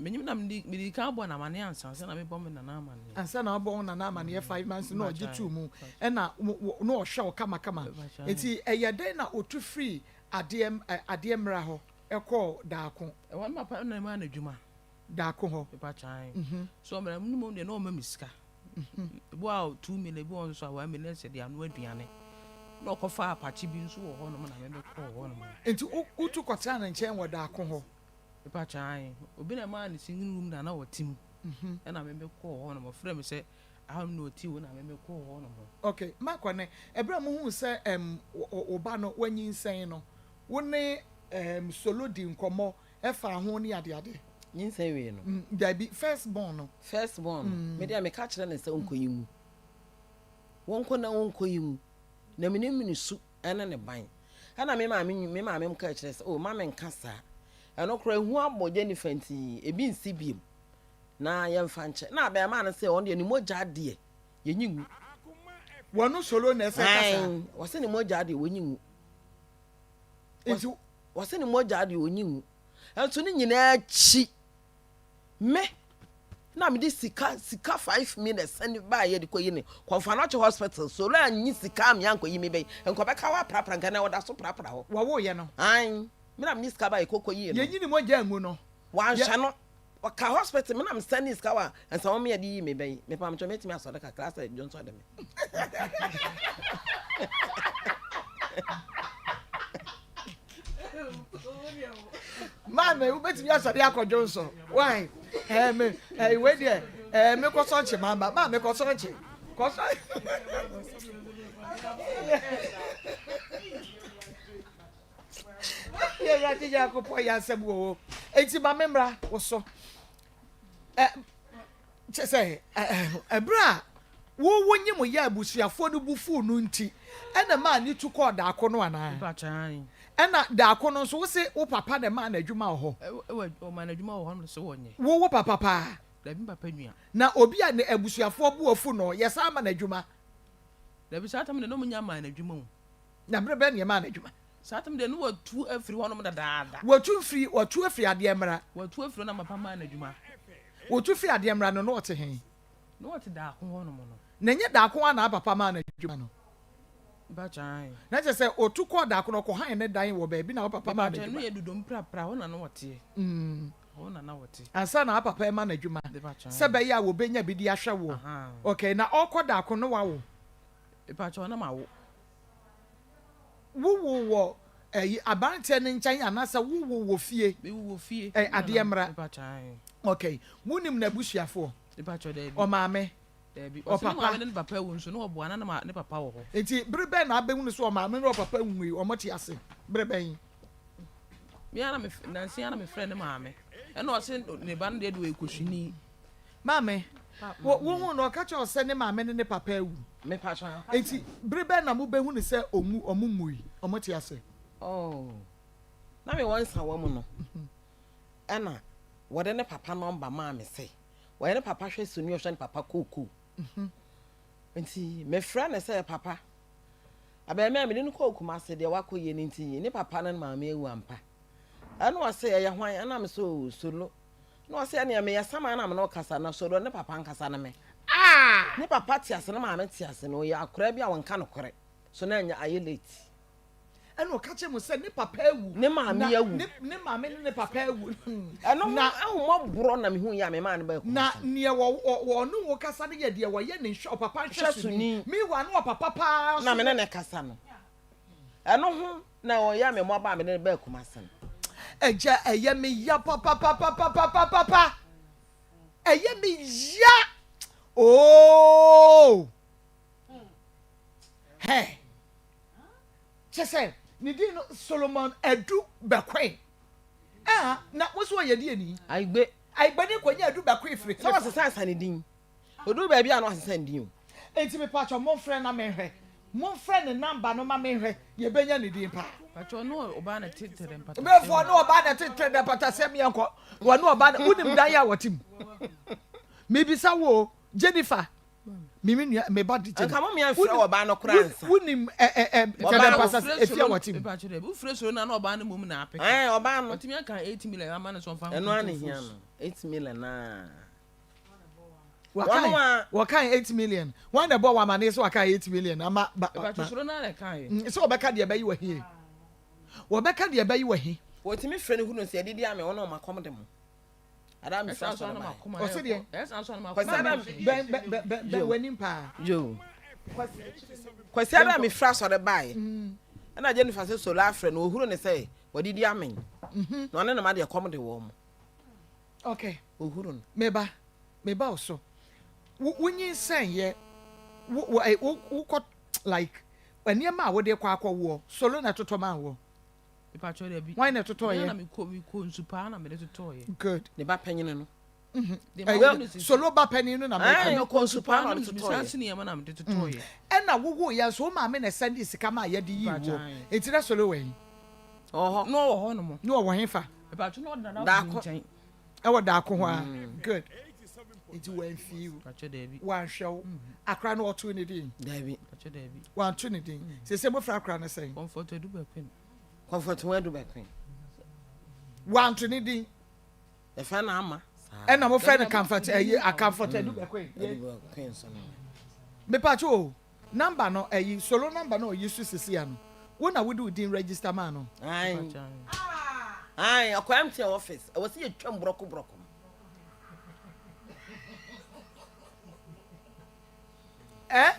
menyim na mede mede kan bɔ no amaneɛ ansa ansa na mebɔ me nana amaneɛ. Ansa na wobɔ wo nana amaneɛ 5 months na ɔgye too mu ɛna na ɔhwɛ wo kamakama. Nti ɛyɛ dɛn na otu firi adeɛ adeɛ mmra hɔ ɛkɔɔ Daako? Ɛhɔ no papa na ɛmaa no adwuma. Daako hɔ. Mepakyɛw. So ɔmmerɛ no mu deɛ na ɔma me sika. Ebi wɔ hɔ a 2 million, ebi wɔ hɔ nso a 1 million sɛ de anoa aduane. Na ɔkɔfaa apakye bi nso wɔ hɔnom na meme kɔɔ hɔnom. Nti wotu kɔtenaa ne nkyɛn wɔ Daako hɔ? Mepakyɛw, ae. Obi na ɛmaa no single room na na ɔte mu. Ɛna meme kɔɔ hɔnom. Ɔfrɛɛ me sɛ ahɔnom na ɔte o na meme kɔɔ hɔnom. Okay, makɔ ne. Ɛberɛ a mohuu sɛ ɛm wo ba no wanyinsɛn no, wo ne ɛm Solo dii nkɔmmɔ ɛfaa ho ne adeade? Nyinsɛn wei no? Dabi, first born no. First born no, me deɛ meka kyerɛ no sɛ ɔnkɔyi ngu. Wɔnkɔ na ɔnkɔyi ngu. Na menim ne su ne ne ban. Ɛna me maame me maame ka kyerɛ sɛ, oh, ma menka saa. Ɛno koraa ehu abɔ Jennifer nti ebi nsi biom. Na yɛmfa nkyɛ. Na abɛɛmaa no sɛ ɔno deɛ ne mogya deɛ yɛnyi ngu. Wɔno solo na ɛsɛ kasa. Wɔsɛ ne mogya deɛ wɔnyi ngu. Nti wɔsɛ ne mogya deɛ ɔnyi ngu. Nso ne nyinaa akyi, me. Na mede sika sika 5 million sɛne baayɛ de kɔyi ne Kɔmfo Anokye Hospital. Solo anyi sika a mea nkɔyi me bɛyi nkɔbɛka hɔ aprapra nka na wɔda so prapra hɔ. Wɔwoyɛ no. An me na mede sika baayɛ kɔkɔyii no. Yɛnyi ne mogya angu no. Wanhwɛ no, ɔka hospital. Me na mesɛne sika wɔ a nsa wɔn yɛde yi me bɛyi. Mepamkyɛ, mɛtumi asɔre kakra sɛ dwonsɔ de me. Maame, wobɛtumi asɔre akɔdwo nso why ɛɛ me ɛɛ wei deɛ ɛɛ me kɔsɔ nkye mama. Maame, kɔsɔ nkye, kɔsɔ. Yɛ Awurade Nyankopɔn, yɛ asɛm wɔ hɔ. Enti ma me mmra wo so. Ɛ kyɛ sɛ ɛberɛ a wo wo nye mo yɛ abusuafoɔ no bu fuu no nti ɛna maa ne tu kɔɔ Daako no anaa? Mpakyɛw. Ɛna Daako no nso, wo se wo papa na ɛmaa no adwuma wɔ hɔ? Ɛwɔ ɔmaa no adwuma wɔ hɔ no sɛ wɔnyɛ. Wo wo papa paa? Dabi, me papa nua. Na obi a ne abusuafoɔ bo afu no, yɛsan ma no adwuma? Dabi, saa tam deɛ na ɔmo nya maa no adwuma o. Na berɛ bɛn na yɛmaa no adwuma? Saa tam deɛ na watu afiri hɔnom dadaada. Watu mfiri, watu afiri adeɛ mmra. Watu afiri hɔ na papa maa no adwuma. Wɔtu firi adeɛ mmra no, na ɔte he? Na ɔte Daako hɔnom no. Na ɛnyɛ Daako ara na papa maa no adwuma no? Mpakyɛw. Na kyerɛ sɛ ɔtu kɔɔ Daako no, ɔkɔhan ne dan wɔ baabi na wo papa maa no Mepakyɛw, adwuma? no yɛ Dodom Prapra, hɔ na na ɔteɛ. Hɔ na na ɔte. Ansa na wo papa rema no adwuma, Mepakyɛw. sɛ ɛbɛyɛ a wɔbɛnya bi de ahwɛ woɔ. Ahaa. Okay, na ɔrekɔ Daako no wawo? Mepakyɛw, na mawo. Wowoo wɔ ɛyi aberanteɛ no nkyɛn anaasɛ wowoo wɔ fie? Mewoo wɔ fie. Ɛ adeɛ mmra. Mepakyɛw. Okay, monim n'abusuafoɔ? Mepakyɛw, daabi. Ɔmaame? Daabi. Ɔse ne Ɔpapa? maame ne ne papa awu nso na ɔboa na ne ma ne papa wɔ hɔ. Nti bere bɛn na abɛhunu sɛ ɔmaame ne ɔpapa nwui, wɔn te ase? Bere bɛn? Me ara na me nansa yi ara na mefrɛ ne maame ɛna ɔse ne ba no deɛ deɛ ɔyɛ kosuni. Maame, wo wohuu no ɔka kyerɛ wo sɛ ne maame ne ne papa awu? Mepakyɛw. Nti bere bɛn na mobɛhunu sɛ ɔnwu, wɔn nwui, wɔn te ase? Oh, na mewɔ nsawa mu no ɛna wɔde ne papa nɔmba maa me sɛ wɔyɛ ne papa hwɛ soni ɔhwɛ ne papa kookoo. Nti mefrɛ no sɛ papa abɛɛmaa mede no kɔɔ Kumase deɛ wakɔ yie no nti ne papa ne ne maame awu ampa. Ɛna ɔse ɛyɛ hwan? Ɛna me sɛ oo Solo. Na ɔse ɛneɛ meyɛ saman na me ne wo kasa na Solo ne papa nkasa ne me. Ne papa te ase ne maame te ase na ɔyɛ akoraa bi a ɔnka nokorɛ so na ɛnyɛ ayɛ late. Ɛna ɔka kyerɛ mo sɛ ne papa awu. Ne maame Na awu. ne ne maame ne ne papa awu. Ɛno ho Na ahummɔborɔ na mehu yɛ a memaa no baa na Kumasi. neɛ wɔ wɔ wɔne wo kasa no yɛ deɛ wɔyɛ ne nhwɛ ɔpapa nhwɛsoni. Nhwɛsoni. Meanwhile na ɔpapa paa Na nso me ne yɛ. no kasa no. Ɛno ho na ɔyɛ me mmɔbɔ a mede no baa Kumasi no. Agya, ɛyɛ me ya papapapapapapa. Ɛyɛ me ya. Oh. Hey. Kyɛ sɛ ne din no Solomon Adu Bɛkoe. Ah, na wo so ɔyɛ deɛ ni? Aigbe. Aigbe ne kɔnya Adu Bɛkoe firi Sɛ hefa? wɔsesa asa ne din. Oduru baabi a na wasesa ne din o. Enti mepakyɛw momfrɛ na menhwɛ. Momfrɛ ne number no ma menhwɛ, yɛbɛnya ne din paa. Pakyɛw, ɔne ɔbaa na ɛte tere mpatasɛm. Mefo, ɔne ɔbaa na ɛte tere mpatasɛm, yɛnkɔ. Ɔne ɔbaa na, wonim dan a wɔte mu? Mebisa wo o, Jennifer. Me me nua me ba di kyɛn. Nka mo mmea mfrɛ ɔbaa no koraa ansa. Wonim ɛ ɛ ɛ tɛdɛ mpasa efi a wɔte mu. Wofrɛ soro na na ɔbaa no mmom na apeke. Ɛn ɔbaa no. Ɔtumi aka 8 million ama no sɛ ɔmfa Ɛno ara na ehia no 8 million naa. Wɔkan wɔkan 8 million. Wɔn na ɛbɔ wɔn amaneɛ sɛ wɔkan 8 million ama ba. Ìbàtú soro na ɛka yɛ. Sɛ wɔbɛka deɛ ɛbɛyi wɔ he. Wɔbɛka deɛ ɛbɛyi wɔ he. Wɔtumi frɛ no hunu sɛ ɛdidi ame wɔn na wɔn akɔm de mo. Ɔse deɛ bɛn bɛn bɛn bɛn w'anim paa. Yoo. Kwasi ada mi fira sɔre baeɛ. Ɛna Jennifer sɛ Solo afrɛ no ohuru ne sɛ wadidi amen. Na ɔne ne ma deɛ kɔm de wɔn mo. Okay. Ohuru no. Meba meba wo so. Wo wonyinsɛn yɛ wo wo wokɔ like nneɛma a wode kɔ akɔwoɔ Solo na ɛtotɔ maa woɔ. Mepakyɛw dabi. Hwan na ɛtotɔɔ yɛ? Na mekɔ mekɔ nsu paa na mede totɔɔ yɛ. Good. Ne ba panyin no. Ɛyɛ Solo ba panyin no na meka. Ɛɛ mekɔ nsu paa na mede totɔɔ yɛ. Mesan si nneɛma na mede totɔɔ yɛ. Ɛna wowo yɛ nso wo maame na ɛsɛnde sika ma yɛde yii woɔ. Enti na Solo wɔ he? Ɔwɔ hɔ. Na ɔwɔ hɔ nom. Na ɔwɔ he fa? Mepakyɛw na ɔda n'adamfo nkyɛn. Ɛwɔ Daako hɔ a. Good. Nti wamfii wo. Mepakyɛw dabi. Wanhwɛ wo. Akora no ɔtoo ne din? Dabi. Mepakyɛw dabi. Wanto ne din. Seesei mofrɛ akora no sɛn? Comfort Adu Bɛkoen. Comfort Adu Bɛkoen. Wanto ne din. Yɛfrɛ no Ama. Ɛna mo frɛ no comfort ɛyi a comfort ɛdu bɛkoe. Mepatwo o number no ɛyi solo number no ɔyi so sisi ano wo na wode wo din register maa no. Ayi ayi ɔkɔ MTN office ɛwɔ sɛ yɛtwam borɔko borɔko. Eh?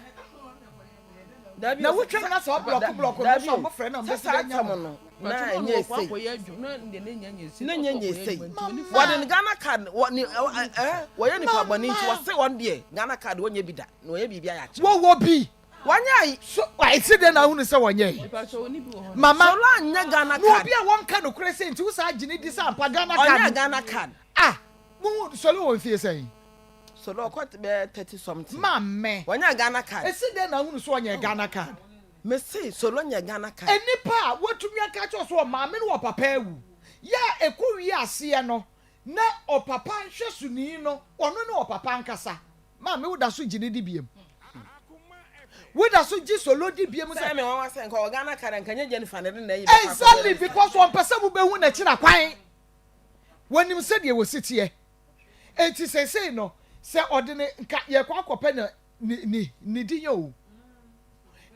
Na wotwam na sɛ ɔblɔko blɔko no so ɔmo frɛ na ɔmo bɛsi dɛ nya no. Na ɛnyɛ esei. Na ɛnyɛ nyɛ esei. Wɔde ne Ghana card wɔ ne ɛ wɔyɛ nipa bɔne nti wɔse wɔn deɛ Ghana card wɔnyɛ bi da na wɔyɛ biribi ayɛ akyɛ. Wɔwɔ bi. Wɔnyɛ ayi. So ɛsi dɛ na ahunu sɛ wɔnyɛ yi. Mama. Solo anyɛ Ghana card. Na obi a wɔnka nokorɛ sɛ nti wosaa gye ne di sɛ ampa Ghana card. Ɔnyɛ Ghana card. Ah mo Solo wɔ mfie sɛn? Solo ɔkɔ bɛyɛ 30 something. Maame. Wɔnyɛ Ghana card. Esi dɛn na ahunu so ɔnyɛ Ghana card? Me se Solo nyɛ Ghana card. Nnipa a wɔatumi aka akyerɛ wo sɛ ɔmaame ne ɔpapa awu, yɛ a ɛkɔ wie aseɛ no na ɔpapa nhwɛsoni no ɔno ne ɔpapa ankasa. Maame wo da so gye ne di biam? Wo da so gye Solo di biam sɛ. Sɛ me nwanwa sɛ nka ɔwɔ Ghana card a nka nyɛ Jennifer na ɛde n'ayi bɛkɔ akɔyɛ. Exactly because wɔmpɛ sɛ mobɛhu n'akyira kwan. Wɔnim sɛdeɛ wɔsi teɛ. Enti seesei no, sɛ ɔde ne, nka yɛrekɔ akɔpɛ ne, ne, ne, ne din o.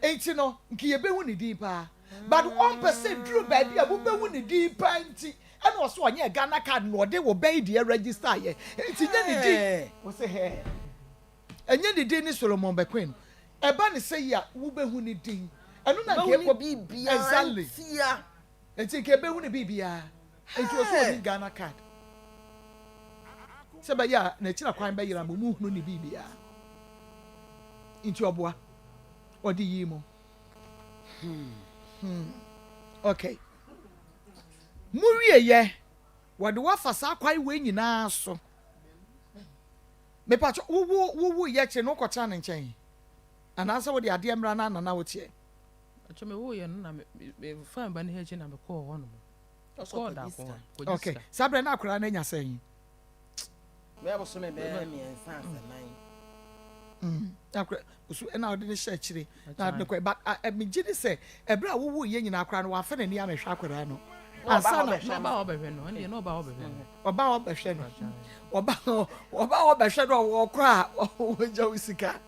Enti no, nka yɛbɛhu ne din paa. But ɔmpɛ sɛ duru baabi a mobɛhu ne din paa nti, ɛna ɔsɛ ɔnyɛɛ Ghana card na ɔde wo bɛyi deɛ register yɛ. Enti nyɛ ne din. Wɔsɛ hɛɛ. Ɛnyɛ ne din ne Solomon Bequin. Ɛba ne sɛ yi a, wobɛhu ne din. Ɛno na nka yɛkɔ. Exactly. Enti nka ebehu no biribiara. Enti ɔsɛ ɔnni Ghana card. Sɛ ɛbɛyɛ a n'akyira kwan bɛyera ma ɔmu hunu ne biribiara. Nti ɔboa. Ɔde yii mo. Hmm. Okay. Mo wieyɛ, wɔde wo afa saa kwan wei nyinaa so. Mepatwɔ, wowo wowo yɛ kyerɛ no wokɔtena ne nkyɛn? Anaasɛ wode adeɛ mmra na nana woteɛ? Mpakyɛ me wo yɛ no na me me fa me ba no akyi na me kɔɔ hɔ nom. Kɔɔ da ko kɔ gye Okay, saa berɛ na akwadaa no anya sɛn? Bɛyɛ bosome bɛyɛ mmiɛnsa asɛ nan. Mm, akora osu ɛna ɔde ne hyɛ akyire na ɔde ne kɔ but megye di sɛ ɛberɛ a wowu yɛ nyinaa akwadaa no wafa n'ani amɛhwɛ akwadaa no. Ansa na ɔba hɔ bɛhwɛ no ɛndeɛ na ɔba hɔ bɛhwɛ no. Ɔba hɔ bɛhwɛ no ɔba ɔba hɔ bɛhwɛ no ɔkɔ a ɔgya wo sika.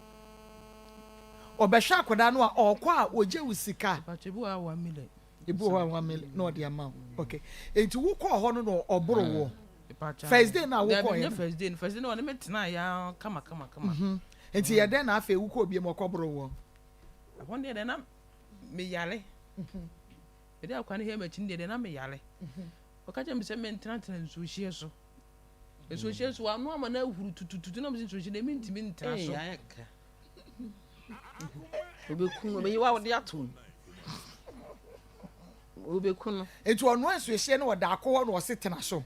Ɔbɛhwɛ akwadaa no a ɔkɔ a ɔgye wo sika. Mpakyɛ ebi wɔ hɔ a 1 million. Ebi wɔ hɔ a 1 million na ɔde ama wo. Okay. Enti wokɔɔ hɔ no na ɔboro woɔ. First day no a wokɔɔ yɛ no. First day no first day no ɔne me tena ya kama kama kama. Enti yɛ dɛn na afei wokɔɔ biem ɔkɔboro woɔ? Ɛhɔ deɛ deɛ na me yare. Mede akwadaa no hɛ m'akyi no deɛ deɛ na me yare. Ɔka kyerɛ me sɛ mentenatena nsuohyeɛ so. Nsuohyeɛ nso wano ama no ahuru tutututu na mese nsuohyeɛ deɛ mentumi ntena so. Obeku no, obeyi wa ɔde ato mu. Obeku no. Nti ɔnoa nsuohyeɛ no wɔ daako hɔ na ɔse tena so.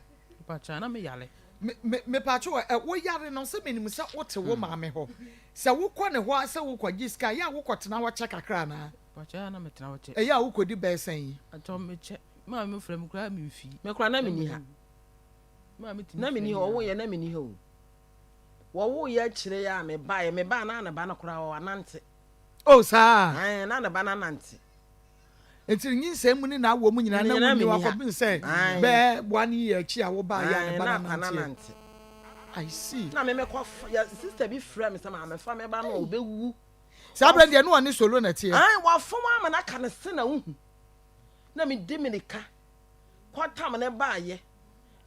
Mepakyɛ na me yare. Me me mepakyɛ ɛ wo yare no sɛ menim sɛ wote wo maame hɔ. Sɛ wokɔ ne hɔ a sɛ wokɔ gye sika ɛyɛ a wokɔ tena hɔ kyɛ kakra anaa? Mepakyɛ ɛyɛ a na me tena hɔ kyɛ. Ɛyɛ a wokɔ di bɛyɛ sɛn? Mepakyɛ mekyɛ maame me frɛ me koraa me nfi. Me koraa na me ni ha. Na menni hɔ, wɔwoeɛ na menni ha o. Wɔwoeɛ akyire yi a mebaeɛ, mebaa na ne ba no koraa wanante. Oh saa? Ɛɛ, na ne ba no anante. Nti nyinsɛn mu ne n'awoɔ mu nyinaa na wonni hɔ akɔpem sɛ bɛɛ one year akyi a wobaeɛ a ne ba no ananteɛ. I see. Na me mekɔ yɛ sister bi frɛ me sɛ maame fa me ba no a ɔbɛwu. Saa berɛ deɛ ne ɔne solo na ɛteɛ. Ae, wafom ama no aka ne se na wohu. Na medi mirika kɔtam ne baayɛ.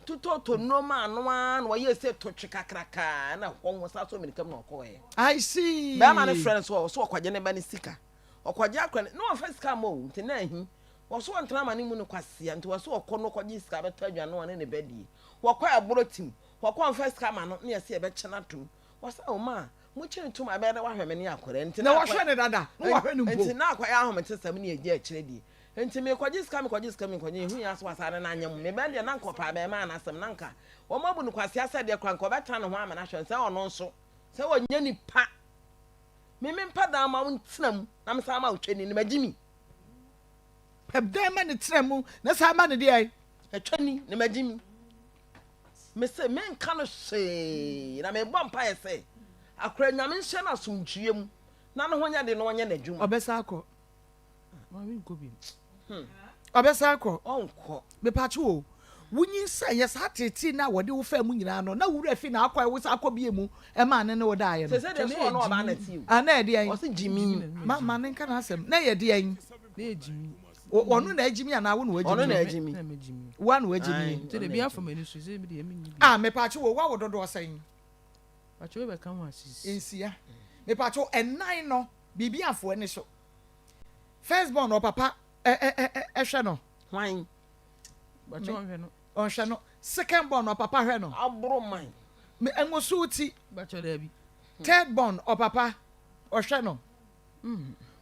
Totɔtɔ nnoɔma ano ara na ɔyɛɛ sɛ totwe kakraka na hɔ ho san sɔ mirika mu na ɔkɔɔɛ. I see. Bɛrima no frɛ no sɛ ɔsɛ ɔkɔgye ne ba no sika. Ɔkɔgye akora no na ɔmfa sika mma o nti na ahi. Wɔso ɔntena ama ne mu no kwasea nti wɔso ɔkɔ no ɔkɔgye sika bɛtɔ aduane na ɔne ne ba die. Wɔkɔ ɛborɔ tim. Wɔkɔ ɔmfa sika ma no na yɛse yɛbɛkye no atom. Wɔse oh ma mokye no tom a ɛbɛyɛ dɛ wahwɛ me ne akora nti na wahwɛ no dada na wahwɛ no mpo. Nti na akɔyɛ ahometesɛm ne yɛgye akyire die. Nti mekɔgye sika mekɔgye sika mekɔgye ehu yɛ aso asa ne n'anyɛ mu mebɛn deɛ na nka ɔpɛ abɛɛmaa n'asɛm na nka wɔn abu no kwasea sɛ deɛ kora nka ɔbɛtena ne ho ama no ahwɛ sɛ ɔno nso sɛ ɔnyɛ nipa me mempɛ dan ma wo ntena mu na mesan ma wo twani no magye mi pɛ dan ma ne tena mu na san ma ne deɛ atwani ne magye mi mese menka no hwee na mebɔ mpaeɛ sɛ akora nyame nhyɛ no asomdwie mu na ne ho nyɛ de na ɔnyɛ n'adwuma ɔbɛsa akɔ Ɔbɛsan akɔ. Ɔnkɔ. Mepatwo o. Wonyinsɛn yɛ saa teetee no a wɔde wo faa mu nyinaa no, na wo werɛ fi na akɔ a wosan kɔbie mu maa no ne wo daeɛ no. Sese deɛ so ɔne ɔbaa na te o. Ah, na ɛyɛ deɛn? Ɔse gyimi. Ma ma ne nka n'asɛm. Na ɛyɛ deɛn? Na ɛyɛ gyimi. Ɔno na agyimi anaa wo na wagyimi? Ɔno na agyimi. Na magyimi. Wo a na wagyimi. Nti de bi afa m'ani so sɛ bi deɛ menyi bi. Ah, mepakye wo, woawo dodoɔ sɛn? Pakye wei bɛka ho asisi. Nsia. Mepakye wo, ɛnan no, biribi afo ani so. First born ɔpapa ɛ ɛ ɛ ɛ hwɛ no. Hwan? Pakye ɔnhwɛ no. Ɔnhwɛ no. Second born ɔpapa hwɛ no. Aboro man. Me nwosow ti. Pakye daabi. Third born ɔpapa ɔhwɛ no.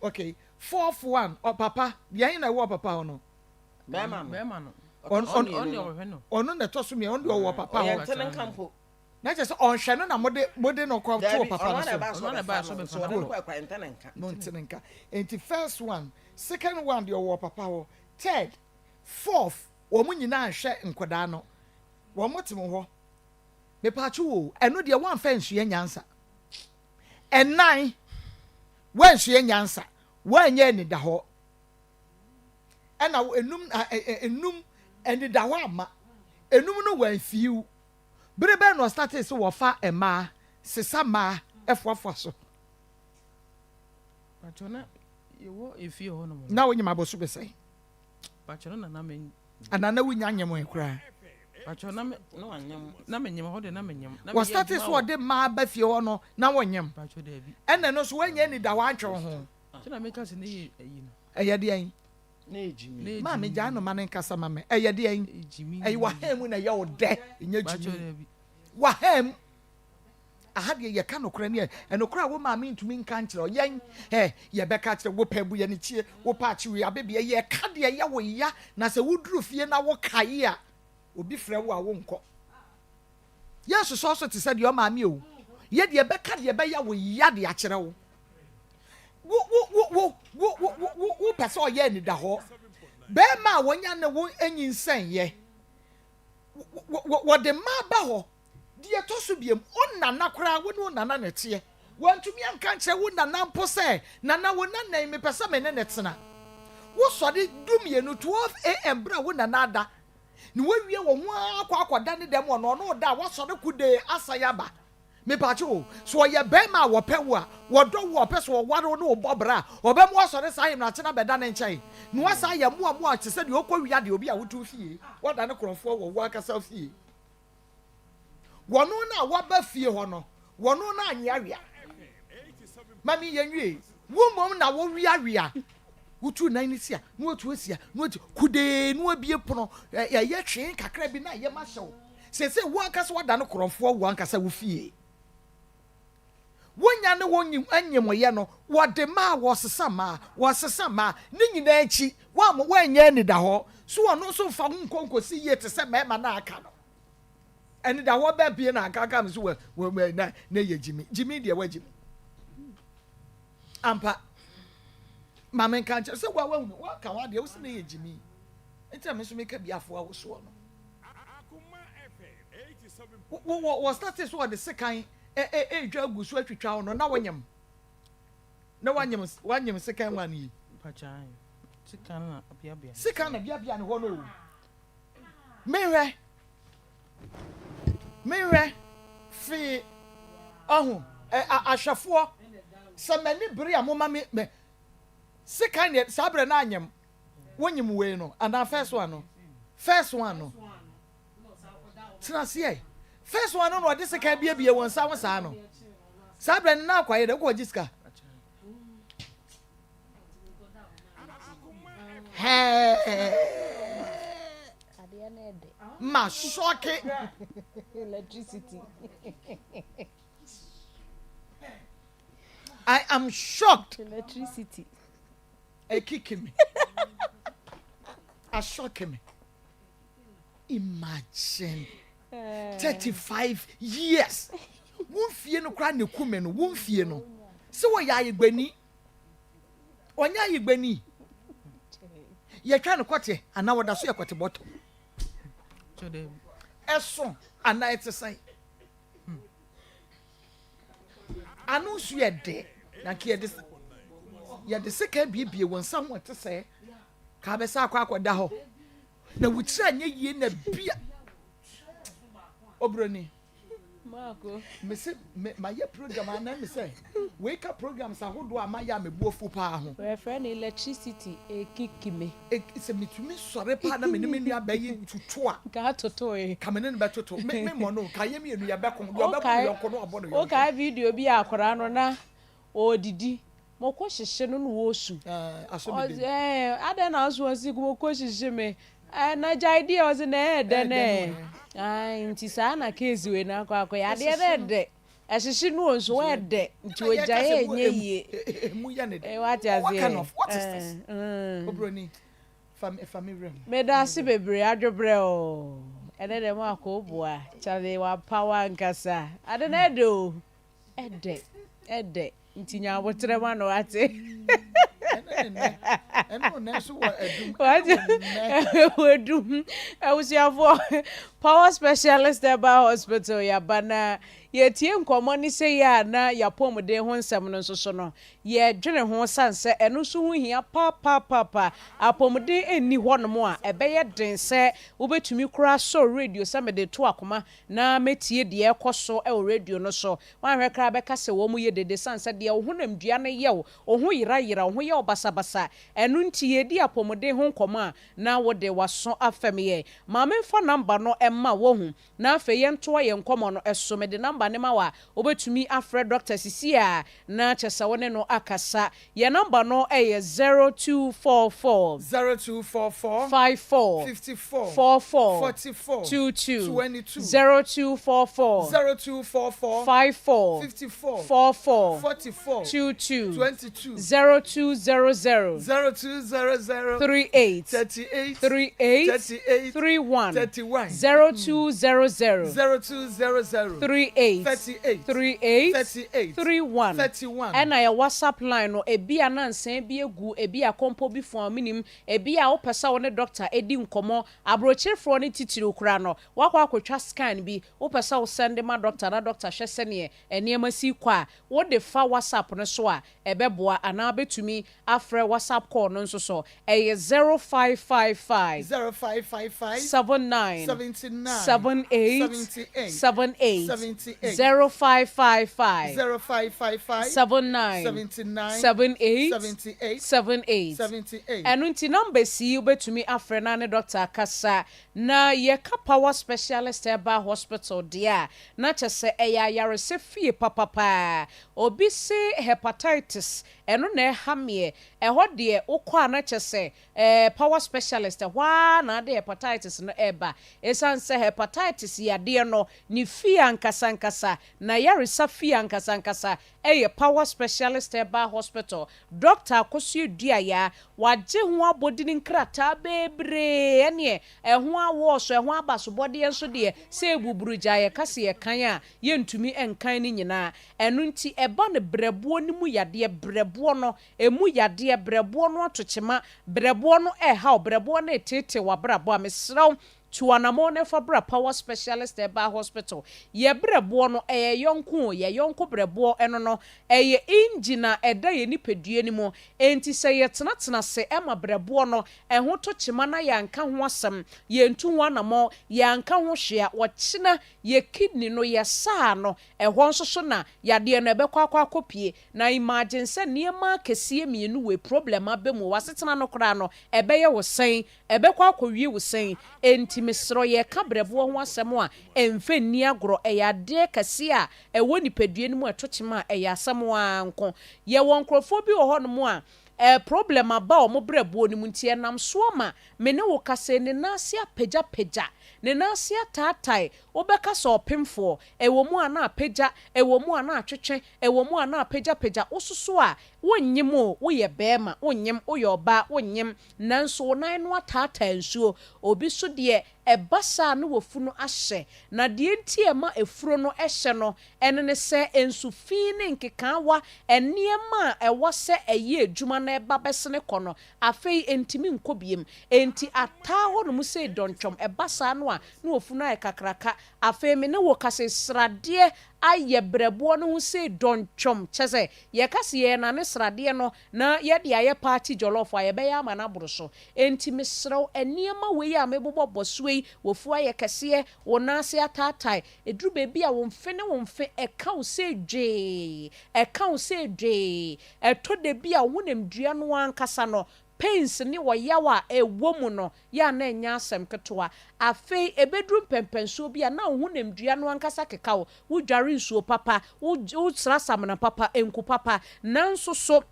Okay. Fourth one ɔpapa deɛ ɛhe na ɛwɔ ɔpapa hɔ no? Bɛrima no. Bɛrima no. Ɔno deɛ ɔhwɛ no. Ɔno na ɛtɔ so mmienu ɔno deɛ ɔwɔ ɔpapa hɔ. Ɔyɛ ntene nka mpo. Na kyerɛ sɛ ɔnhwɛ no na mode mode no kɔ to papa no so. Ɔno na ɛbaa sɛ ɔbɛfa no. Ɔde no kɔ ntene nka. No ntene nka. Nti first one, second one deɛ ɔwɔ papa hɔ, third, fourth wɔn nyinaa nhwɛ nkwadaa no. Wɔn te mo hɔ. Mepatwo o, ɛno deɛ wɔamfa nsua nyansa. Ɛnan, wɔansua nyansa, wɔanyɛ anidahɔ. Ɛna enum enum anidahɔ amma. Enum no wɔamfiw. Bere bɛn na ɔstartee sɛ wɔfa mmaa, sesa mmaa foafoa so? Pakyɛ na yɛwɔ efie hɔ nom. Na wonyim abosome sɛn? Pakyɛ no na na me. Anaa na wunya nyemee koraa? Pakyɛ na me na me nyem hɔ de na me nyem. Wɔstartee sɛ wɔde mmaa ba fie hɔ no na wonyem? Pakyɛ daabi. Ɛna ɛno nso woannya anidaho antwe wo ho? Kyɛ na meka sɛ ne yɛ ayi no. Ɛyɛ deɛn? Na ɛgyimi. Maame gyaa no ma no nkasa ma me. Ɛyɛ deɛn? Ɛyɛ w'ahan mu na ɛyɛ wo dɛ. Ɛnyɛ gyimi. W'ahan mu. Aha deɛ yɛka nokorɛ ne ɛnokorɛ a wo maame ntumi nka nkyerɛ wo. Yɛn ɛ yɛbɛka kyerɛ wo pɛ bu yɛn kyie wo pɛ akyewe abebeɛ yɛka deɛ ɛyɛ wo ya na sɛ woduru fie na wokae a obi frɛ wo a wonkɔ. Yɛnsosɔ so te sɛ deɛ ɔmaame o. Yɛ deɛ bɛka deɛ ɛbɛyɛ wo ya de akyerɛ wo. Wo wo wo wo wo wo wo wo wo pɛ sɛ ɔyɛ anidahɔ. Bɛrima a wɔnya ne wo nyinsɛn yɛ. Wɔde mmaa ba hɔ. Deɛ ɛtɔ so biom, wo nana koraa, wo ne wo nana na ɛteɛ. Wantumi anka ankyerɛ wo nana mpo sɛ, Nana, wo nana yi, mepɛ sɛ me ne no tena. Wosɔre dumienu, 12 AM, berɛ a wo nana ada, na wawie wɔ ho ara akɔ akɔda ne dɛm hɔ no, ɔne wo da a, wasɔre kodee asan aba. Mepaakyɛw o, sɛ ɔyɛ bɛrima a wɔpɛ wo a, wɔdɔ wo a, ɔpɛ sɛ ɔware wo ne wo bɔ bra a, ɔbɛma woasɔre saa ahemakye no abɛda ne nkyɛn, na wasan ayɛ mmoammoa te sɛ deɛ ɔrekɔwia deɛ obi a wote wo fie, woadane korɔmfoɔ wɔ wo ankasa fie. Wɔno no a waba fie hɔ no, wɔno no anweawea. Ma me yɛnwie. Wo mmom na woweawea. Wotu nan no si a, na watu asi a, na watu kudee, na wabie pono. Ɛyɛ twee kakra bi na yɛm ahyɛ wo. Seesei wo ankasa woadane korɔmfoɔ wo ankasa wo fie. Wonya ne wo nyemyɛ no, wɔde maa, wɔsesa maa, wɔsesa maa. Ne nyinaa akyi, woamma woannya anidahɔ. So ɔno nso mfa wo nkɔ nkɔsi yie te sɛ mmarima no a aka no? Anidahɔ bɛn pie na anka aka me so wɔ wɔ na na yɛ gyimi. Gyimi deɛ woagyimi. Ampa. Ma menka nkyerɛ sɛ woa woahunu, woaka w'adeɛ, wo se na yɛ gyimi. Nti na me nso meka bi afoa wo soɔ no. Wo wɔ wɔ starte so wɔde sekan ɛɛdwa agu so atwitwa wo no na wonyem na wanyem wanyem sekan wan yi. Sekan na biabia. Sekan na biabia ne hɔ no o. Menhwɛ menhwɛ fee ɔho ɛ ahwɛfoɔ sɛ m'ani bere a moma me me sekan deɛ saa berɛ na anyem wonyim wei no anaa first one no first one no tena aseɛ first one no na ɔde sekan biebie wɔn nsa ho saa no saa berɛ no na akɔ ayɛ dɛ wokɔ gye sika ma sɔke electricity I am shocked electricity Ekiki me. Asɔke me. Imagine. 35 years. Wo mfie no koraa na eku me no. Wo mfie no. Sɛ wɔyɛ ayegbani. Ɔnyɛ ayegbani. Yɛtwa no kɔte anaa wɔda so yɛ kɔte bɔtɔ. Ɛso anaa ɛte sɛn. Ano nso yɛ dɛ, na nka yɛde yɛde sekan biebie wɔn nsa ho ɛte sɛ ka abɛsa akɔ akɔda hɔ. Na wo tiri anyɛ yie na bia. Obroni. Mese me mayɛ program a na me sɛ wei ka programs ahodoɔ a mayɛ a me bo afu paa ho. Wɔfrɛ no electricity ekiki me. Sɛ metumi sɔre paa na me ne me nua bɛ yi tutu a. Nka atotoe. Ka me ne no bɛtoto. Me me mmɔ no o, ka yɛ mmienu yɛbɛko. Deɛ ɔbɛbɔ ne yɔnko no wabɔ ne yɔnko. Wokae video bi a akwadaa no na ɔredidi Moko hyehye no na ɔresu. Ɔse ɛɛ adɛn na woso ɔse moko hyehye me ɛɛ na gyae deɛ ɔse na ɛyɛ dɛ nɛ ae nti saa na case wei no akɔ akɔyɛ adeɛ no ɛdɛ ɛhyehye no o nso ɛdɛ nti ɔgyae ɛnyɛ yie ɛɛ wate aseɛ ɛɛ Medase bebree adwobrɛ oo ɛnɛ deɛ mo akɔ boa kyale wapaw ankasa ade no ɛdɛ oo ɛdɛ ɛdɛ. Nti nya aboterɛ ma no wate. Wate wadum abusuafoɔ power specialist herbal hospital yaba na yɛtie nkɔmmɔ ne sɛ yɛ a na yɛapɔmuden ho nsɛm no nso so no yɛdwene ho sane sɛ ɛno nso ho hia papaapapa apɔmuden nni hɔnom a ɛbɛyɛ den sɛ wobɛtumi koraa sɔ radio sɛ mede to akoma na mɛtie deɛ ɛkɔ so wɔ radio no so Woanhwɛ koraa bɛka sɛ wɔn yɛ dede sane sɛ deɛ wo honamdua no yɛ wo, wo ho yerayera, wo ho yɛ wo basabasa. Ɛno nti yɛredi apɔmuden ho nkɔmmɔ a, na wode w'aso afɛm yɛn. Ma memfa number no mma wo, woahu, na afei yɛntoa yɛn nkɔmmɔ no so. Mede number no ma wo a, wobɛtumi afrɛ dɔkta sisi ara na kyerɛ sɛ wo ne no akasa. Yɛn number no yɛ 0244. 0244. 54. 54. 44. 44. 22. 22. 0244. 0244. 54. 54. 44. 44. 22. 22. 0200. 0200. 38. 38. 38. 38. 31. 31. 0200. 0200. 38. 38. 38. 38. 31. 31. Ɛna yɛ WhatsApp line no, ebia na nsɛn bi agu, ebia kɔmpɔ bi fua wo, menim, ebia wopɛ sɛ wo ne dɔkta di nkɔmmɔ, abrokyerefoɔ no titiriw koraa no, woakɔ akɔtwa scan bi, wopɛ sɛ wo sɛnde ma dɔkta na dɔkta hwɛ sɛdeɛ nneɛma si kɔ a, wode fa WhatsApp no so a, ɛbɛboa, anaa wobɛtumi afrɛ WhatsApp call no nso so, ɛyɛ 0555. 0555. 79. 79. 78. 78. 78. 78. 0555. 0555. 79. 79. 78. 78. 78. 78. Ɛno nti numbers yi wobɛtumi afrɛ na ne dɔkta akasa. Na yɛka Power Specialist Herbal Hospital deɛ a, na kyerɛ sɛ ɛyɛ ayaresɛ fie papapaa. Obi se hepatitis, ɛno na ɛha meɛ. Ɛhɔ deɛ wokɔ a na kyerɛ sɛ ɛɛ Power Specialist, ɛhɔ ara na ade hepatitis no ɛreba. Ɛsiane sɛ hepatitis yadeɛ no, ne fie ankasa ankasa, n'ayaresa fie ankasa ankasa ɛyɛ Power Specialist Herbal Hospital. Dɔkta Akosua Duayaa, wagye ho abɔdini nkrataa bebree, ɛneɛ ɛho awɔɔso, ɛho abasobɔdeɛ nso deɛ, sɛ ɛbuburugya a yɛka sɛ yɛkan a, yɛntumi nkan ne nyinaa. Ɛno nti ɛba no berɛboɔ no mu yadeɛ, berɛboɔ no ɛmu yadeɛ, berɛboɔ no atokyema, berɛboɔ no ɛreha wo, berɛboɔ no reteetee w'abrabɔ a, mesrɛ wo, Tu anamɔn na fa bra Power Specialist Herbal Hospital. Yɛ berɛboɔ no, ɛyɛ yɔnko o, yɛ yɔnko berɛboɔ ɛno no, ɛyɛ engine a ɛda yɛn nipadua no mu. Enti sɛ yɛtenatena ase ma berɛboɔ no ɛho to kyema na yɛanka ho asɛm, yɛntu ho anamɔn, yɛanka ho hwee a, ɔkyena yɛ kidney no, yɛ saa no, ɛhɔ nso so na yadeɛ no ɛbɛkɔ akɔ akɔpue. Na imagine sɛ nneɛma akɛseɛ mmienu wei problem aba mu wɔ w'asetena no koraa no, ɛbɛyɛ wo sɛn? Ɛbɛkɔ akɔwie wo sɛn? Enti mesrɛ wo, yɛreka berɛboɔ ho asɛm a, ɛmfa nni agorɔ. Ɛyɛ adeɛ kɛseɛ a ɛwɔ nipadua no mu a ɛto kyema a, ɛyɛ asɛm ara nko. Yɛwɔ nkorɔfoɔ bi wɔ hɔnom a, eh, problem aba wɔn berɛboɔ no mu nti ɛnam so ama me ne wo kasa yi, ne nan ase apagyapagya, ne nan ase ataatae, wobɛka sɛ ɔpemfoɔ, ɛwɔ mu a na apagya, ɛwɔ mu a na atwetwe, ɛwɔ mu a na apagyapagya, wososo a, wonnyem o, woyɛ barima, wonnyem, woyɛ ɔbaa, wonnyem, Nanso wo nan no ataataa nsuo. Obi nso deɛ, ɛba saa a na wafunu ahyɛ. Na deɛ enti a ɛma afuro no hyɛ no, ɛno ne sɛ nsu fi ne nkekaawa, nneɛma a ɛwɔ sɛ ɛyɛ adwuma na ɛba bɛsene kɔ no, afei ɛntumi nkɔ bio. Enti ataa hɔnom sei dɔntwɔm. Ɛba saa no a, na wafunu ayɛ kakraka. Afei me ne wo kasa yi, sradeɛ ayɛ berɛboɔ no ho sei dɔntwɔm, kyerɛ sɛ, yɛka sɛ yɛrenane sradeɛ no na yɛde ayɛ party jollof a, yɛbɛyɛ ama no aboro so. Enti mesrɛ wo, nneɛma wei a mebobɔbɔ soɔ yi, w'afu ayɛ kɛseɛ, wo nan ase ataatae, ɛduru baabi a wo mfe ne wo mfe, ɛka wo sei dwee, ɛka wo sei dwee, ɛtɔ da bi a wo honamdua no ankasa no, pains ne ɔyaw a ɛwɔ mu no, yɛ a na ɛnyɛ asɛm ketewa. Afei ɛbɛduru mpɛnpɛnsoɔ bi a na wo honamdua no ankasa keka wo. Wodware nsuo papa, wosra samina papa, nku papa, nanso so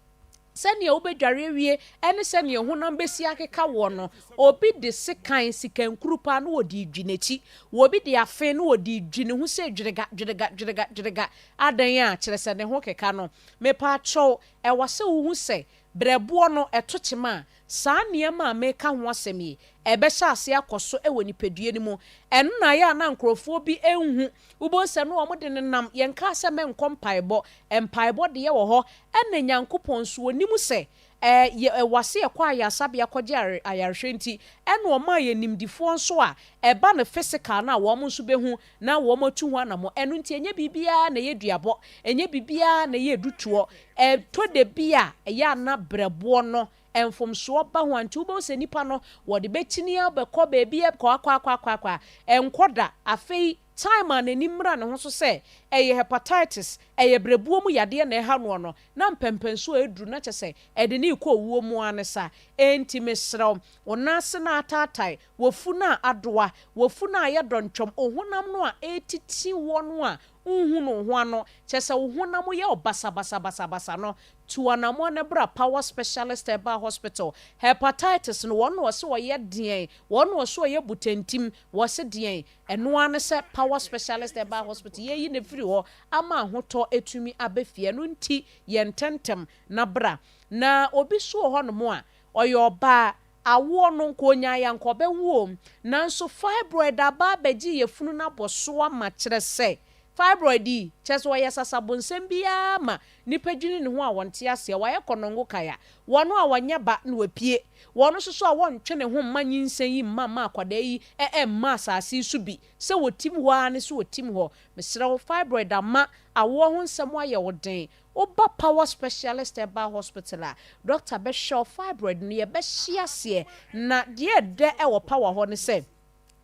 sɛdeɛ wobɛdware awie ne sɛdeɛ honam bɛsi akeka woɔ no, obi de sekan, sikankuru paa na ɔde redwi n'akyi, obi de afe na ɔde redwi ne ho sɛ dwerega, dwerega, dwerega, dwerega, adɛn a, kyerɛ sɛ ne ho keka no. Mepaakyɛw, ɛwɔ sɛ wohu sɛ berɛboɔ no, ɛto kyema a, Saa nneɛma a mereka ho asɛm yi, ɛbɛhyɛ aseɛ akɔ so wɔ nipadua no mu. Ɛno na ayɛ a na nkorɔfoɔ bi nhu. Wobɛhu sɛ na wɔde nenam. Yɛnkaa sɛ mɛnkɔ mpaebɔ. Mpaebɔ deɛ wɔ hɔ. Ɛna Nyankopɔn nso, ɔnim sɛ ɛ, yɛ, ɛwɔ sɛ yɛkɔ ayaresabea kɔgye ayarehwɛ nti, ɛna ɔmaa yɛn nimdifoɔ nso a ɛba no physical no a wɔn nso bɛhu na wɔatu ho anammɔn. Ɛno nti ɛnyɛ biribiara na ɛyɛ duabɔ, ɛnyɛ biribiara na ɛyɛ adutoɔ. Ɛtɔ da bi a, ɛyɛ a na berɛboɔ no mfomsoɔ ba ho a, nti wobɛhu sɛ nipa no wɔde bɛkyini abɛkɔ baabi akɔ akɔ akɔ akɔ akɔ a, ɛnkɔ da. Afei time a n'ani mmra ne ho so sɛ ɛyɛ hepatitis, ɛyɛ berɛboɔ mu yadeɛ na ɛha noɔ no, na mpɛnpɛnsoɔ a ɛduru na kyerɛ sɛ ɛde no rekɔ owuo mu ara ne saa. Enti mesrɛ wo, wo nan ase no ataatae, W'afu no a adoa, w'afu no a ayɛ dɔntwɔm, ohonam no a ɛretiti woɔ no a wonhu no wo ho ano, kyerɛ sɛ wo honam yɛ wo basabasabasabasa no, tu anammɔn na bra Power Specialist Herbal Hospital. Hepatitis no, wɔn na wɔse wɔyɛ deɛn? Wɔn na wɔse wɔyɛ butantim, wɔse deɛn? Ɛno ara ne sɛ Power Specialist Herbal Hospital, yɛyi no afiri hɔ ama ahotɔ atumi aba fie. Ɛno nti yɛ ntɛntɛm na bra. Na obi nso wɔ hɔnom a, ɔyɛ ɔbaa, Awoɔ no, nka ɔnyaeɛ a nka ɔbɛwo o, nanso fibroid aba abɛgye yafunu no abɔ so ama, kyerɛ sɛ, fibroid yi, kyerɛ sɛ ɔyɛ sasabonsɛm bi ara ma nnipa dwene ne ho a wɔnte aseɛ, wayɛ kɔnɔngo kaya, wɔn a wɔnyɛ ba na wapue, wɔn nso so a wɔntwe ne ho mma nyinsɛn yi mma mma akwadaa yi mma asase yi so bi, sɛ wɔtim hɔ ara ne sɛ wɔtim hɔ. Mesrɛ wo, fibroid ama awoɔ ho nsɛm ayɛ wo den, Woba Power Specialist Herbal Hospital a, dɔkta bɛhwɛ wo fibroid no, yɛbɛhye aseɛ. Na deɛ ɛdɛ wɔ Power hɔ ne sɛ,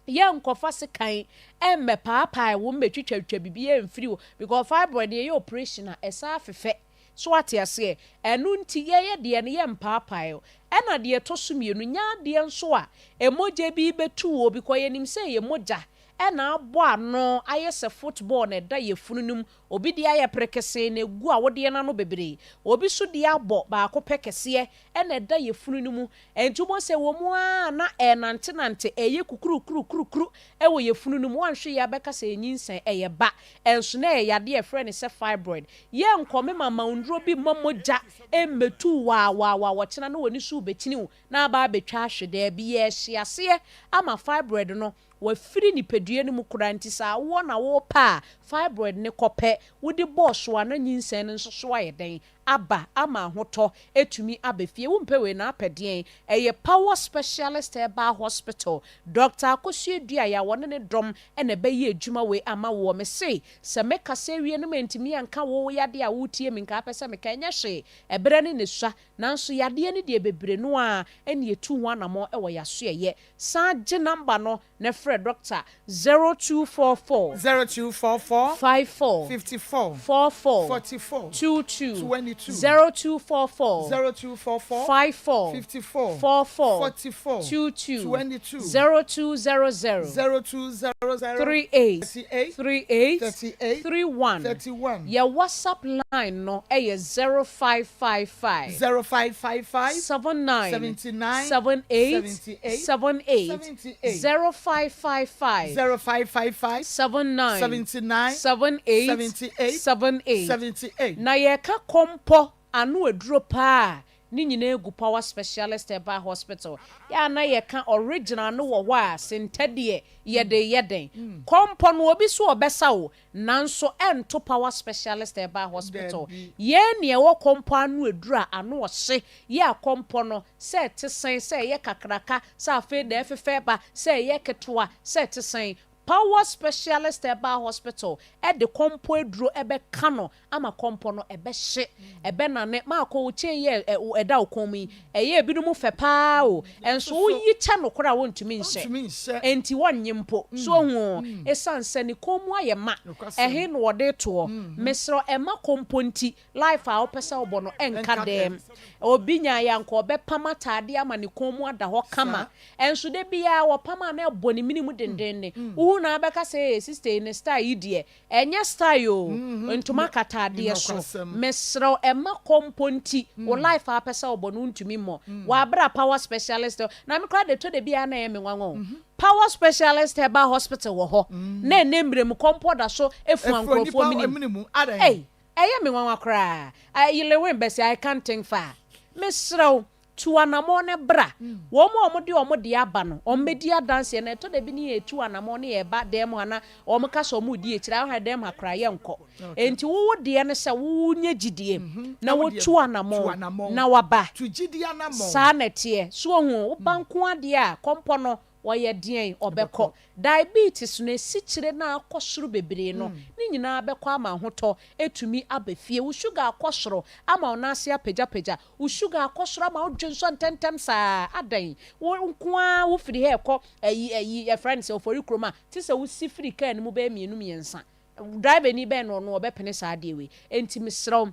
yɛnkɔfa sekan mmɛpaapae wo mmɛtwitwatwitwa biribiara mfiri wo, because fibroid no yɛyɛ operation a, ɛsan fefɛ. So woate aseɛ? Ɛno nti yɛyɛ deɛ no yɛmpaapae wo. Ɛna deɛ ɛtɔ so mmienu, nyɛ adeɛ nso a mogya bi bɛtu wo, because yɛnim sɛ ɛyɛ mogya na abɔ ano ayɛ sɛ football na ɛda yafunu no mu Obi deɛ ayɛ perekesee na ɛgu awodeɛ no ano bebree. Obi nso deɛ abɔ baako pɛ kɛseɛ na ɛda yafunu no mu. Ɛnti wobɛhu sɛ ɛwɔ mu ara na ɛrenantenante, ɛreyɛ kukurukurukurukuru wɔ yafunu no mu. Woanhwɛ yie a bɛka sɛ ɛyɛ nyinsɛn, ɛyɛ ba. Ɛnso na ɛyɛ yadeɛ a yɛfrɛ no sɛ fibroid. Yɛnkɔ me mama wo nnuro bi mmɔ mogya mmɛtu wo waawaawa ɔkyena na w'ani so rebɛkyini wo na aba abɛtwa ahwe. Daabi, yɛrehye aseɛ ama fibroid no Wafiri nipadua no mu koraa nti sɛ awoɔ na worepɛ a, fibroid no kɔpɛ, wode bɔɔ so a na nyinsɛn no nso so ayɛ dɛn? Aba ama ahotɔ atumi aba fie. Wompɛ wei na apɛ deɛn? Ɛyɛ Power Specialist Herbal Hospital, Doctor Akosua Duah a wɔne ne dɔm na ɛbɛyɛ adwuma wei ama woɔ. Mese sɛ mɛkasa awie no mantumi anka wo yadeɛ a woretie me nka apɛ sɛ meka, ɛnyɛ hwee, ɛberɛ no na ɛsua. Nanso yadeɛ no deɛ bebree no ara na yɛtu ho anamɔn wɔ yɛasoɛeɛ. San gye number no na frɛ doctor 0244. 0244. 54. 54. 44. 44. 22. 22. 0244. 0244. 54. 54. 44. 44. 22. 22. 0200. 0200. 38. 38. 38. 38. 31. 31. Yɛ WhatsApp line no yɛ 0555. 0555. 79. 79. 78. 78. 78. 78. 0555. 0555. 79. 79. 78. 78. 78. 78. Na yɛka kɔmpɔ ano aduro paa a, ne nyinaa gu Power Specialist Herbal Hospital. Yɛ a na yɛka original no wɔ hɔ a, sentɛ deɛ yɛde yɛ den. Kɔmpɔ no obi so ɔbɛsa wo, Nanso ɛnto Power Specialist Herbal Hospital. Dabi. Yɛn nea ɛwɔ kɔmpɔ ano aduru a ano ɔhye yɛ a kɔmpɔ no, sɛ ɛte sɛn, sɛ ɛyɛ kakraka, sɛ afei na ɛfefɛ ba, sɛ ɛyɛ ketewa, sɛ ɛte sɛn. Power Specialist Herbal Hospital de kɔmpɔ aduro bɛka no ama kɔmpɔ no ɛbɛhye, ɛbɛnane. Maakɔ wo chain yi a ɛda wo kɔn mu yi, ɛyɛ ebinom fɛ paa o, nso woyi kyɛ no koraa a wɔntumi nhyɛ. Enti wɔnnye mpo. So woahu o? Esiane sɛ ne kɔn mu ayɛ ma, ɛhe na wɔde retoɔ? Mesrɛ wo, mma kɔmpɔ nti Life a wopɛ sɛ wobɔ no ɛnka dɛm. Obi nyaeɛ a anka ɔbɛpam ataadeɛ ama ne kɔn mu ada hɔ kama. Ɛnso da biara wɔpam a na ɛbɔ ne mene mu dendenne. Wohu no a wobɛka sɛ ee sister yi ne style yi deɛ ɛnyɛ style oo. Ntoma kata adeɛ so. Mesrɛ wo ɛmma kɔ mpo nti wo life a wopɛ sɛ wobɔ no wontumi mmɔ. W'abrɛ power specialist na me koraa deɛ ɛtɔ da bi a na ɛyɛ me nwanwa o. Power specialist herbal hospital wɔ hɔ na ɛnnɛ mmerɛ mu kɔmpɔ da so fua nkurɔfoɔ mene mu. Ei! Ɛyɛ me nwanwa koraa. I Lewin bɛse I can't think far. Mesrɛ wo, tu anamɔn na bra. Wɔn a wɔde wɔn deɛ aba no, wɔmmɛdi adanseɛ. Na ɛtɔ da bi ne yɛtu anamɔn ne yɛba dan mu ha na wɔka sɛ wɔredi akyire a, wohwɛ dan mu ha koraa yɛnkɔ. Enti wo wo deɛ ne sɛ wonya gyidie na wotu anamɔn na waba. Saa na ɛteɛ. So woahu o, woba nko ara deɛ a, kɔmpɔ no, Ɔyɛ deɛn? Ɔbɛkɔ. Diabetes no, asikyire no a akɔ soro bebree no, ne nyinaa bɛkɔ ama ahotɔ atumi aba fie. Wo sugar akɔ soro ama wo nan ase apagyapagya. Wo sugar akɔ soro ama wo dwensɔ ntɛmntɛm saa. Adɛn? Wo nko ara wofiri ha rekɔ ayi ayi, yɛfrɛ no sɛ Ofori kurom a, te sɛ wosi firi kaa no mu bɛyɛ mmienu mmiɛnsa. Driverni bɛn na ɔno ɔbɛpene saa adeɛ wei? Enti mesrɛ wo,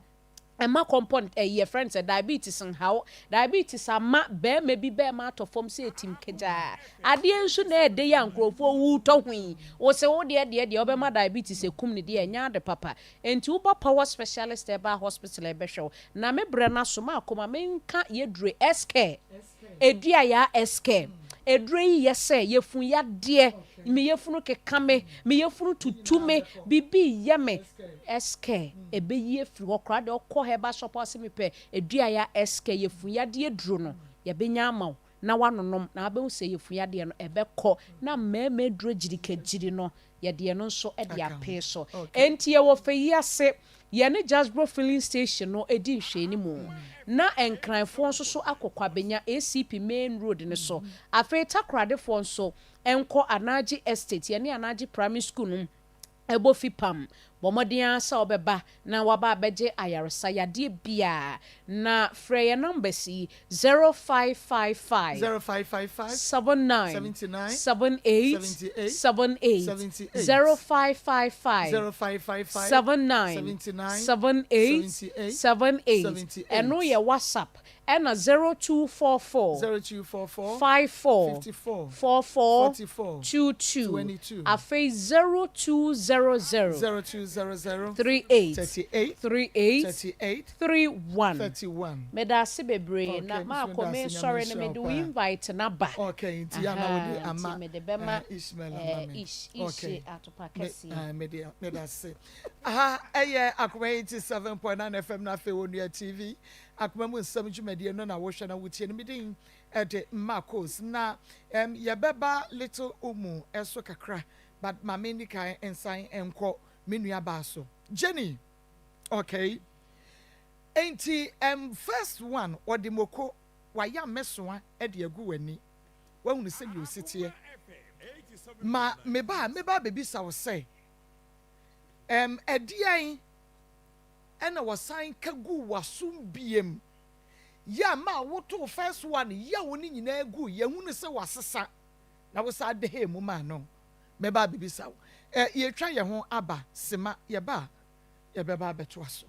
Ɛmma kɔmpɔ ɛyi yɛfrɛ no sɛ diabetes nhaw. Diabetes ama barima bi bɛɛma atɔ fam sɛ etim kagyaa. Adeɛ nso na ɛɛdɛ yi a nkurɔfoɔ wu tɔ ho yi. Wo se wo deɛ deɛ deɛ wobɛma diabetes akum no deɛ ɛnyɛ ade papa. Enti woba Power Specialist Herbal Hospital a yɛbɛhwɛ wo. Na me brɛ no aso maakɔ ma menka yɛdure S-care. Edua yaa ɛskɛ. Eduro yi yɛ sɛ yafunu yadeɛ, me yafunu keka me, me yafunu tutu me, biribi reyɛ me. Ɛskɛ, ɛbɛyi afiri hɔ koraa. Deɛ ɔkɔ herbal shop a ɔse mepɛ edua yaa ɛskɛ yafunu yadeɛ duro no, yɛbɛnya ama wo na woanonom na wobɛhu sɛ yafunu yadeɛ no ɛbɛkɔ. Na mmarima aduro gyirikagyiri no, yɛde ɛno nso de apee so. Enti yɛwɔ fɛ yi ase, yɛne Jasbro Filling Station no di nhwɛanimu. Na Nkranfoɔ nso so akɔ Kwabenya ACP Main Road no so. Afei Takoradefoɔ nso nkɔ Anagye Estate, yɛne Anagye Primary School no bɔ fipam. Bɔ mmɔden ara sɛ wobɛba na woaba abɛgye ayaresa yadeɛ biara. Na frɛ yɛn numbers yi, 0555 0555 79 79 78 78 78 78 0555 0555 79 79 78 78 78 78 Ɛno yɛ WhatsApp. Ɛna 0244 0244 54 54 44 44 22 22 Afei 0200 0200 38 38 38 38 31 31. Medaase bebree Okay, na nso maakɔ meda me ase, Nyame sɔre no nhyira mede wo wo paa. invite no aba Okay, nti ya na wode Ahaa, ama nti mede bɛma eh, Ishmael ama eh, me. Ish Okay. Ishe Atopa Me, kɛseɛ. eh, mede meda ase. Aha ɛyɛ Akoma 87.9 FM na afei Onua TV. Akoma mu nsɛm dwumadie no na wohwɛ na wotie no. Me din ɛde Marcos na um, yɛbɛba Little Umu ɛso kakra but ma me nni kan nsan nkɔ me nua baa so. Jenny, okay. Enti um, first one ɔde moko wayam mɛsoa de agu w'ani. Woahunu sɛdeɛ ɔsi teɛ. Ma meba a meba abɛbisa wo sɛ um, ɛdeɛn ɛna wɔsan ka guu w'asom biem yɛ a ma wotoo first one yaw no nyinaa guu yɛhunu sɛ wasesa na wosan dehee mu maa no mɛba abɛbisa wo ɛ yɛtwa yɛn ho aba sema yɛba a yɛbɛba abɛtoa so.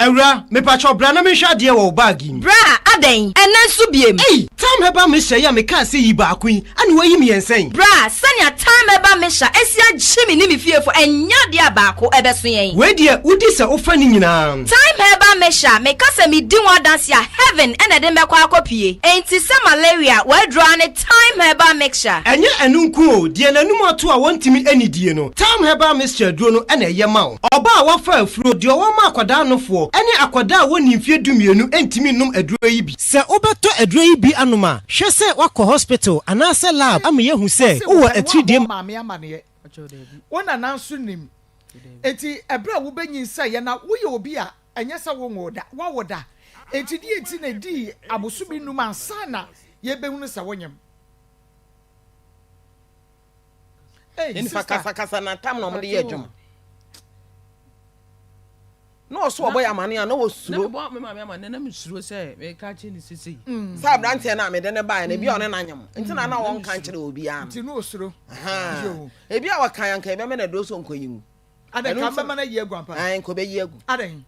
Awura, mepakyɛw bra na menhwɛ adeɛ wɔ wo bag yi mu. Bra, adɛn? Ɛnnɛ nso biem? Ei! Thyme Herbal Mixture yi a mekaa sɛ yi baako yi, ɛna woayi mmiɛnsa yi? Bra, sɛnea Thyme Herbal Mixture asi agye me ne me fiefo, ɛnyɛ adeɛ a baako ɛbɛso yɛn. Wei deɛ, wodi sɛ wofa ne nyinaa. Thyme Herbal Mixture, meka sɛ medi ho adanse a, heaven na ɛde me bɛkɔ akɔpue. Enti sɛ malaria, w'aduro ara ne Thyme Herbal Mixture. Ɛnyɛ ɛno nko o, deɛ n'anum ato a wɔntumi nnidie no, Thyme Herbal Mixture aduro no na ɛyɛ ma wo. Ɔbaa a wafa afuro, deɛ ɔwɔ ma akwadaa nofoɔ, ne akwadaa a wɔnnii mfeɛ dumienu ntumi nnom aduro yi bi. Sɛ wobɛtɔ aduro yi bi anom a, hwɛ sɛ woakɔ hospital anaasɛ lab ama yɛahu sɛ Ɔse wowɔ wo pɛ no atiridie. woammɔ maame amaneɛ. Wo nana nso nim. Enti ɛberɛ a wobɛnyinsɛeɛ na woyɛ obi a ɛnyɛ sɛ wonwoo da, woawo da. Enti deɛ nti na ɛdii abosome num ansa na yɛbɛhunu sɛ wonyem? Hey, Nipa sister. kasakasa na tam na wɔde yɛ adwuma. Na ɔso ɔbɔ yɛ amane a na Na wɔsuro. mebɔ me maame amane na mesuro sɛ meka kyerɛ ne sesei. Sɛ aberanteɛ no a mede no baeɛ no ebi a ɔne no anyem nti na na wɔnka nkyerɛ obiara no. Nti na osuro. Ahaa. Yo. Ebi a wɔkan anka yɛbɛma no aduro sɛ ɔnkɔyi ngu. Adɛn Ɛno ka nti mbɛma no ayi agu ampa? Ae, nka ɔbɛyi agu. Adɛn?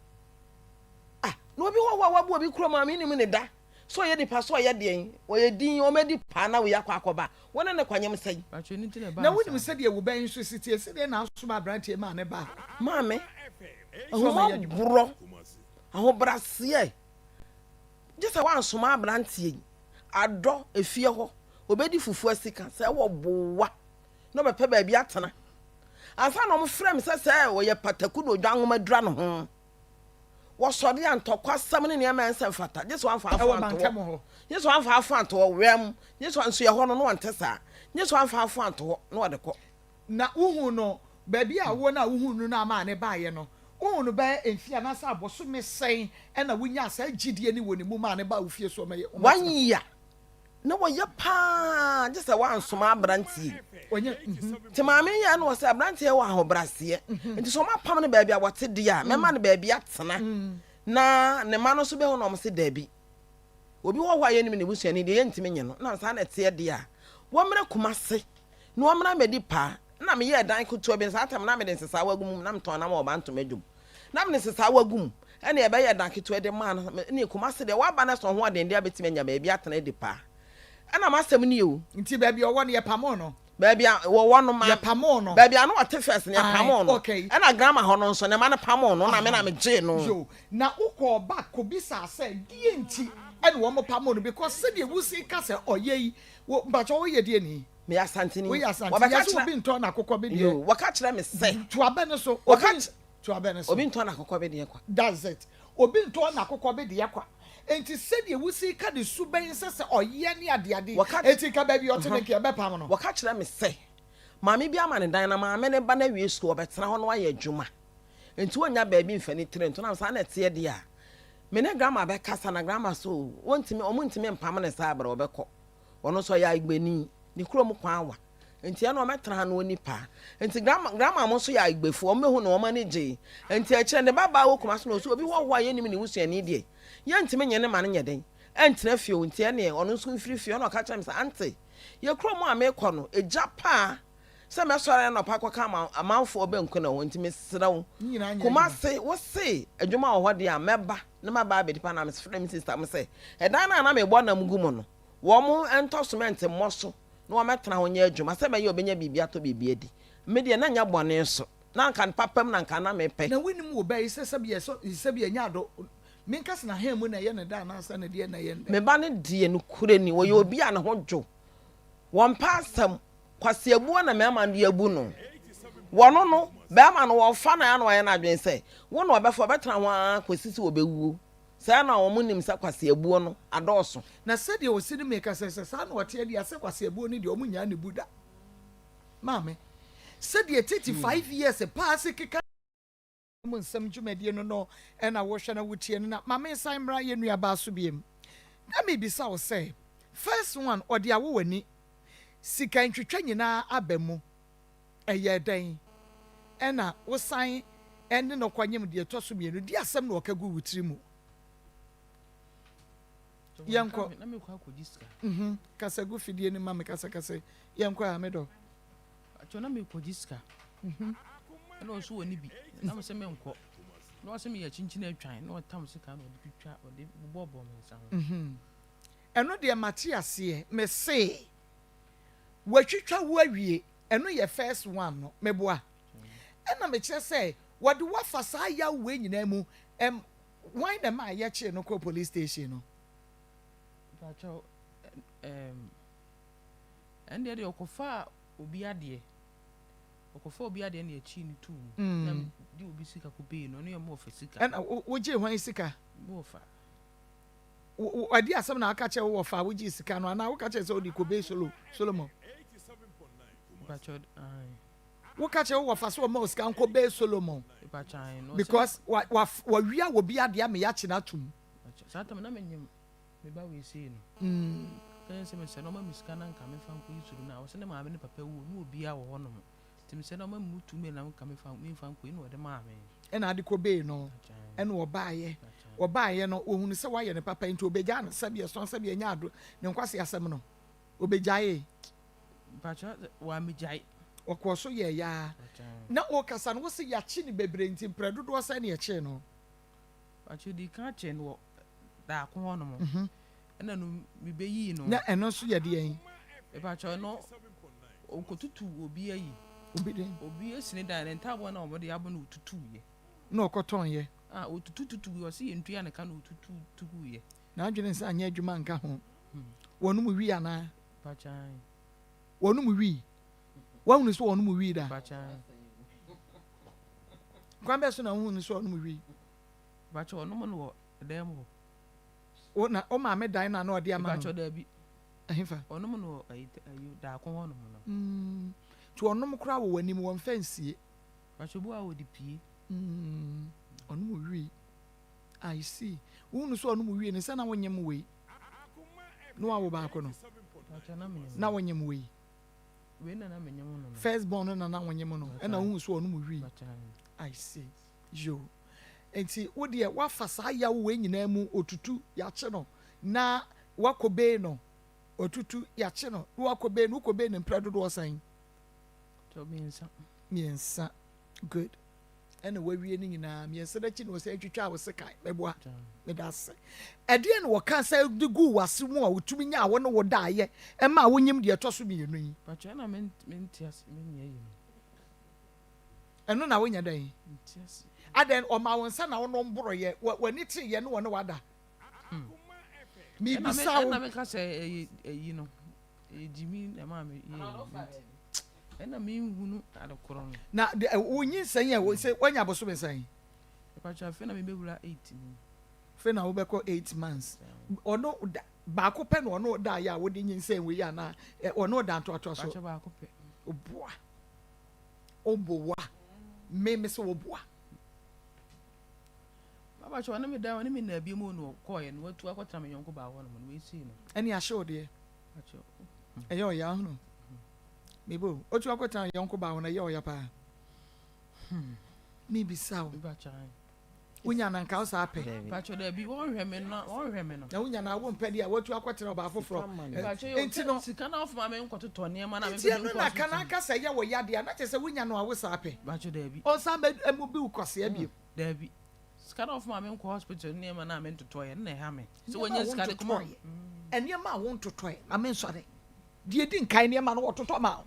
Ah, na obi wɔ hɔ a wabu obi kurom a mennim ne da. Sɛ ɔyɛ nipa sɛ ɔyɛ deɛn, ɔyɛ din, ɔmɛdi paa na wei akɔ akɔba. Wo ne no kɔnyem sɛn? Pakyɛ ɛno nti na ɛbaa Na no wonim saa. sɛdeɛ wo ba yi nso si teɛ, sɛdeɛ na asoma aberanteɛ maa ne ba. Maame, Sɛ ɔmmɛyɛ adwuma. ahummɔborɔ, ahobraseɛ, gye sɛ woansoma aberanteɛ yi, adɔ efie hɔ, ɔbɛdi fufuo asika, sɛ ɛwɔ boa na ɔbɛpɛ baabi atena. Ansa na wɔfrɛ me sɛ sɛ ɔyɛ pataku na odwan nwoma dura ne ho. Wɔsɔre a ntɔkwasɛm ne nneɛma a ɛnsɛ mfata, gye sɛ wɔamfa afo Ɛwɔ anto mantam hɔ. hɔ. Gye sɛ wɔamfa afo anto hɔ, wɛm, gye sɛ nso yɛ hɔ no na wɔnte saa. Gye sɛ wɔamfa afo anto hɔ na wɔde kɔ. Na wohuu no baabi a wo no a wohuu no no a maa no baeɛ no, wohuu no bɛyɛ mfeɛ anaasɛ abosome sɛn na wonyaa saa gyidie no wɔ ne mu maa no baa wo fie so ɔmɛyɛ ɔmɛtena? One year na wɔyɛ paa gye sɛ woansoma aberanteɛ yi. Nti maame yi yɛ na wɔsɛ aberanteɛ wɔ ahobraseɛ nti sɛ ɔmapam no baabi a wɔte deɛ a mɛma no baabi atena na ne ma no nso bɛhu na ɔmo se daabi obi wɔ hɔ a yɛnim ne busuani deɛ yɛntumi nye no na saa na ɛteɛ deɛ a wɔmmrɛ Kumase na wɔmmra mmɛdi paa na meyɛɛ dan ketewa bi saa tam na mede nsesaawa gu mu na metɔn nam wɔ Bantoma dwom na mede nsesaawa gu mu ɛna ɛbɛyɛ dan ketewa de maa no ne Kumase deɛ waba no sɛ ɔho ɔden deɛ abɛtumi anya baabi atena adi paa ɛna m'asɛm nie o. Nti baabi a ɔwɔ no yɛpamoo no. Baabi a wɔwɔ no ma. Yɛpamoo no. Baabi a na ɔte first no yɛpamoo no. Okay. Ɛna grandma hɔ no nso ne ma no pamoo no na me na megyee no. Yo, na wokɔɔ back kɔbisaa sɛ deɛ nti ɛna wɔn pamoo no because sɛdeɛ wusi ka sɛ ɔyɛ yi, wo mpakyɛ woyɛ deɛ ni? Meyɛ Asanteni. Woyɛ Asanteni. Wɔbɛka Yɛse kyerɛ. obi ntɔn n'akokɔ Yo, bedeɛ. wɔka kyerɛ me sɛ. To abɛ no so. Wɔka Obi. To abɛ no so. Obi ntɔn n'akokɔbedeɛ kwa. That's it. Obi ntɔn n'akokɔbedeɛ kwa. Enti sɛdeɛ wosi ka ne suban sɛ sɛ ɔyɛ ne adeade yi, Wɔka enti nka baabi a ɔte no nka yɛbɛpam no. Wɔka kyerɛ me sɛ, maame bi ama no dan na maame no ba no awie sukuu ɔbɛtena hɔ na wayɛ adwuma. Enti ɔnnya baabi mfa ne tiri nto. Na saa na ɛteɛ deɛ a, me ne grandma bɛkasa na grandma sɛ oo, wɔntumi, wɔntumi mpam no saa berɛ, ɔbɛkɔ. Ɔno nso ɔyɛ Ayigbeni, ne kurom kwan awa. Nti ɛna ɔmɛtena ha na ɔni paa. Nti grandma grandma mo nso yɛ Ayigbefo, wɔn bɛhu no wɔn ani gyee. Nti akyire ne ba baa wɔ Kumasi na ɔsɛ obi hɔhoɔ a yɛnnim ne busuani deɛ, yɛntumi nye ne ma no nyɛ dɛn ɛntena fie o, nti ɛneɛ ɔno nso mfiri fie. Ɛna ɔka kyerɛɛ me sɛ, Aunty, yɛ kurom a mekɔ no, egya paa sɛ mɛsɔre anɔpa akɔka ama amanfoɔ banku na wɔ hɔ, nti mesrɛ wo, Kumasi, wo se adwuma wɔ hɔ deɛ a, mɛba na maba abɛdi paa. Na mefrɛɛ me sister mo sɛ, ɛdan no a na mebɔ nam gu mu no, wɔn ntɔ cement mmɔ so na wɔmmɛtena hɔ nyɛ adwuma sɛ ɛbɛyɛ a ɔbɛnya biribi atɔ biribi adi. Me deɛ, na ɛnyɛ bɔne nso. Na anka papa mu na anka na mepɛ. Na wonim wo ba yi sɛ sɛbi ɛsɔ sɛbi ɛnyɛ ado menka sɛ n'ahan mu na ɛyɛ no dɛ anaasɛ ne deɛ na ɛyɛ no dɛ. Me ba no deɛ nokorɛ ni, ɔyɛ obi a ne ho dwo. Wɔmpɛ asɛm. Kwaseabuo na mmarima no de abu no. Wɔno no, barima no wɔfa no ara na wayɛ n'adwene sɛ wo na ɔbɛfa, ɔbɛtena ho ara kɔsi sɛ ɔbɛwuo. Saa na wɔn nim sɛ kwaseabuo no adɔɔso. Na sɛdeɛ ɔsi ne meka sɛ, sɛ saa na ɔteɛ deɛ a, sɛ kwaseabuo no deɛ wɔn nnyaa ne bu da. Maame, sɛdeɛ 35 years paa si keka mu nsɛm dwumadie no no na wohwɛ na wotie no na ma mensan mmra yɛn nuabaa so biom. Na mebisa wo sɛ, first one ɔde awo w'ani, sika ntwitwa nyinaa aba mu, Ɛyɛɛ dɛn na wosan ne no kɔnyem deɛ ɛtɔ so mmienu? Di asɛm na ɔka gu wo tiri mu. Yɛnkɔ. Na mekɔ akɔgye sika. Mhm. Kasa gu fidie no ma me kasakasa. Yɛnkɔ a me dɔ. Atwa na mekɔgye sika. Mhm. Ɛna ɔso wɔ ne bi. Na mesɛ menkɔ. Na ɔsɛ meyɛ kyinkyin atwan na ɔtam sika na ɔde twitwa ɔde bobɔbɔ me nsa ho. Mhm. Ɛno deɛ mate aseɛ. Mese watwitwa wo awie. Ɛno yɛ first one no meboa ɛna mekyerɛ sɛ wɔde wo afa saa yaw wei nyinaa mu ɛm hwan na ɛmaa yɛkyee no kɔɔ police station no. Mpakyɛw ɛɛm ɛndeɛ deɛ ɔkɔfaa obi adeɛ ɔkɔfaa obi adeɛ na yɛkyee no too mu na de obi sika kɔ bee no ɛno yɛ mo ɔfa sika. Ɛna wogyee hwan sika? Mo ɔfa. Ɛde asɛm na aka kyerɛ wo wɔfa a wogyee sika no anaa woka kyerɛ sɛ wode kɔbee Solo Solomon? Woka kyerɛ wo wɔfa sɛ ɔma wo sika nkɔ bee Solomon because wawia wɔ bi adeɛ ama yɛakye no atom. Saa tam na menyim me ba wei sei no. Kɛyɛ sɛ mesɛ na ɔma me sika na nka memfa nkɔyi soro no a ɔsɛ ne maame ne papa wuo ne obiara wɔ hɔnom. Nti mesɛ na ɔma me mu tumi na nka mefa memfa nkɔ yi na ɔde maa me. Ɛna ade kɔ bee no ɛna ɔbaayɛ ɔbaayɛ no ohunu sɛ wayɛ ne papa nti obegyaa no sɛbi ɛsɔn sɛbi ɛnyɛ ado ne nkwasi asɛm no obegyaee. Mpakyɛ wamegyae. Ɔkɔɔ so yɛɛ yaa. Na ɔkasa no wose yakye no bebree nti mprɛ dodoɔ sɛn na yɛkyee no? Mpakyɛ ɔdii kan kyee no wɔ daako hɔ nom. Ɛna no mebɛyii no. Na ɛno nso yɛ deɛn? Mepakyɛ ɛno ɔkɔtutu obi ayi. Obi deɛn? Obi asini dan ne ntaaboɔ na wɔde abɔ no ɔtutuiɛ. Na ɔkɔtɔnyɛ? Ah ɔtutututuiɛ ɔse yɛntua ne ka na ɔtututuiɛ. N'adwene nsa anyɛ adwuma nka ho. Wɔnom wii anaa? Mepakyɛ ae. Wɔnom wii? Woahunu sɛ wɔnom wii da? Mepakyɛ ae. Kwan bɛn so na wohunu sɛ wɔnom wii? Mepakyɛ wɔnom no wɔ dan mu hɔ. Wo na wo maame dan no a na ɔde ama no? Mepakyɛ daabi. Ɛhefa? Ɔnom no wɔ ayi ayi daako hɔ nom no. Mm, nti ɔnom koraa wɔ w'anim wɔmfa nsie. Mepakyɛ obi wɔ hɔ a ɔde pie. Mm, ɔnom wii. I see. Wohunu sɛ ɔnom wii no sɛ na wonyem wei na wawo baako no? Mepakyɛ na menyem. Na wonyem wei? Wei na na menyem no no. First born no na na wonyem no ɛna wohu sɛ ɔnom wii. I see. Yoo. Nti wo deɛ woafa saa yaw wei nyinaa mu, otutu, yɛakye no, na woakɔ bei no, otutu, yɛakye no, na woakɔ bei no, wokɔ bei no mprɛ dodoɔ sɛn? Mmiɛnsa. Mmiɛnsa. Good. Ɛna wawie no nyinaa, mmiɛnsa no akyi na wɔsɛ atwitwa wo sekan, mɛboa, meda ase. Ɛdeɛ na wɔka sɛ de guu w'ase mu a wotumi nyaa wo ne wo daeɛ ɛma wonyim deɛ ɛtɔ so mmienu yi? Patro ɛna mente ase, menyɛ yi no. Ɛno na wonya dɛn? Adɛn, ɔmaa wo nsa na wonom boroeɛ, w'ani teeɛ ne wɔne wada? Hmm. Mebisa wo. Ɛna meka sɛ ɛyɛ ɛyi no, ɛyɛ gyimi na ɛmaa me yɛ ɛna menhunu ade korɔ no. Na wo nyinsɛn yɛ sɛ woanya bosome sɛn? Ɛpakyɛ afei na mebɛwura eight mu. Afei na wobɛkɔ eight months. Ɔno baako pɛ na ɔno da yɛ a wode nyinsɛn wei anaa ɔno da ntoatoa so? Pakyɛ baako pɛ. Oboa. Woboa me me sɛ woboa. Papa kyɛ ɔne me dan ɔne me na abie mu na ɔkɔɔyɛ no watu akɔtena me yɔnko baa hɔ nom no wɔasii no. Ɛne ahye wo deɛ. Ɛyɛ ɔya ahono. Mebo otu akɔtena yɔnko baa hɔ no ɛyɛ ɔya paa. Hmm. Mebisa wo. Wonya na nka wo saa pɛ. Pacho dabi wɔnhwɛ me no wɔnhwɛ me no. Na wonya na wompɛ deɛ a watu akɔtena ɔbaa foforɔ. Pacho yɛ Nti no sika na ɔfoma me nkɔtotɔ nneɛma na me nti ɛno na ka na aka sɛ ɛyɛ wo ya deɛ a na kyerɛ sɛ wonya no a wo saa pɛ. Pacho dabi. Ɔnsan bɛ ɛmu bi wo kwasea bio. Dabi. Sika na ɔfoma me nkɔ hospital nneɛma na me ntotɔeɛ no na ɛha me. Sɛ Nneɛma a wɔnya sika de kɔma. wontotɔeɛ. Nneɛma a wontotɔeɛ ma mensɔre. Deɛ ɛdi nkan nneɛma no wɔtotɔ maa wo.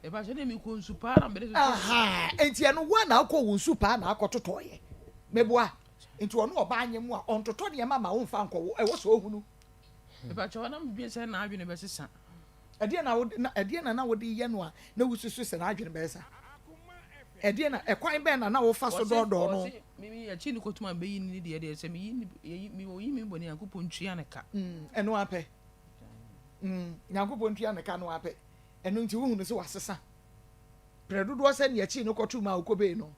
Mepakyɛ ne mekɔ nsu paa na mede totɔ. Ahaa nti ɛno woa na wokɔ wo nsu paa na akɔ totɔeɛ meboa nti ɔno ɔbaa nyɛ mu a ɔntotɔ nneɛma ma wo nfa nkɔ wo ɛwɔ sɛ ɔhunu. Mepakyɛ ɔna medwen sɛ n'adwene bɛsesa. Ɛdeɛ na wode na ɛdeɛ na na wode yɛ no a na wosusu sɛ n'adwene bɛsesa ɛdeɛ na ɛkwan bɛn na na wofa so dɔɔdɔɔ no. Ɔse me akyi no kɔtum a bɛyi ne deɛ deɛ sɛ meyi ne oyi me bɔ ne Nyankopɔn ntua ne ka. Ɛno ara pɛ Nyankopɔn ntua ne ka no ara pɛ. Ɛno nti wohunu sɛ wasesa. Prɛ dodoɔ sɛ nea akyiri no kɔtoo mu a wokɔbee no.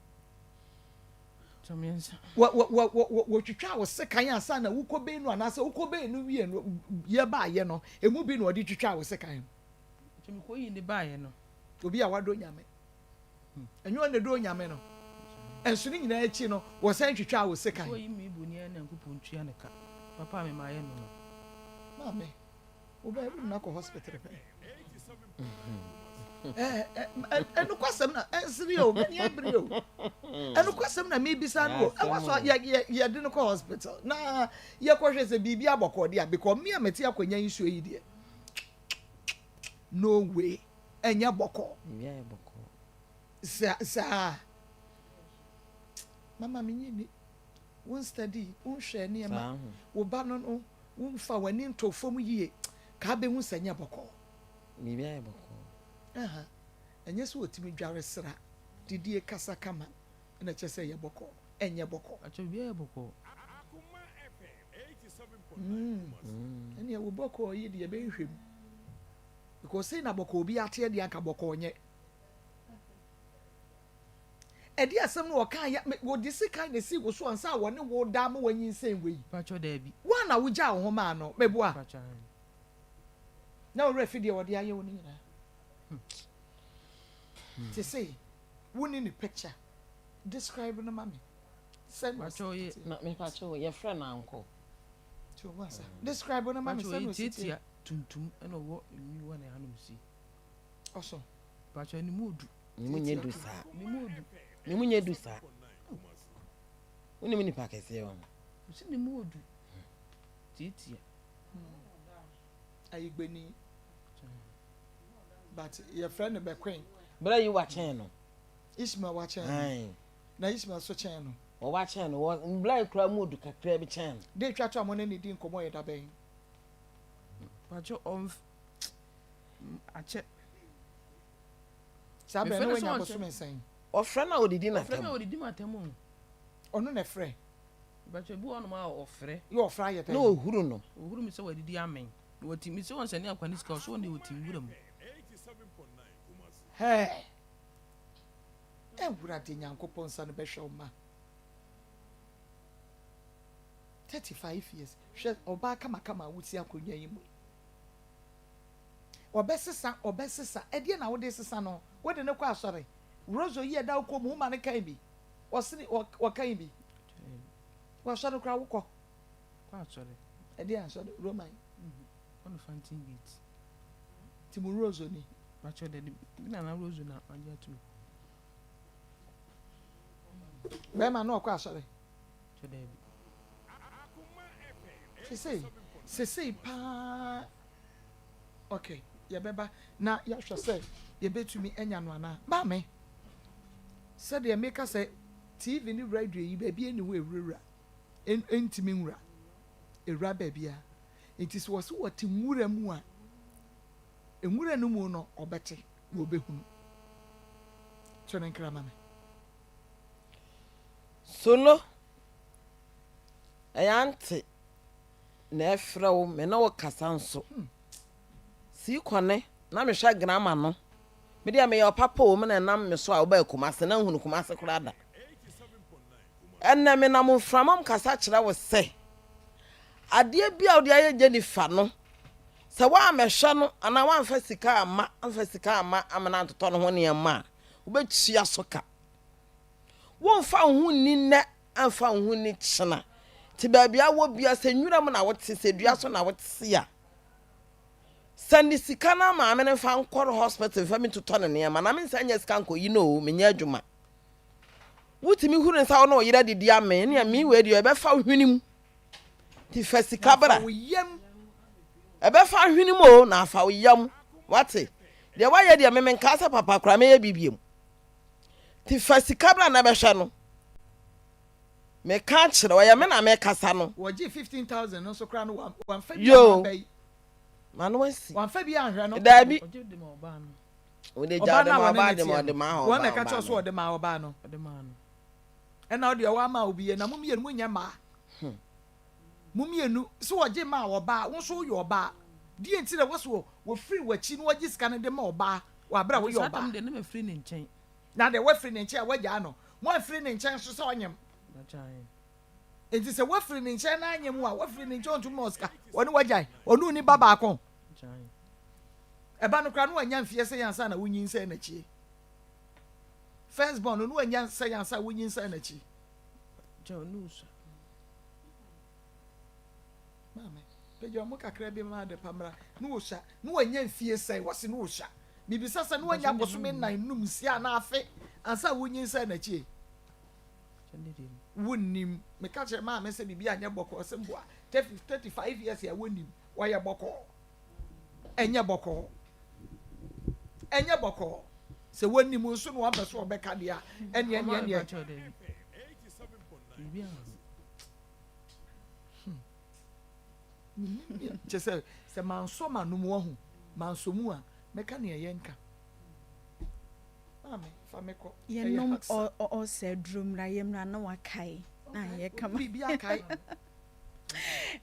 Wɔtwitwaa wo sekan ansa na wokɔbee no anaasɛ wokɔbee no wie no yɛ baayɛ no, emu bi na ɔde twitwaa wo sekan no. Obi a wadɔ Nyame. Ɛnyɛ ɔno na ɛdɔ Onyame no. Ɛnso ne nyinaa akyi no, wɔsan twitwaa wo sekan. Maame, wobɛyɛ wode no akɔ hospital pɛn. Ɛnokwasɛm na ɛnsere o, m'ani abere o. Ɛnokwasɛm na mebisa no o. Ɛwɔ so yɛde no kɔ hospital na yɛkɔhwɛ sɛ biribi abɔkɔ deɛ a because me a mete akonnwa yi so yi deɛ no way ɛnyɛ bɔkɔ. Saa mama menye ni wo study wonhwɛ nneɛma wo ba no no womfa w'ani nto fam yie ka abɛhu sɛ ɛnyɛ bɔkɔɔ. Biribi ayɛ bɔkɔɔ. Aha, ɛnyɛ sɛ ɔtumi dware sra, didie, kasa kama na ɛkyerɛ sɛ ɛyɛ bɔkɔɔ. Ɛnyɛ bɔkɔɔ. Pakyɛ biribi ayɛ bɔkɔɔ. Mm, ɛneɛ wo bɔkɔɔ yi deɛ bɛnhwɛ mu. Because sei na bɔkɔɔ bi ateɛ deɛ anka bɔkɔɔ nyɛ. Ɛdeɛ asɛm no wɔkaa ya me wɔde sekan na esii wo so ansa a wɔne wo da ama wanyinsɛn wei. Pakyɛ daabi. Woa na wogyaa wo ho maa no meboa. Pakyɛ aane. Na wo werɛ fi deɛ wɔde ayɛ wo no nyinaa. Te sei, wonni ne picture. Describe no ma me. Sɛ na ɔsi teɛ. Na mepakyɛ wo, yɛfrɛ no ankɔ. Ti o asa. Describe no ma me sɛ na ɔsi teɛ. Tiatia tuntum ɛna ɔwɔ nwi wɔ ne hanom si. Ɔso. Pakyɛ ne mu odu. Ne mu nyɛ du saa. Ne mu odu. Ne mu nyɛ du saa. Wonim nipa kɛseɛ wɔ ho. Ɔsi ne mu odu. Tiatia. Ayigbeni. But yɛfrɛ no bɛkwen. Berɛ yi wakyɛn no. Ishmael wakyɛn no. Na Ishmael so kyɛn no. Wɔwa kyɛn no. Wɔ berɛ yi koraa mu odu kakra bi kyɛn no. De twa to a mo ne ne di nkɔmmɔ yɛ da bɛn? Pakyɛ ɔnf akyɛ. Saa bɛn na wanya bosome sɛn? Ɔfrɛ no a ɔdidi n'atɛm. Ɔfrɛ no a ɔdidi m'atɛm o. Ɔno na ɛfrɛ. Pakyɛ bi wɔ hɔnom a ɔfrɛ. Yɛ ɔfrɛ ayɛ dɛn? Na ɔhuru no. Ɔhuru me sɛ wadidi amen. Na wati me sɛ ɔnsɛne akwa ne sika ɔso ɔne ɔti nwura mu. Hɛɛ! Awurade Nyankopɔn nsa no bɛhwɛ wo ma. 35 years hwɛ ɔbaa kamakama a wosi akonnwa yi mu yi. Ɔbɛsesa ɔbɛsesa ɛdeɛ na wode sesa no wode no kɔ asɔre Roso yi ɛda wokɔ mu woma no kan bi ɔsene ɔkan bi wasɔre koraa wokɔ Kɔ asɔre. Ɛdeɛn asɔre? Roman. Kɔ no Fountain Gate. Nti mo Roso ni? Pakyɛ dɛbi, me nana Roso na magye atum. Bɛɛma no ɔkɔ asɔre? Kyɛ dɛbi. Sesei, sesei paa, ok, yɛbɛba na yɛahwɛ sɛ yɛbɛtumi anya no anaa. Maame, sɛdeɛ meka sɛ TV ne radio yi baabi ɛni hɔ ɛwurawura. ɛntumi nwura, ɛwura baabiara. Nti sɛ wɔse wɔte nwura mu a, nwura no mu no ɔbɛte na ɔbɛhunu. To ne nkra ma me. Solo, ɛyɛ ante na ɛfrɛ wo me ne wo kasa nso. Hmm. Sii kɔne na mehwɛ grama no. Me deɛ meyɛ ɔpapa o, me na ɛnam me so a wobaa Kumase na nhunu Kumase koraa da. Ɛnnɛ, menam mframa mu kasa kyerɛ wo sɛ, adeɛ bi a wode ayɛ Jennifer no, sɛ woammɛhwɛ no anaa woamfa sika amma, amfa sika amma amena antotɔ ne ho nneɛma a, wobɛtua so ka. Womfa wo ho nni nnɛ, amfa wo ho nni kyena. Nti baabi a wɔ bia, sɛ nwura mu na wote, sɛ dua so na wote a, sɛnde sika no maame no mfa nkɔ hospital mfa mi ntotɔ ne nneɛma na mensa nyɛ sika nkɔyi no o, menyɛ adwuma. Wotumi huru ne nsa wo ne wo yere adidi amee nea me wei deɛ ɛbɛfa wo hwene mu nti fa sika bra ɛbɛfa hwene mu o na afa wo yam wate deɛ wayɛ deɛ me menkaa sɛ papa koraa mɛyɛ biribi mu nti fa sika bra na bɛhwɛ no meka kyerɛ ɔyɛ me na mekasa no wɔgye 15000 no nso koraa no wamfa bi yo ma no asi wamfa bi anhwɛ no daabi Wode gya ɔde ma ɔbaa de ma ɔde ma ɔbaa wɔn na ɛka kyerɛ so ɔde ma ɔbaa no ɛna ɔde ɔwɔ ama obi yɛ na mo mmienu mo nyɛ mmaa hmm. mo mmienu so wɔgye ma ɔbaa wo nso woyɛ ɔbaa deɛ nti na wɔso wɔfiri w'akyi na wɔgye sika no de ma ɔbaa wɔ abere a woyɛ ɔbaa na deɛ wɔafiri ne nkyɛn a wɔagyaa no mo afiri ne nkyɛn so sɛ ɔnyem nti sɛ wɔafiri ne nkyɛn na anyem a wɔafiri ne nkyɛn ɔntumi ma ɔsika ɔne wɔagyae ɔne oni ba baako Ɛba no koraa no wanya mfeɛ sɛ ansa na wonyinsɛn n'akyi. First born no no wanya sɛ ansa wonyinsɛn n'akyi. Maame, pagya ɔmo kakra bi ma adepa mmra. No wosua, no wanya mfie sɛn, wɔse no wosua. Mibisa sɛ no wanya bosome nnan, num, nsia anaa afe ansa wonyinsɛn n'akyi. Wonnim. Meka kyerɛ maame sɛ biribi anyɛ bɔkɔɔ sɛ mboa 35 years a wonnim. Wɔyɛ bɔkɔɔ. Ɛnyɛ bɔkɔɔ. Ɛnyɛ bɔkɔɔ. Sɛ wɔnim nso na wɔmpɛ so wɔbɛka deɛ a, ɛneɛ neɛ neɛ. Hmm. Kyɛ sɛ sɛ mansɔ m'anom wahu mansɔ mu a mɛka nea ɛyɛ nka. Maame fa me kɔ. Yɛnom ɔsɛ duro mmra yɛmmra na wakae na ayɛ kama. Biribi akae.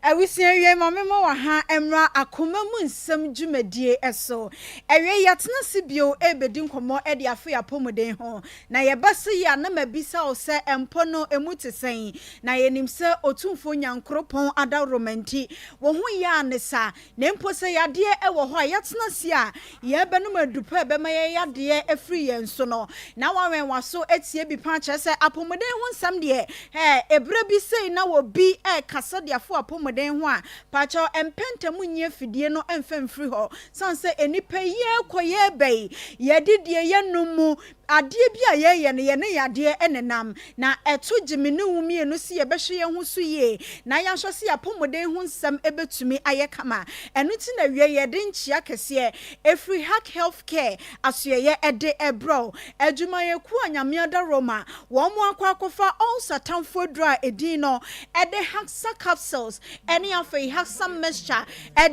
Awusia awiei ma memmɔ wɔ ha mmra akoma mu nsɛm dwumadie so. Awiei yɛatena ase bio rebɛdi nkɔmmɔ de afa yɛn apɔmuden ho. Na yɛba so yi a na mabisa wo sɛ mpɔ no ɛmu te sɛn? Na yɛnim sɛ Otumfoɔ Nyankoropɔn adaworoma nti wo ho yɛ a ne sa. Na mpo sɛ yadeɛ wɔ hɔ a, yɛatena ase a, yɛrebɛnom adupa a ɛbɛma yɛn yadeɛ afiri yɛn so no, na woawɛn w'aso atie bi paa. Kyerɛ sɛ, apɔmuden ho nsɛm deɛ, hɛɛ, ɛberɛ bi sei na obi rekasa de afa w'apɔmuden ho a, paakyɛw, mpɛ ntɛm nyi afidie no mfa mfiri hɔ. Sane sɛ nnipa yi yɛrekɔ yɛreba yi, yɛadidie, yɛnom mu, Adeɛ bi a yɛyɛ no, yɛne yadeɛ nenam, na ɛto gye me ne wo mmienu sɛ yɛbɛhwɛ yɛn ho so yie na yɛahwɛ sɛ yɛn apɔmuden ho nsɛm bɛtumi ayɛ kama. Ɛno nti na awiei yɛde nkyea kɛseɛ ɛfiri Hack Health Care asoɛeɛ de rebrɛ wo. Adwumayɛkuo a Nyame adaworoma wɔn akɔ akɔfa ulcer tamfo aduro a ɛdin no de Haxa Capsules ne afei Haxa Mixture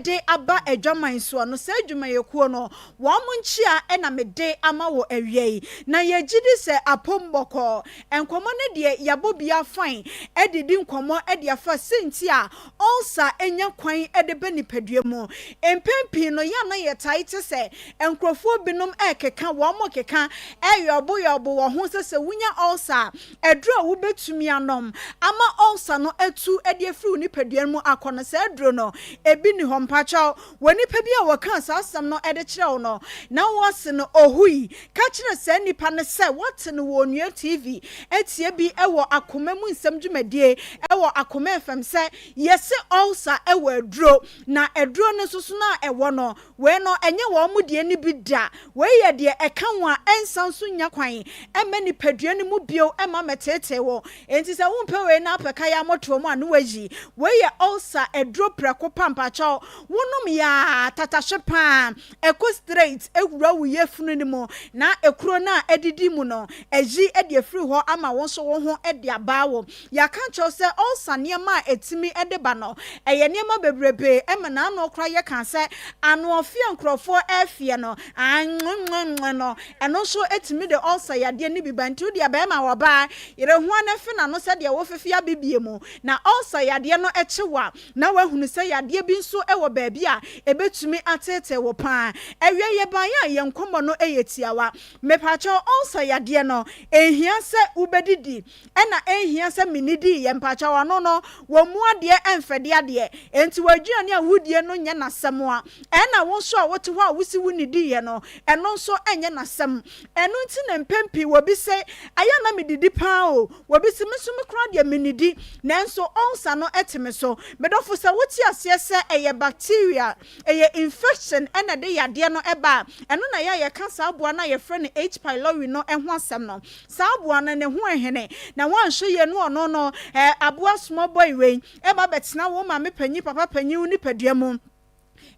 de aba adwaman soɔ no, saa adwumayɛkuo no Wɔn nkyea na mede ama wo awia yi. Na yɛgye di sɛ apom bɔkɔɔ. Nkɔmmɔ no deɛ yɛabɔ biara fine de di nkɔmmɔ de afa sɛnti a ulcer nya kwan de ba nipadua mu. Mpɛn pii no yɛ a na yɛtae te sɛ nkurɔfoɔ binom rekeka, wɔn rekeka yɔɔbo yɔɔbo wɔ ho sɛ sɛ wonya ulcer a, aduro a wobɛtumi anom ama ulcer no atu de afiri wo nipadua no mu akɔ no, saa aduro no ebi nni hɔ. Mpakyɛw, Wɔ nipa bi a wɔkaa saa asɛm no de kyerɛɛ wo no, na wɔse no ohui. Ka kyerɛ saa nipa no sɛ woate no wɔ Onua TV atie bi wɔ Akoma mu Nsɛm dwumadie wɔ Akoma FM sɛ yɛse ulcer wɔ aduro, na aduro no nso so no a ɛwɔ no, wei no ɛnyɛ wɔn deɛ no bi da. Wei yɛ deɛ ɛka ho a ɛnsan nso nnya kwan mma nipadua no mu bio mma mmɛteetee wo. Enti sɛ wompɛ wei na apɛ kaya motoɔ mu a ne wayi. Wei yɛ ulcer aduro prɛko pa mpakyɛw. Wonom yɛ a tatahwe paa ɛkɔ straight wura wo yafunu no mu na ekuro no a adidi mu no ayi de afiri hɔ ama wo nso wo ho de abaa wo. Yɛaka akyerɛ wo sɛ ulcer nneɛma a ɛtumi de ba no, ɛyɛ nneɛma bebrebe ma n'ano koraa yɛka sɛ anoɔfeɛ a nkurɔfoɔ refeɛ no, anwonwonwo no, ɛno nso tumi de ulcer yadeɛ no bi ba. Nti wo deɛ barima ɔbaa, yere ho ara na fe n'ano sɛdeɛ wofefe abibie mu. Na ulcer yadeɛ no kye wo a, na woahunu sɛ yadeɛ bi nso wɔ baabi a ɛbɛtumi ateetee wo pa ara. Awieeɛ baeɛ a yɛn nkɔmmɔ no yɛ tiawa. Mepakyɛw, ulcer yadeɛ no, ɛnhia sɛ wobɛdidi Ɛna ɛnhia sɛ menidi yɛ mpakyɛw ɔno no wɔmmu adeɛ ɛnfɛde adeɛ enti w'aduane a wodie no nyɛ n'asɛm a ɛna wo nso a wote hɔ a wosi wonnidi yɛ no ɛno nso ɛnyɛ n'asɛm ɛno nti na mpɛn pii wɔbi se ayɛ a na medidi paa o wɔbi se me nso me koraa deɛ mennidi nanso ulcer no ɛte me so medɔfo sɛ wote aseɛ sɛ ɛyɛ bacteria ɛyɛ infection ɛna ɛde yadeɛ no ɛba a ɛno na ɛyɛ a yɛka saa aboa no a yɛfrɛ no H pylori no ɛho asɛm no. Saa aboa no ne ho ɛhene na woanhwɛ yie no ɔno no eh, aboa small boy wei ɛba bɛtena wo maame panyin papa panyin wo nipadua mu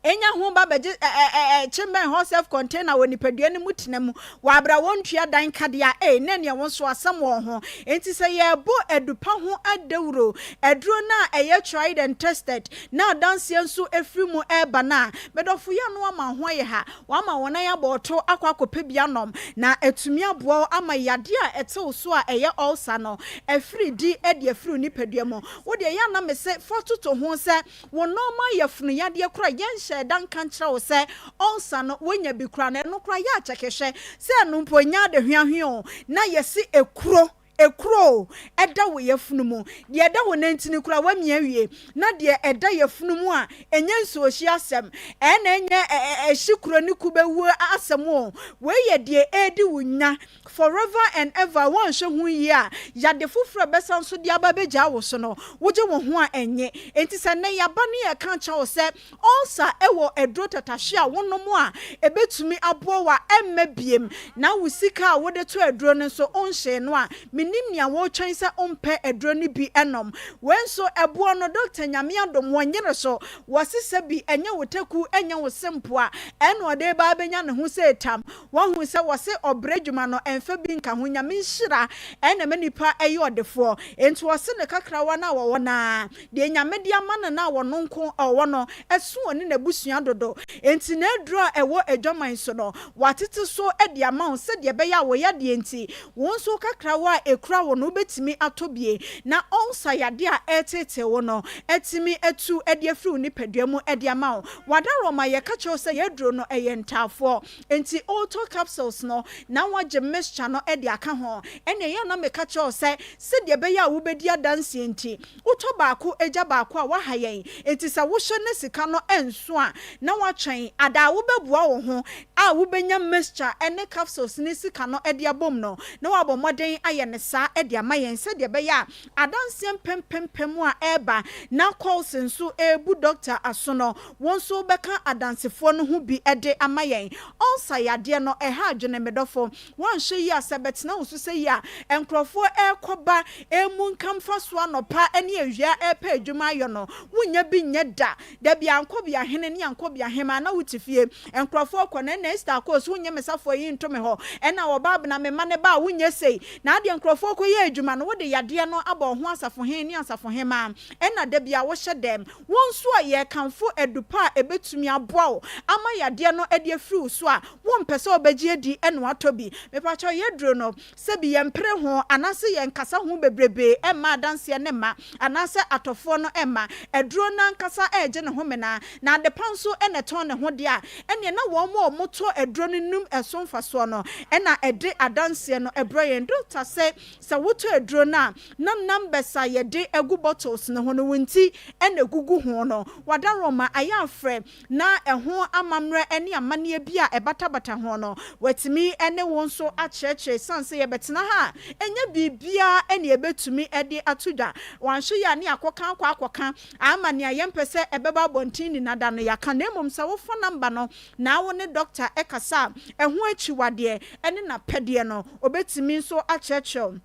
enya ho ba bɛgye eh, eh, eh, eh, kyembɛn hɔ self container wɔ nipadua no mu tena mu wɔ abra wɔntua dan kadeɛ a ei na neɛ wo nso asɛm wɔ ho enti sɛ yɛrebɔ adupa ho adawuro aduro no a ɛyɛ tried and tested na adanseɛ nso ɛfiri mu ɛreba no a medɔfo yɛ no ama ho ayɛ ha Wɔama wɔn nan abɔ ɔto akɔ akɔpɛ bi anom, na atumi aboa wo ama yadeɛ a ɛte wo so a ɛyɛ ulcer no afiri di de afiri wo nipadua mu. Wo deɛ, ɛyɛ a na mese fa toto ho sɛ wo normal yafunu yadeɛ koraa a yɛnhyɛɛ da nka nkyerɛ wo sɛ ulcer no woanya bi koraa no, ɛno koraa yɛ akyɛkɛhwɛ sɛ ɛno mpo ɛnyɛ ade hweahwea o, na yɛse ekuro. Ekuro o, ɛda wo yafunu mu. Deɛ ɛda wo nantini koraa woamia awie. Na deɛ ɛda yafunu mu a, ɛnyɛ nsuohye asɛm. Ɛna ɛnyɛ ɛhye kuro ne kubɛwuo asɛm o. Wei yɛ deɛ ɛredi wo nya forever and ever. Woanhwɛ ho yie a, yade foforɔ a ɛbɛsan nso de aba abɛgyaa wo so no, wogye wo ho a ɛnnye. Enti sɛ nnɛ yɛaba ne yɛreka akyerɛ wo sɛ Ulcer wɔ aduro tatahwe a wonom a ɛbɛtumi aboa wo a ɛmma biem na wo sika a wode tɔ aduro no nso wonhyee no a, mennim nea woretwɛn sɛ wompɛ aduro no bi nom. Wei nso ɛboɔ no Doctor Nyame adom wɔnyere so, wɔse sɛ bi ɛnyɛ wo taku ɛnyɛ wo sempoa ɛna ɔde reba abɛnya ne ho sɛ tam. Woahu sɛ wɔse ɔbrɛ adwuma no ɛmfa bi nka ho, Nyame nhyira ɛna ɛma nipa yɛ ɔdefoɔ, enti wɔse ne kakrawa no a wɔwɔ no ara Deɛ Nyame de ama no no a ɔno nko ɔwɔ no, ɛso ɔne n'abusua dodo. Enti n'aduro a ɛwɔ adwaman so no, watete so de ama wo sɛdeɛ ɛbɛyɛ a wo yadeɛ nti, wo nso wo kakrawa a ɛkura wo no wobɛtumi atɔ bie na ulcer yadeɛ a ɛreteetee wo no atumi atu de afiri wo nipadua mu de ama wo. Wadaroma yɛka kyerɛ wo sɛ yɛn aduro no ɛyɛ ntaafoɔ nti wotɔ capsules no na woagye mixture no de aka ho. Ɛnna ɛyɛ a na meka kyerɛ wo sɛ sɛdeɛ ɛbɛyɛ a wobɛdi adanseɛ nti wotɔ baako gya baako a woaha yɛn nti sɛ wohyɛ na sika no nso a na woatwɛn ada a wobɛboa wo ho a wobɛnya mixture ne capsules ne sika no de abom no na woabɔ mmɔden ayɛ no saa de ama yɛn sɛdeɛ ɛbɛyɛ a adanseɛ mpempempem a ɛreba na calls nso rebu dɔkta aso no wo nso wobɛka adansefoɔ no ho bi de ama yɛn. Ulcer yadeɛ no ɛha adwene me dɔfo. Woanhwɛ yie a sɛ ɛbɛtena wo so sɛ yie a nkurɔfoɔ rekɔ ba remu nka mfasoɔ anɔpa ne awia repɛ adwuma ayɔ no wonnya bi nyɛ da. Dabi ankɔbea hene ne ankɔbea hemaa na wote fie. Nkurɔfoɔ kɔ na ɛna Esther akɔ so wonyɛ me safoa yi nto me hɔ ɛna ɔbaa abena me mma ne ba a wonyɛ sei na adeɛ nkurɔfoɔ kɔ yɛ adwuma no wode yadeɛ no abɔ wo ho asafohene ne asafohemaa ɛna da bi a wohyɛ dɛm. Wo nso a yɛrekamfo adu pa a ɛbɛtumi aboa wo ama yadeɛ no de afiri wo so a wompɛ sɛ wobɛgye adi na woatɔ bi. Mepakyɛw yɛaduro no Sɛbi yɛmpere ho anaase yɛnkasa ho bebrebee mma adanseɛ no mma anaasɛ atɔfoɔ no mma. Aduro no ankasa regye ne ho mena, na adepa nso na ɛtɔn ne ho deɛ a, ɛnneɛ na wɔn a wɔtɔ aduro no nim ɛso mfasoɔ no na ɛde adanseɛ no brɛ yɛn. Dɔkta se sɛ wotɔ aduro no a, na numbers a yɛde agu bottles no ho no wo nti na ɛgugu ho no, w'adaworoma ayɛ afrɛ na ɛho amammerɛ ne amanneɛ bi a ɛbatabata ho no, watumi ne wo nso akyerɛkyerɛ. Esiane sɛ yɛbɛtena ha a, ɛnyɛ biribiara na yɛbɛtumi de ato dwa. Wanhwɛ yie a ne yɛakɔka akɔ akɔka ama nea yɛmpɛ sɛ ɛbɛba abɔnten nyinaa da no yɛaka. Na mmom sɛ wofa nɔmba no na wo ne dɔkta kasa a, ɛho akyiwadeɛ ne n'apɛdeɛ no, ɔbɛtumi nso akyerɛkyerɛ wo.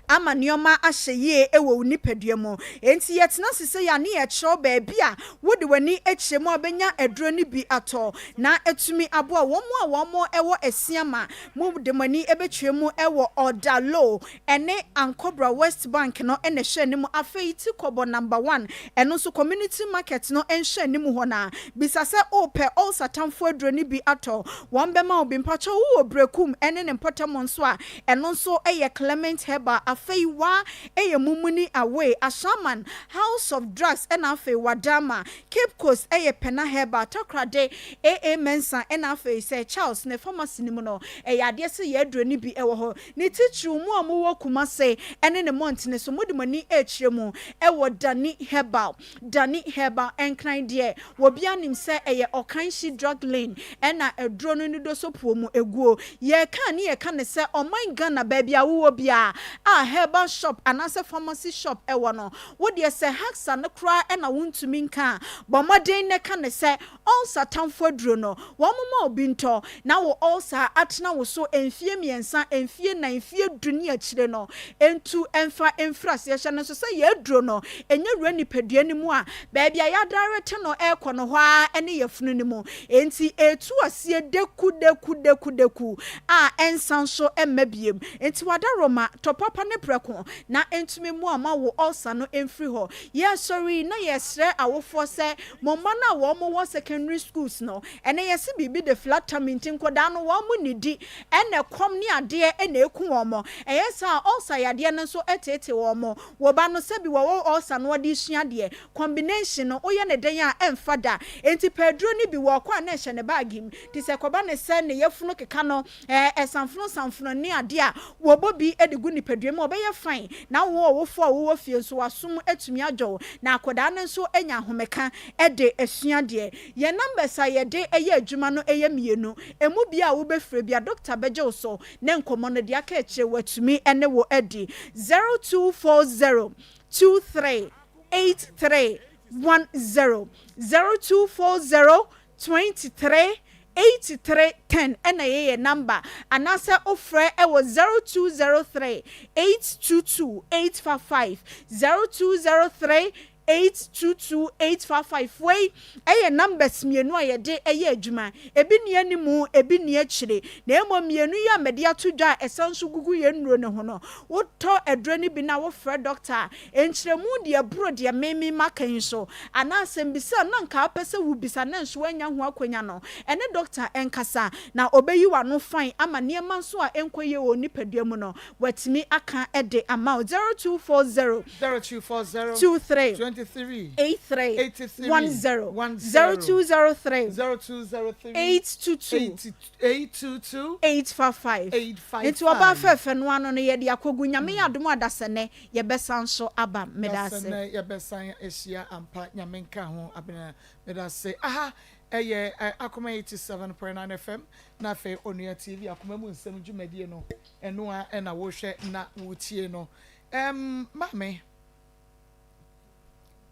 ama nneɛma ahyɛ yie wɔ wo nipadua mu. Enti yɛtena ase sei a ne yɛkyerɛ wo baabi a wode w'ani kyerɛ mu a wobɛnya aduro no bi atɔ na atumi aboa wɔn a wɔn wɔ Asiama. Mo de mo ani bɛkyerɛ mu wɔ Odalo ne Ankobra West Bank no na ɛhyɛ anim. Afei Tikɔbɔ Number One ɛno nso Community Market no nhyɛ anim hɔ no ara. Bisa sɛ wopɛ ulcer tamfo aduro no bi atɔ. Wɔn bɛma wo bi. Mpakyɛw wowɔ Berekum ne ne mpɔtam nso a Ɛno nso yɛ Clement Herbal, afei wa yɛ Mumuni Away, Ashaiman, House of Drugs ɛna afei Wadama, Cape Coast yɛ Pena Herbal, Takoradi, AA Mensah ɛna afei Sir Charles ne pharmacy no mu no ɛyɛ adeɛ sɛ yɛn aduro no bi wɔ hɔ. Ne titiriw mo a mowɔ Kumase ɛne ne mmɔntene so mode mo ani rekyerɛ mu wɔ Dani Herbal. Dani Herbal Nkran deɛ wɔbiara nim sɛ ɛyɛ Ɔkanhyi Drug Lane ɛna aduro no nidoso puo mu ɛguo. Yɛreka a ne yɛka no sɛ ɔman Ghana baabi a wowɔ biara a herbal shop anaasɛ pharmacy shop ɛwɔ no, wo deɛ sɛ Haxa no koraa ɛna wontumi nka a, bɔ mmɔden na ka no sɛ Ulcer tamfo aduro no, wɔmma obi ntɔ na wo ulcer atena wo so mfie mmiɛnsa, mfie nnan, mfie du ne akyire no ntu mfa mfiri aseɛ. Hyɛ no nso sɛ yɛn aduro no ɛnya wura nipadua no mu a, baabi a yɛadarete no rekɔ no hɔ ara ne yafunu no mu. Enti ɛretu aseɛ deku deku deku deku a ɛnsan nso mma biom. Enti w'adaworoma, tɔ papa ne prɛko na ɛntumi mmoa mma wo ulcer no mfiri hɔ. Yɛresɔre yi na yɛresrɛ awofoɔ sɛ Mo mma no a wɔn wɔ secondary schools no, ɛnɛ yɛse biribi de flat tummy nti nkɔdaa no wɔn nnidi, ɛna ɛkɔm ne adeɛ na ɛku wɔn. Ɛyɛ saa a ulcer yadeɛ no nso teetee wɔn. Wo ba no sɛbi wɔwɔ ulcer na ɔde resua adeɛ, combination no woyɛ no dɛn a ɛmfa da. Enti pɛ aduro no bi, wɔkɔ a na ɛhyɛ ne bag mu. Nti sɛ ɛkɔba no sɛ ne yafunu keka no, Ɛɛ ɛsamfono samfono ne adeɛ a wɔbɔ bi de gu nipadua mu a ɔbɛyɛ fine na wo ɔwofoɔ a wowɔ fie nso w'asom atumi adwo wo na akwadaa no nso anya ahomeka de asua adeɛ. Yɛn numbers a yɛde yɛ adwuma no yɛ mmienu, ɛmu biara a wobɛfrɛ biara doctor bɛgye wo so ne nkɔmmɔ no deɛ aka akyire watumi ne wo adi. 0240 23 83 10, 0240 23 83 10 ɛna ɛyɛ yɛn number anaasɛ wofrɛ ɛwɔ 0203 822 855, 0203 822 855 Wei yɛ numbers mmienu a yɛde yɛ adwuma. Ebi nni animu, ebi nni akyire. Na mmom mmienu yi a mede ato dwa a ɛsan nso gugu yɛn nnuro no ho no, wotɔ aduro no bi na wofrɛ dɔkta a, nkyerɛmu deɛ ɛboro deɛ me me maka yi so, anaa asɛmbisa a na anka wopɛ sɛ wobisa nanso woannya ho akwanya no, ɛne dɔkta nkasa na ɔbɛyi w'ano fann ama nneɛma nso a ɛnkɔ yie wɔ wo nipadua mu no, watumi aka de ama wo. 0240. 0240 23 23 83 83 10 10 0203 0203 822 822 855 855. Nti ɔbaa fɛɛfɛ no ano no yɛde akɔgu Nyame yɛ adom a dasɛnɛ yɛbɛsan so aba. Medase. Dasɛnɛ yɛbɛsan ahyia ampa Nyame nka ho Abena medase. Aha ɛyɛ Akoma 87.9 FM na afei Onua TV Akoma mu nsɛm dwumadie no ɛno ara ɛna wohwɛ na wotie no. Ɛm, maame,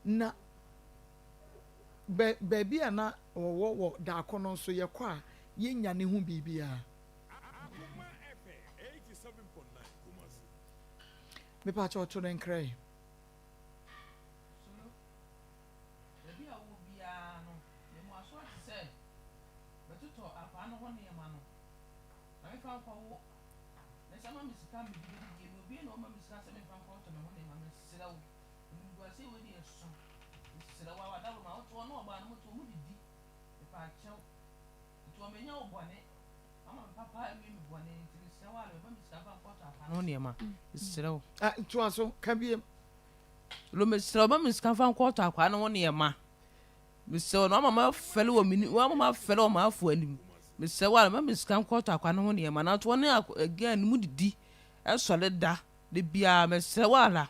na bɛ, baabi a na wɔwɔ wɔ Daako no nso, yɛkɔ a, yenya ne ho biribiara. Mepa kyɛw, to no nkra yi. Solo, baabi a wowɔ biara no, memu aso ate sɛ bɛtotɔ akwaa no hɔ nneɛma no, na memfa nkɔwo. Na sɛ ama me sika a mede bɛdidi a, obiara na ɔma me sika sɛ memfa nkɔtɔ me ho nneɛma. Mesrɛ wo, animguaseɛ wei deɛ ɛso. Mesrɛ wo, awadaworo ma wote hɔ ne ɔbaa no mote hɔ modidi. Mepaakyɛw. Nti ɔmenya wo bɔne. Mama me papa awie me bɔne nti mesrɛ wo a meba me sika mfa nkɔtɔ akwa no ho nneɛma. Mesrɛ wo. Ah, toa so, ka biem. Lo mesrɛ wo, ma me sika mfa nkɔtɔ akwa no ho nneɛma. Mesrɛ wo, na woama mafɛre wɔ me woama mafɛre wɔ m'afoa anim. Mesrɛ wo ara, ma me sika nkɔtɔ akwa no ho nneɛma. Nanso wɔne agyan no mu didi sɔre da, da biara. Mesrɛ wo ara,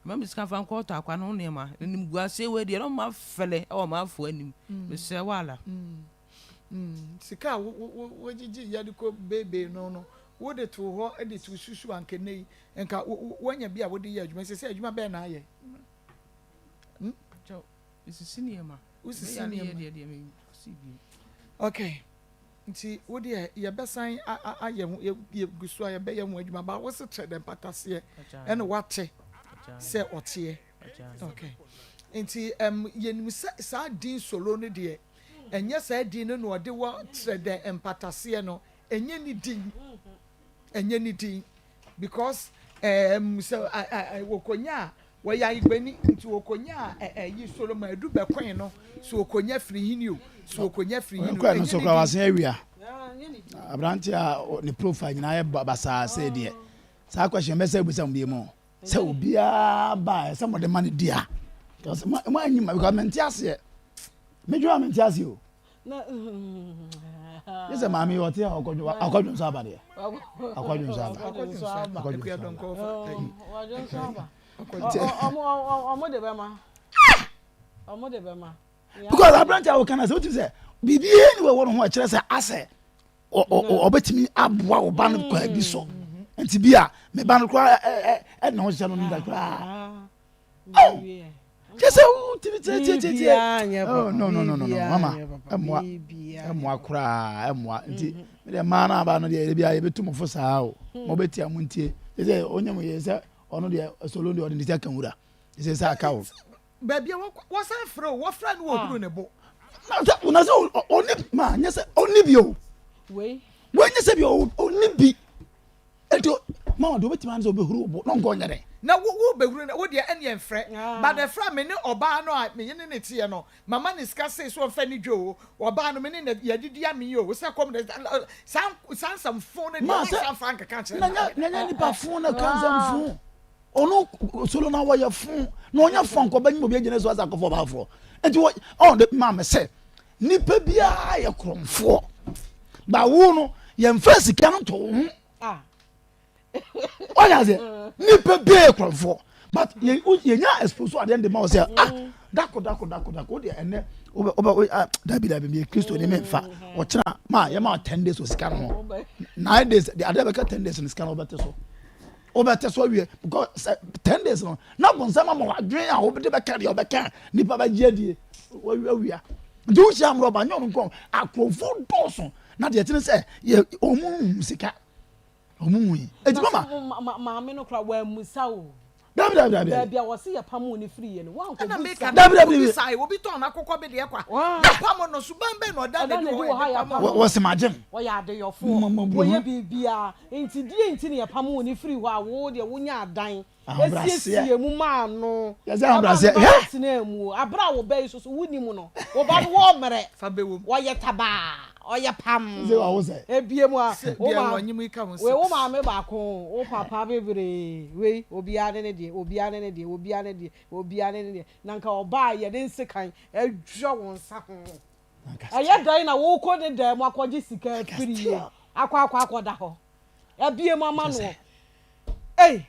ma me sika mfa nkɔtɔ akwa no ho nneɛma. Animguaseɛ wei deɛ, na wɔma mafɛre wɔ m'afoa anim. Mesrɛ wo ara. Sika a wogyegye yɛ de kɔ beebee no no, wode too hɔ de too susu anka nnɛ yi, nka woanya bi a wode yɛ adwuma. Sɛ sɛ adwuma bɛn na ayɛ? Hmm? Mesisi nneɛma. Wosisi Meyɛ nneɛma. deɛ deɛ mesi bio. Okay. Nti wo deɛ yɛbɛsan ayɛ ho yɛgu so a yɛbɛyɛ ho adwuma ba wo se kyerɛ dɛ mpataseɛ ɛna wate sɛ ɔteɛ. Okay. Nti um, yɛnim sɛ saa din solo no deɛ ɛnyɛ saa din no na ɔde wɔ kyerɛ dɛ mpataseɛ no ɛnyɛ ne din ɛnyɛ ne din because um, sɛ wɔkɔnya a Wɔyɛ ayigbani nti wɔkɔnyaa ɛyi Solomon adu bɛkoe no so wɔkɔnya firi hene o so wɔkɔnya firi hene o Ɔkɔɛ no ɛnyɛ so ne koraa din. wasen awia aberante a ne profile nyinaa yɛ basaa sɛ deɛ saa question bɛsɛ bisa mo bi mu sɛ obiara ba sɛ mo de ma no di a mo anyi ma because mente aseɛ medwuma mente aseɛ o Ne sɛ maame yi ɔte a ɔkɔdwo akɔdwo nso aba deɛ akɔdwo nso aba akɔdwo nso aba akɔdwo nso aba ɔmo de bɛma ɔmo de bɛma. because aberante a wɔka no sɛ wotumi sɛ biribiara ni wɔwɔ no ho ɛkyerɛ sɛ asɛ ɔbɛtumi aboa wo ba no kwan bi so nti bi a me ba no koraa ɛna ho hyehyɛ no no da koraa Oh! Kyɛ sɛ wotumi tiatitiatia. Oh, no, no, no, no, no, mama, ɛmmoa, ɛmmoa koraa, ɛmmoa. Nti, me deɛ mmaa no aba no deɛ, ebi a yɛbɛtu mo fo saa o. Mo bɛtia mo ntie. Kyɛ sɛ ɔnyɛ mo yɛ sɛ ɔno deɛ solo deɛ ɔde ne ti aka nwura. Kyɛ sɛ sɛ aka o. Baabi a wɔsan frɛ o, wɔfrɛ no wɔhuru ne bo. Na sɛ ɔni ma nyɛ sɛ ɔni bi o. Wei. Wei nyɛ sɛ bi ɔni bi. Enti ma ɔde obetumi ane sɛ obehuru wo bo na ɔnkɔ nyɛ dɛn. Na wo wo behuru no wo deɛ ɛneɛ mfrɛ but ɛfrɛ a me ne ɔbaa no a me ne no teɛ no mama no sika sei so ɔmfa ni dwa oo ɔbaa no me ne no yɛadidi amee oo sɛ kɔm de saa saa nsɛm fon no deɛ Ma sɛ wansan mfa ankeka nkyerɛ na me nyɛ na nyɛ nipa fon na ka nsɛm fon ɔno solo na wɔyɛ fon na ɔnyɛ fon kɔ bɛnyim obi agyina so asa akɔfɔ ɔbaa forɔ nti wɔ ɔn de maa me sɛ nipa biara yɛ korɔmfoɔ ba wo no yɛmfa sika no nto wo ho wọ́n ase nipa bee kurɔfoɔ but yɛ yɛ nya expose adeɛ de ma wɔ sɛ ah dako dako dako dako o deɛ ɛnɛ wobɛ wobɛ ah dabi dabi mi yɛ kristo ni mi nfa ɔkyena ma yɛ ma ten days wɔ sika no ho nine days de adeɛ bɛka ten days no sika no wobɛte so wobɛte so awie because sɛ ten days no na bɔnsɛm ama wadwen a wobɛde bɛka deɛ ɔbɛka nipa bɛgye adie wawia nti wohyia amorɔba nyɛ ɔno nko akorɔmfoɔ dɔɔso na deɛ ɛtene sɛ yɛ ɔmo hu sika ɔmo hu yi eti mama. maame no kora wɔamusa o. Dabi dabi dabi. Baabi a wɔse yɛpamoo no firiiɛ no, woankɔbu Ɛna meka sa. Dabi dabi obi dabi. sae, obi tɔn n'akokɔ bi deɛ kwa. Yɛpamo no, suban bɛn na ɔda Ɔda no no adi adi wɔ wɔ ha hɔ a yɛde pamo yɛapam no? no. Wɔse magye no. Ɔyɛ adeyɔfoɔ, Mmɔborɔhunu. wɔyɛ biribiara. Nti deɛn nti na yɛpamoo no firii hɔ a wo deɛ wonyaa dan Ahobrɛaseɛ. Esiesie mu maa no. Yɛsɛ ahobrɛaseɛ. Ɛma no Hwɛ! ba tenaa mu. Abere a wo ba yi soso wonim no, wo ba no wɔ mmerɛ. Fa bɛ wom. Ɔyɛ tabaa, ɔyɛ pam. Sɛ wawo sɛ. Ebie mu a, Sɛ wo deɛ maa, wɔnyem yi ka ho wei wo six. maame baako, wo papa bebree, wei obiara ne ne deɛ, obiara ne ne deɛ, obiara ne deɛ, obiara ne ne deɛ. Na nka ɔbaa a yɛde nsekan adwa wo nsa ho. Ɛyɛ dɛn na wokɔ ne dan mu akɔgye sika afiri yie akɔ akɔ akɔda hɔ? Abie mu ama noɔ. Ei!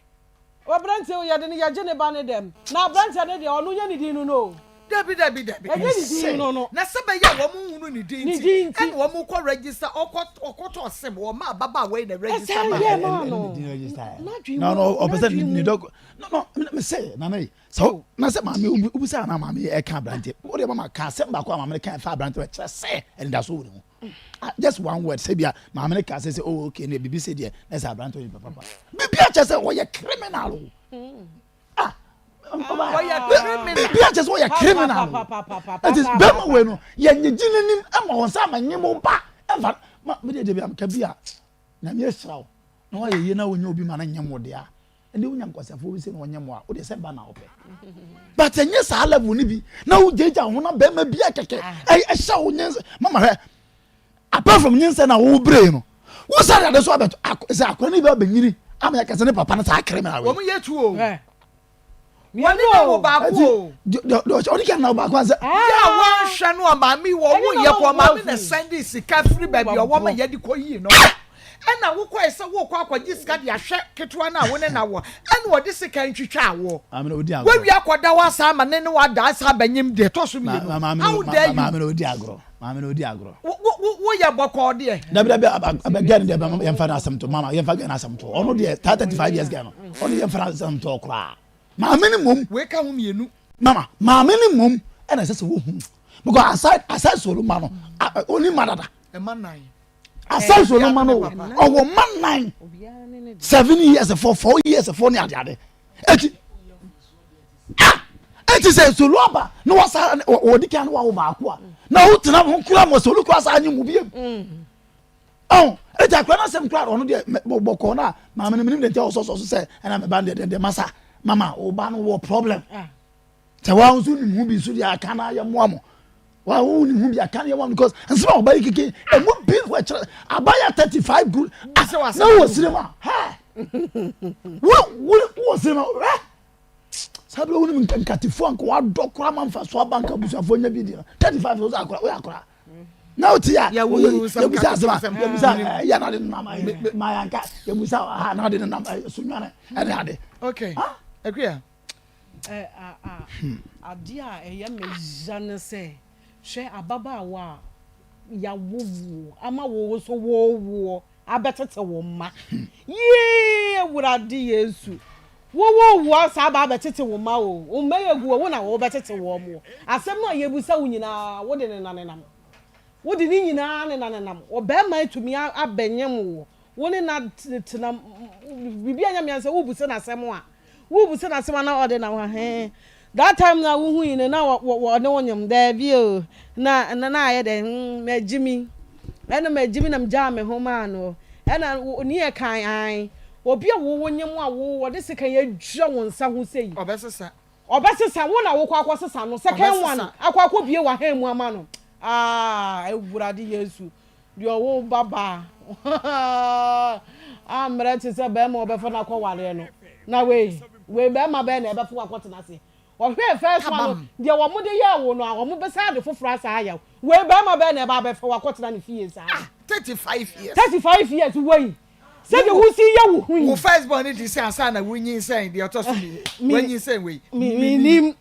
Aberanteɛ o, yɛde no yɛgye ne ba no dɛm. Na aberanteɛ no deɛ, ɔno nyɛ ne din no no o. Dabi, dabi, dabi. Ɛnyɛ ne din no no. Na sɛ bɛyɛ a wɔn nhunu ne din Ne nti, din nti. ɛna wɔn kɔ register, ɔkɔ ɔkɔtɔ sim, wɔn ma ababaawa yi na register Ɛsɛ maa yɛ no. maa Ɛne no. ne din register yɛ. N'adwene Na mu, ɔno ɔpɛ sɛ n'adwene ne mu. dɔk no no me se nana yi sɛ wo na sɛ maame wobu wobusa na maame yi ɛka aberanteɛ wo deɛ mama ka asɛm baako a maame no ka ɛfa aberanteɛ ɛkyerɛ sɛ anidaso wɔ ne mu. Ah, just one word sɛ bia maame no ka sɛ sɛ oh okay ne bibi sɛ deɛ na sɛ aberante ɔyɛ papa bibi akyɛ sɛ ɔyɛ criminal o ah ɔyɛ criminal bibi akyɛ sɛ ɔyɛ criminal o ɛti bɛrima wei no yɛ nyegye n'anim ɛma wɔn nsa ama nye mo ba ɛnfa ma mi deɛ deɛ bi amka bi a nyame ahyira wo na wayɛ yie na wonyɛ obi ma no nyɛ mo deɛ ɛnde wonya nkwaseafoɔ bi sɛ na ɔnyɛ mo a wode sɛ ba na wopɛ but ɛnyɛ saa level no bi na wogyagya ho na bɛrima bi akɛkɛ ɛhyɛ wo nyinsɛ mama hwɛ apart from nyinsɛ na wobree no wo sɛ ade so abɛto sɛ akora no bi abɛnyini ama yɛkɛ sɛ ne papa no saa kere me awe wɔn yɛ tu o wɔne na wo baako o ɔde kɛ na wo baako ansɛ yɛ a wɔnhwɛ no ɔmaame wɔ wo yɛ kɔ ɔmaame na sɛnde sika firi baabi ɔwɔ ma yɛde kɔ yii no Ɛna wokɔe sɛ worekɔ akɔgye sika de ahwɛ ketewa no a wo ne no awo, ɛna ɔde sika ntwitwa awoɔ. Woawie akɔda hɔ asan ama ne ne wo ada asan abɛnyem deɛ ɛtɔ so mmienu. How dare you? Maame na odi agorɔ. Maame na odi agorɔ. Wo wo woyɛ bɔkɔɔ deɛ. Dabi dabi abɛ gɛn deɛ yɛn fa n'asɛm to mama yɛn fa gɛn n'asɛm to ɔno deɛ 35 years gɛn no ɔno yɛn fa n'asɛm to koraa maame ne mom. Wei ka ho mmienu. Mama maame ne mom ɛna ɛsɛ sɛ wohu because aside aside solo ma no oni ma dada. Ɛma nan. Aside no ma no ɔwɔ ma nan seven years fo four years fo ne adeade eti ah eti sɛ solo aba na wasa wɔdi kan na wawo baako a na wotena ho kura ma solo kura saa nye mu biem ɔn eti akora n'asɛm kura ɔno deɛ bɔkɔɔ na maame no minim de nti ɔsɔsɔ so sɛ ɛna mɛ ba no deɛ deɛ masa mama ɔba no wɔ problem. Ah. Sɛ wa nso nim ho bi nso deɛ aka na yɛ mmoa mo wa wo nim ho bi aka na yɛ mmoa mo because nsɛm a ɔba yi keke emu bi wɔ kyerɛ abaya 35 good ah na wɔ sinima hɛ wo wo wɔ sinima hɛ saa bɛ wo nim nkatifoɔ nka wadɔ koraa ma nfa so aba nka abusuafoɔ nya bi di no 35 so akora woyɛ akora na o ti a yɛbusa asɛm a yɛbusa yɛ na de nenam mayanka yɛbusa ha na de nenam sunwane ɛne ade. Okay. Akuya. Adeɛ a ɛyɛ me ya ne sɛ, hwɛ ababaawa a yɛawo woɔ ama wo nso wowoɔ abɛtete wo mma. Yee Awurade Yesu! Wowoo woɔ saa aba abɛtete wo mma o, wo mma yi agu o, wo na wobɛtete wɔn o. Asɛm a yɛbisa wo nyinaa wode nenanenam. Wode ne nyinaa nenanenam. Ɔbarima atumi abɛnyem wo, wo ne no atena, biribi anyɛ me ansɛ wobisa no asɛm a, Wo bisa no asɛm a na ɔde nam ha hee. That time na wo hui no na ɔne wo nyem daabi o na na na ayɛ dɛ hmm magyimi ɛna magyimi na megyaa me ho maa no ɛna ne yɛ kan ae obi a wo wo nyem a wo ɔde sekan adwira wo nsa ho sei. Ɔbɛsesa. Ɔbɛsesa wo na wokɔ akɔ sesa no second one akɔ akɔ bie w'ahan mu ama no aah awurade yesu. Deɛ ɔwo ba baa ammrɛ te sɛ bɛɛma ɔbɛfa no akɔ wareɛ no na wei wei bɛɛma bɛɛ na ɛbɛfo akɔtena ase ɔhwɛɛ first one no deɛ wɔn de yɛɛ wo no a wɔn bɛsa ade foforɔ asa ayɛ wo wei bɛɛma bɛɛ na ɛba abɛfa wo akɔtena ne fie saa ah 35 years 35 years wei sɛdeɛ wosi yɛ wo ho yi wo first born di sɛ ansa na wonyinsɛn deɛ ɔtɔ so mi wanyinsɛn wei menim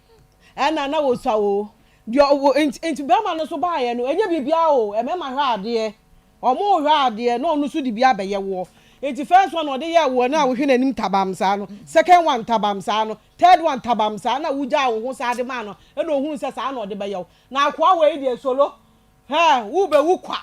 ɛna na wɔsua o Deɛ ɔwɔ nti nti bɛrima no nso baeɛ no ɛnyɛ biribiara o mmarima hwɛ adeɛ wɔn hwɛ adeɛ na ɔno nso de bi abɛyɛ woɔ nti first one ɔde yɛɛ woɔ na wohwɛ n'anim tabam saa no second one tabam saa no third one tabam saa na wogyaa wo ho saa de maa no ɛna ohunu sɛ saa na ɔde bɛyɛ wo na akoa wei deɛ solo hɛɛ wobɛwu kwa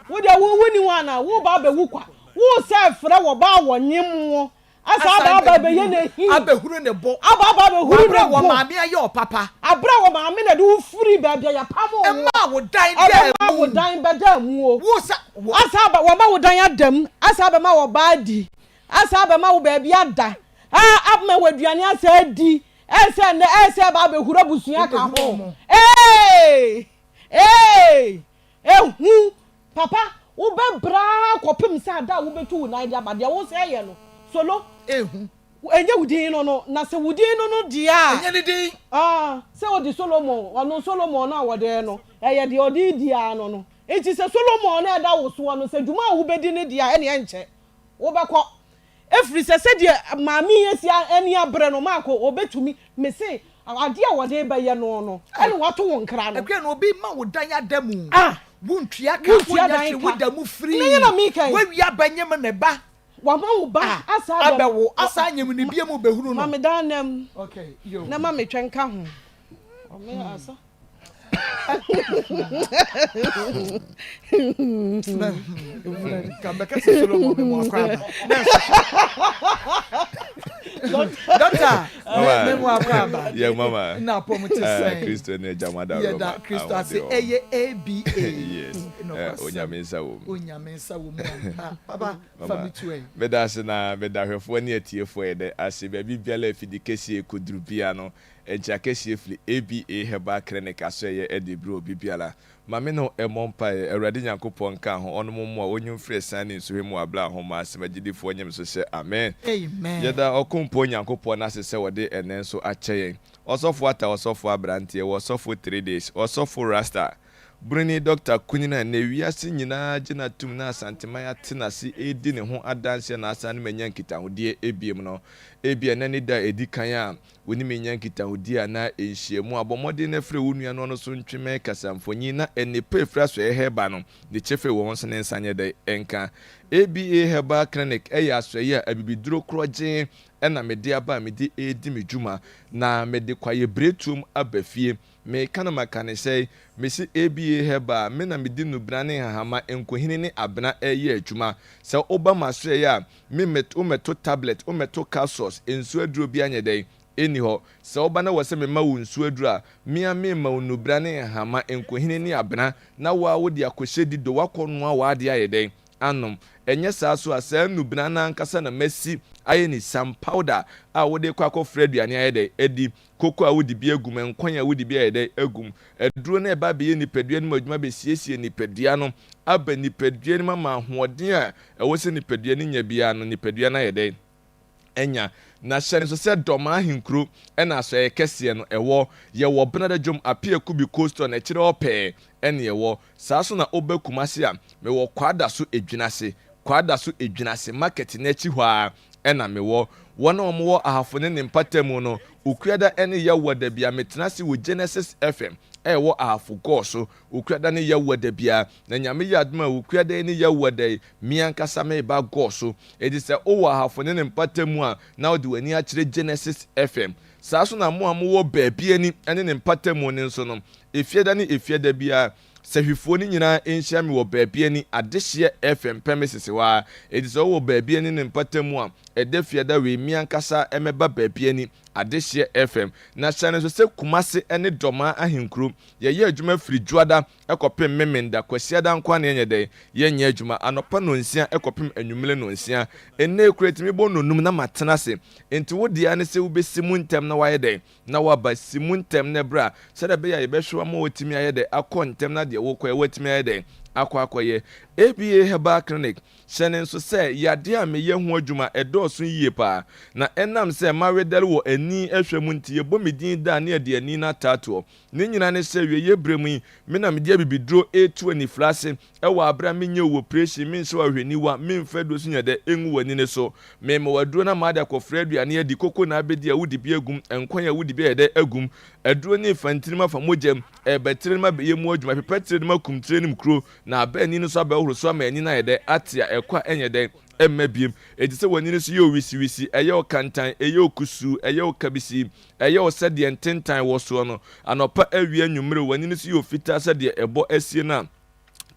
wo deɛ wo wonni ho anaa woba abɛwu kwa wo sɛ frɛ wɔ ba a wɔnyem wo. Asa aba aba abɛyɛ n'ahi. Abɛhuru ne bo. Aba aba abɛhuru ne bo. Wɔ aberɛ a wɔ maame ayɛ ɔpapa. Aberɛ a wɔ maame na ɛde wo firi baabi a yɛapam wo. Ɛmaa wo dan daa mu. Ɛbɛma wo dan bɛdaa mu o. Wo sa wɔ. Asa aba wɔma wo dan ada mu. Asa abɛma wɔ ba adi. Asa abɛma wo baabi ada. A ama wo aduane asa adi. Ɛsɛ ɛnɛ ɛsɛ ɛba abɛhuru abusua ka ho. Ee ee ehu Papa, wobɛbrɛ ara kɔpem sɛ ada a wobɛtu wo nan de aba deɛ wo sɛ yɛ no, solo. Ehu. Ɛnyɛ wo din no no, na sɛ wo din no no deɛ a. Ɛnyɛ ne din. Ah, sɛ ɔde Solomon, ɔno Solomon no a wɔde no, ɛyɛ deɛ ɔde redi ara no no. Nti sɛ Solomon no a ɛda wo soɔ no, sɛ dwuma a wobɛdi no deɛ a, ɛnneɛ ɛnkyɛ wobɛkɔ. Ɛfiri sɛ sɛdeɛ maame yi asi ani abere no, Marko, ɔbɛtumi, mese, adeɛ a wɔde rebɛyɛ no no, ɛna wato wo nkra no. Akua no, obi ma wo dan ada mu, Ah! wontua ka, Wontua wonyɛ dan hwee, ka. woda mu firii, Ɛno nyɛ na meka yi. woawie aba nyem ne ba. Wama wo ba Ah, asa abɛ. abɛwo, asa anyem no bio mu bɛhunu no. Ma me dan nam, Okay, yo. na ma me twɛ nka ho. Ɔme asa. Doctor, me mu akɔ aba. Yeah, mama. Na apɔ te sɛn. Kristo ne agya mada Roma. Yɛda Kristo ase ɛyɛ ABA. Yes. Onyame nsa wɔ mu. Onyame nsa wɔ mu ampa. Papa, fa me tu ɛ. Meda ase na meda hwɛfoɔ ne atiefoɔ yɛ dɛ ase baabi biara afidi kɛseɛ kɔduru bia no. Nkyea kɛseɛ firi ABA Herbal Clinic asoɛeɛ de brɛ obi biara. Ma me ne wo mmɔ mpaeɛ, Awurade Nyankopɔn nka ho, ɔnom mmoa, ɔnyi wo mfiri asiane ne nsuhwɛ mu wɔ aberɛ a ahoma asɛm agyidifoɔ nyem so hyɛ Amen. Amen. Yɛda Ɔkompɔn Nyankopɔn ase sɛ ɔde ɛnnɛ nso akyɛ yɛn. Ɔsɔfo Atta, Ɔsɔfo Abranteɛ, Ɔsɔfo Three Days, Ɔsɔfo Rasta, Bruni Dɔkta Kunyin a nnɛ wiase nyinaa gye no atum na Asanteman ate n'ase redi ne ho adanseɛ na asan ne manya nkitahodie ebiem no, ebia ɛnnɛ ne da a ɛdi kan a Wo ne me nya nkitahodie anaa nhyiamu a, bɔ mmɔden na frɛ wo nua no ɔno nso ntwe mmɛn kasamfonin na nnepa a ɛfiri asoɛeɛ herbal no ne kyɛfa wɔ ho nso ne nsa nyɛ dɛn nka. ABA Herbal Clinic yɛ asoɛeɛ a abibiduro korɔgyee na mede aba a mede redi me dwuma na mede kwaeɛbiretuom aba fie. Meka no maka no sɛe, mese ABA Herbal, me na mede nnubena ne nhahama, nkohini ne abena reyɛ adwuma. Sɛ woba m'asoɛeɛ a, Me mɛt wo mɛto tablet wo mɛto capsules nsuo aduro biara nyɛ dɛn? Ɛnni hɔ. Sɛ woba na wɔ sɛ mema wo nsuo aduro a, me ara merema wo nnubra ne nhama, nkohini ne abena na wo ara wode akɔhyɛ dido woakɔ noa w'adeɛ ayɛ dɛn? Anom. Ɛnyɛ saa nso a, saa nnubena no ankasa na masi ayɛ ne siam, powder, a wode rekɔ akɔfra aduane ayɛ dɛn? Adi. Koko a wode bi agu mu, nkwan a wode bi ayɛ dɛn agu mu, aduro no reba abɛyɛ nipadua no mu adwuma abɛsiesie nipadua no, aba nipadua no mu ama ahoɔden a ɛwɔ sɛ nipadua no nya biara no, nipadua no ayɛ dɛn anya. Na hyɛ no nso sɛ Dɔmaa ahenkuro na asɔeɛ kɛseɛ no ɛwɔ. Yɛwɔ Benada dwom, Apia Kubi Coastal no akyire hɔ pɛɛ ɛne ɛwɔ. Saa nso na woba Kumasi a, mewɔ Kwadaso Edwinase, Kwadaso Edwinase market no akyi hɔ ara na mewɔ. Wɔn a wɔwɔ Ahafo ne ne mpatamu no, Okuada ne Yawuada biara metena ase wɔ Genesis FM a ɛwɔ Ahafo Gɔɔ so, Okuada ne Yawuada biara. Na Nyame yɛ adom a Okuada yi ne Yawuada yi, me ankasa mereba Gɔɔ so. Enti sɛ wowɔ Ahafo ne ne mpatamu a, na wode w'ani akyerɛ Genesis FM. Saa nso na mo a mowɔ Baabiani ne ne mpatamu no nso no, Efiada ne Efiada biara, Sahwifoɔ no nyinaa nhyia me wɔ Baabiani Adehyeɛ FM pɛmesese hɔ ara. Enti sɛ wowɔ Baabiani ne mpata mu a, ɛda Fiada wei, me ankasa mɛba Baabiani Adehyeɛ FM. Na hyɛ no nso sɛ Kumase ne Dɔmaa ahenkuro, yɛyɛ adwuma firi Dwoada kɔpem Memenda, Kwasiada nko ara na yɛnyɛ dɛn? Yɛnyɛ adwuma. Anɔpa nnɔnsia kɔpem anwummere nnɔnsia. Ɛnnɛ yi koraa ɛtumi bɔ nnɔnum na matena ase. Enti wo deɛ ara ne sɛ wobɛsi mu ntɛm na woayɛ dɛn? na woaba, si mu ntɛm na bra, sɛdeɛ ɛbɛyɛ a yɛbɛhwɛ wo ama woatumi ayɛ dɛn akɔ ntɛm na deɛ worekɔyɛ woatumi ayɛ dɛn akɔ akɔyɛ. ABA Herbal Clinic, hyɛ no nso sɛ yadeɛ a meyɛ ho adwuma ɛdɔɔso yie paa, na ɛnam sɛ mawedare wɔ ani hwɛ mu nti yɛbɔ me din da a ne yɛde ani no ataatoɔ. Ne nyinaa ne sɛ awieeɛ berɛ mu yi me na mede abibiduro retu anifira ase Wɔ aber a mennyɛ wo oprehyɛn, mennhyɛ wo ahwɛniwa, memmfa aduro so nyɛ dɛ nngu w'ani no so. Merema wo aduro na maade akɔfra aduane adi, koko na abɛdi a wode bi agu mu, nkwan a wode bi ayɛ dɛ agu mu. Aduro no refa ntini mu afa mogya mu, ɛreba tire no mu abɛyɛ mu adwuma, ɛpepa tire no mu akum tire no mu kuro, na aba ani no so abɛhohoro so ama ani no ayɛ dɛ ate a ɛkɔ a ɛnyɛ dɛ ɛmma biem. Enti sɛ w'ani no so yɛ wo wisiwisi, ɛyɛ wo kantan, ɛyɛ wo kusuu, ɛyɛ wo kabisii, ɛyɛ wo sɛ deɛ ntentan wɔ soɔ no, anɔpa, awia, anwummere, w'ani no so yɛ wo fitaa sɛ deɛ ɛbɔ asie no a,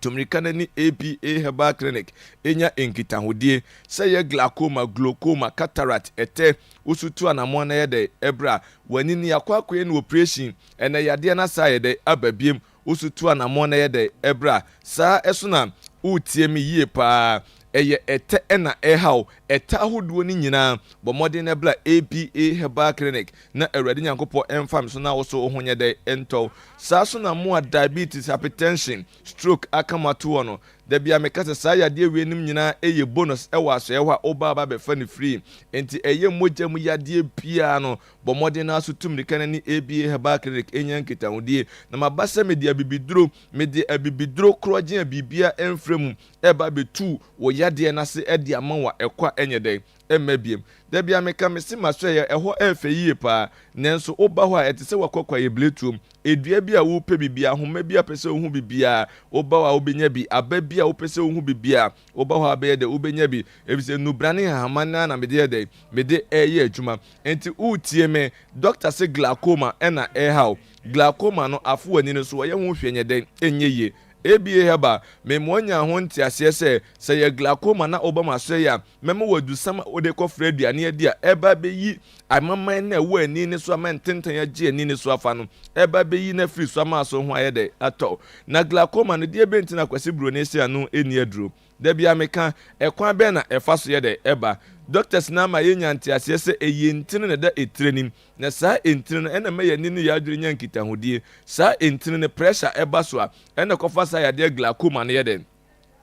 Tu mmirika na ne APA Herbal Clinic nya nkitahodie. Sɛ ɛyɛ glaucoma, glaucoma, cataract, ɛtɛ, wo so tu anamɔn na yɛ dɛ bra. W'ani no yɛakɔ akɔyɛ no operation, ɛnɛ yadeɛ no asa ayɛ dɛ aba biom. Wo so tu anamɔn na yɛ dɛ bra. Saa ɛso na woretie me yie paa. Ɛyɛ ɛtɛ na ɛreha wo. Ɛtɛ ahodoɔ no nyinaa, bɔ mmɔden na bra APA Herbal Clinic na Awurade Nyankopɔn mfa me so na wo so wo ho nyɛ dɛ ntɔ wo. Saa so na mo a diabetes, hypertension, stroke aka mo ato hɔ no, da biara meka sɛ saa yadeɛ wei nom nyinaa yɛ bonus wɔ asɔeɛ hɔ a woba aba abɛfa no free. Enti ɛyɛ mogya mu yadeɛ biara no, bɔ mmɔden na so tu mmirika na ne ABA Herbal Clinic nya nkitahodie. Na maba sɛ mede abibiduro, mede abibiduro korɔgyen a biribiara mfra mu reba abɛtu wo yadeɛ no ase de ama wo a ɛkɔ a ɛnyɛ dɛn? Ɛmma biom. Da biara meka mese m'asɔeɛ ɛhɔ ɛyɛ fɛ yie paa, nanso woba hɔ a ɛte sɛ woakɔ kwaeɛbiretuom. Dua bi a wopɛ bi biara, ahoma bi a wopɛ sɛ wohu bi biara, woba hɔ a wobɛnya bi. Aba bi a wopɛ sɛ wohu bi biara, woba hɔ a wobɛyɛ dɛn? Wobɛnya bi. Efisɛ nnubra ne nhahamma no ara na mede yɛ dɛn? Mede reyɛ adwuma. Enti woretie me? Dɔkta se glaucoma na ɛreha wo. Glaucoma no, afo w'ani no so, wɔyɛ ho hwee nyɛ dɛn? Ɛnyɛ yie. ABA Herbal, mema woanya ho nteaseɛ sɛ, sɛ ɛyɛ glaucoma na woba m'asoɛeɛ a, mɛma wo adusam a wode kɔfra aduane adi a ɛreba abɛyi amaman no a ɛwɔ ani no so ama ntentan agye ani no so afa no, ɛreba abɛyi no afiri so ama aso ho ayɛ dɛ atɔ wo. Na glaucoma no, deɛ bɛn nti na Kwasi Buroni se ano nni aduro? Da biara meka, ɛkwan bɛn na ɛfa so yɛ dɛ ɛba? Doctors no ama yɛnya nteaseɛ sɛ ɛyɛ ntini na ɛda etire no mu, na saa ntini no ɛna ɛma yɛn ani ne yɛn adwene nya nkitahodie. Saa ntini no pressure ɛba so a, ɛna ɛkɔfa saa yadeɛ glaucoma no yɛ dɛn?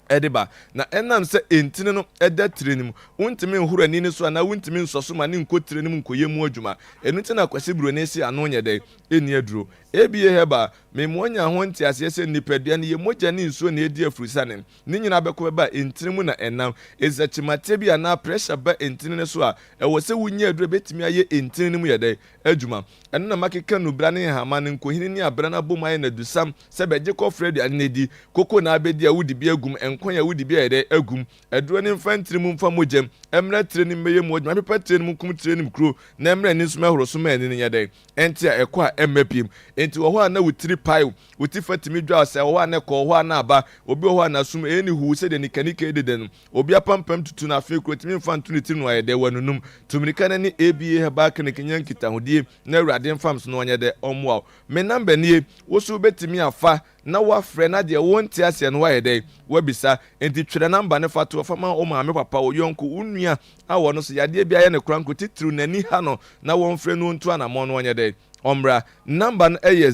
Ɛde ba. Na ɛnam sɛ ntini no da tire no mu, wontumi nhoro ani no so anaa wontumi nsɔ so ma no nkɔ tire no mu nkɔyɛ mu adwuma. Ɛno nti na Kwasi Buroni se ano nyɛ dɛn? Ɛnni aduro. ABA Herbal, Mema wonya ho nteaseɛ sɛ nipadua no yɛ mogya ne nsuo na ɛdi afurusane. Ne nyinaa bɛkɔ bɛba a ntini mu na ɛnam. Enti sɛ kyemateɛ bi anaa pressure ba ntini no so a, ɛwɔ sɛ wonya aduro a ɛbɛtumi ayɛ ntini no mu yɛ dɛn? Adwuma. Ɛno na makeka nnubra ne nhama no, nkohini ne abran abom ayɛ no adusam sɛ bɛgye kɔfrɛ aduane no adi. Koko na abɛdi a wodi bi agum, nkwan a wodi bi ayɛ dɛ agum. Aduro no mfa ntini mu mfa mogya mu, ɛmmra tire no mu mmɛyɛ mu adwuma, ɛmpepa tire no mu nkum tire no mu kuro, na ɛmmra ani nso mmɛhoro so mma ani no nyɛ dɛn? Ɛnte a ɛkɔ a ɛmma piem. Enti wɔ hɔ a na wo tiri pae wo, wo ti fa tumi dwa wo, sɛ wɔ hɔ a na ɛkɔ, wɔ hɔ a na aba. Obi wɔ hɔ a n'asom ɛyɛ no huu sɛdeɛ nikanika yi deda no. Obi apampam tutu no afei koro ntumi mfa nto ne tirim na wayɛ dɛ, wanunum. Tu mmirika na ne ABA Herbal Clinic nyɛ nkitahodie na Awurade mfa me so na ɔnyɛ dɛ, ɔmmoa wo. Me number nie, wo nso wobɛtumi afa na woafrɛ na deɛ wonte aseɛ no woayɛ dɛn, woabisa. Enti twerɛ number no fa to hɔ fa ma wo maame, papa, wo yɔnko, wo nua a ɔno nso yadeɛ bi ayɛ no korankoro titiriw n'ani ha no na wɔmfrɛ no ɔntu anammɔn na ɔnyɛ dɛn, ɔmmra. Number no yɛ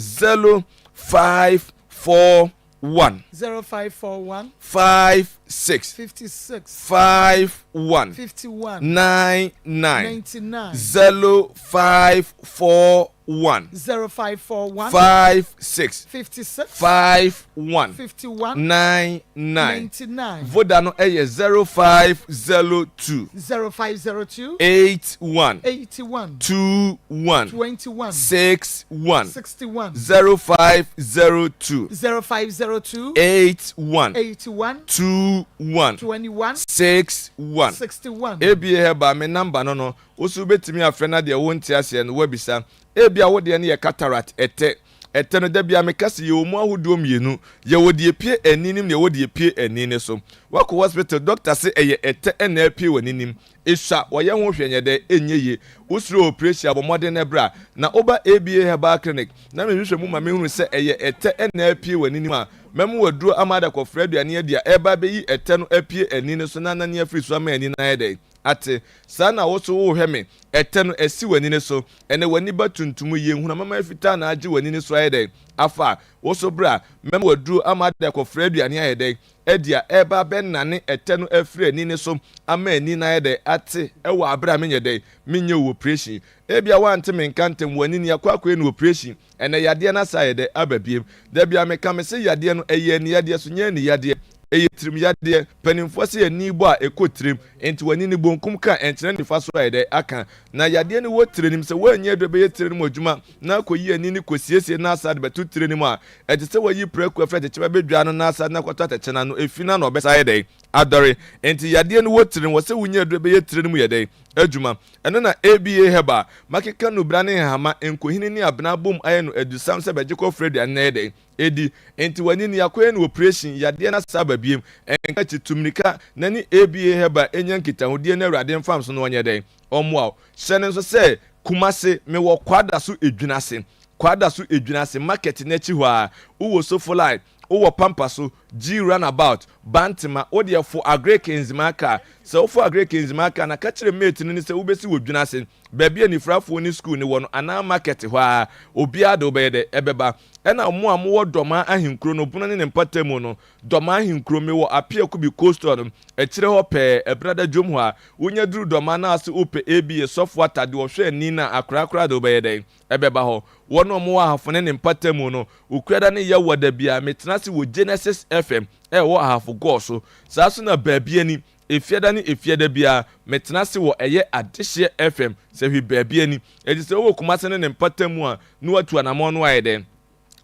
0541. 0541. 56. 56. 51. 51. 99. 99. 0541. 0541. 56. 56. 51. 51. 99. 99. Voda no yɛ 0502. 0502. 81. 81. 21. 21. 61. 61. 0502. 0502. 81. 81. 21. 21. 61. 61. ABA Herbal, me number no no, wo nso wobɛtumi afrɛ na deɛ wonte aseɛ no woabisa. Ebia wo deɛ no yɛ cataract, ɛtɛ. Ɛtɛ no, da biara meka sɛ yɛwɔ mu ahodoɔ mmienu. Yɛwɔ deɛ ɛpue ani no mu na yɛwɔ deɛ ɛpue ani no so. Woakɔ hospital, doctor se ɛyɛ ɛtɛ na apue w'ani no mu. Esua, wɔyɛ ho hwɛ nyɛ dɛ, ɛnyɛ yie. Wosuro oprehyia a, bɔ mmɔden na bra. Na woba ABA Herbal Clinic na mehwehwɛ mu ma mehunu sɛ ɛyɛ ɛtɛ na apue w'ani no mu a, mɛma wo aduro ama ade akɔfra aduane adi a ɛreba abɛyi ɛtɛ no apue ani no so na anane afiri so ama ani no ayɛ dɛn? Ate. Saa na wo nso worehwɛ me, ɛtɛ no asi w'ani no so. Ɛnnɛ w'ani ba tuntum yi, nhunu amamman fitaa na agye w'ani no so ayɛ dɛn? Afa. Wo nso bra, mɛma wo aduro ama ade akɔfra aduane ayɛ dɛn? Adi a ɛreba abɛnane ɛtɛ no afiri ani no so ama ani no ayɛ dɛn? Ate, wɔ abere a menyɛ dɛn? Menyɛ wo oprehyɛn. Ebia woante me nka ntɛm, w'ani no yɛakɔ akɔyɛ no oprehyɛn. Ɛnnɛ yadeɛ no asa ayɛ dɛn? Aba biem. Da biara meka, mese yadeɛ no, ɛyɛ aniyadeɛ so nyɛ aniyadeɛ. Ɛyɛ tirim yadeɛ. Mpanimfoɔ se ani bɔ a, ɛkɔ tirim. Enti w'ani no bonkum ka a, ɛnkyerɛ nifa so ayɛ dɛn? Aka. Na yadeɛ no wɔ tire no mu. Sɛ woannya aduro a ɛbɛyɛ tire no mu adwuma na akɔyi ani no kɔsiesie na asa de bɛto tire no mu a, ɛte sɛ woayi prako afiri atɛkyɛ mu abɛdwaa no na asa de no akɔto atɛkyɛ no ano. Efi no ano ɔbɛsa ayɛ dɛn? Adɔre. Enti yadeɛ no wɔ tiri no, wɔ sɛ wonya aduro bɛyɛ tiri no mu yɛ dɛn? Adwuma. Ɛno na ABA Herbal, makeka nnubra ne nhahama, nkohini ne abena abom ayɛ no adusam sɛ bɛgye kɔ frɛ aduane na ɛyɛ dɛn? Ɛdi. Enti w'ani no yɛakɔyɛ no oprehyɛn, yadeɛ no asa aba biem. Ɛnka akyi, tu mmirika na ne ABA Herbal nya nkitahodie na Awurade mfamso no ɔnyɛ dɛn? Ɔmmoa wo. Hyɛ no nso sɛ, Kumase, mewɔ Kwadaso Edwinase, Kwadaso Edwinase market no akyi hɔ ara, wowɔ Sofolai, Wowɔ pampa so, G runabout, Bantema, wo deɛ fo Agric Nzemaa car. Sɛ wofo Agric Nzemaa car na ka kyerɛ mate no ne sɛ wobɛsi wɔ Dwena ase, baabi a anifirafoɔ ne school no wɔ no anaa market hɔ ara. Obiara de wo bɛyɛ dɛ? Ɛbɛba. Ɛna mo a mowɔ Dɔmaa ahenkuro no bono ne ne mpatamu no, Dɔmaa ahenkuro, mewɔ Apia Kubi Cold Store no akyire hɔ pɛɛ, Ɛbenada dwom hɔ a. Wonya duru Dɔmaa na ase wopɛ ABA sɔfoɔ atadeɛ ɔhwɛ ani no a, akoraa koraa de wo bɛyɛ dɛn? Ɛbɛba hɔ. Wɔn a wɔwɔ Ahafo ne ne mpatamu no, Okuada ne Yawada biara, metena ase wɔ Genesis FM a ɛwɔ Ahafo Gɔɔ so. Saa nso na Baabiani, Efiada ne Efiada biara, metena ase wɔ ɛyɛ Adehyeɛ FM, Sahwi Baabiani. Enti sɛ wowɔ Kumase ne ne mpatamu a, na woatu anamɔn na woayɛ dɛn?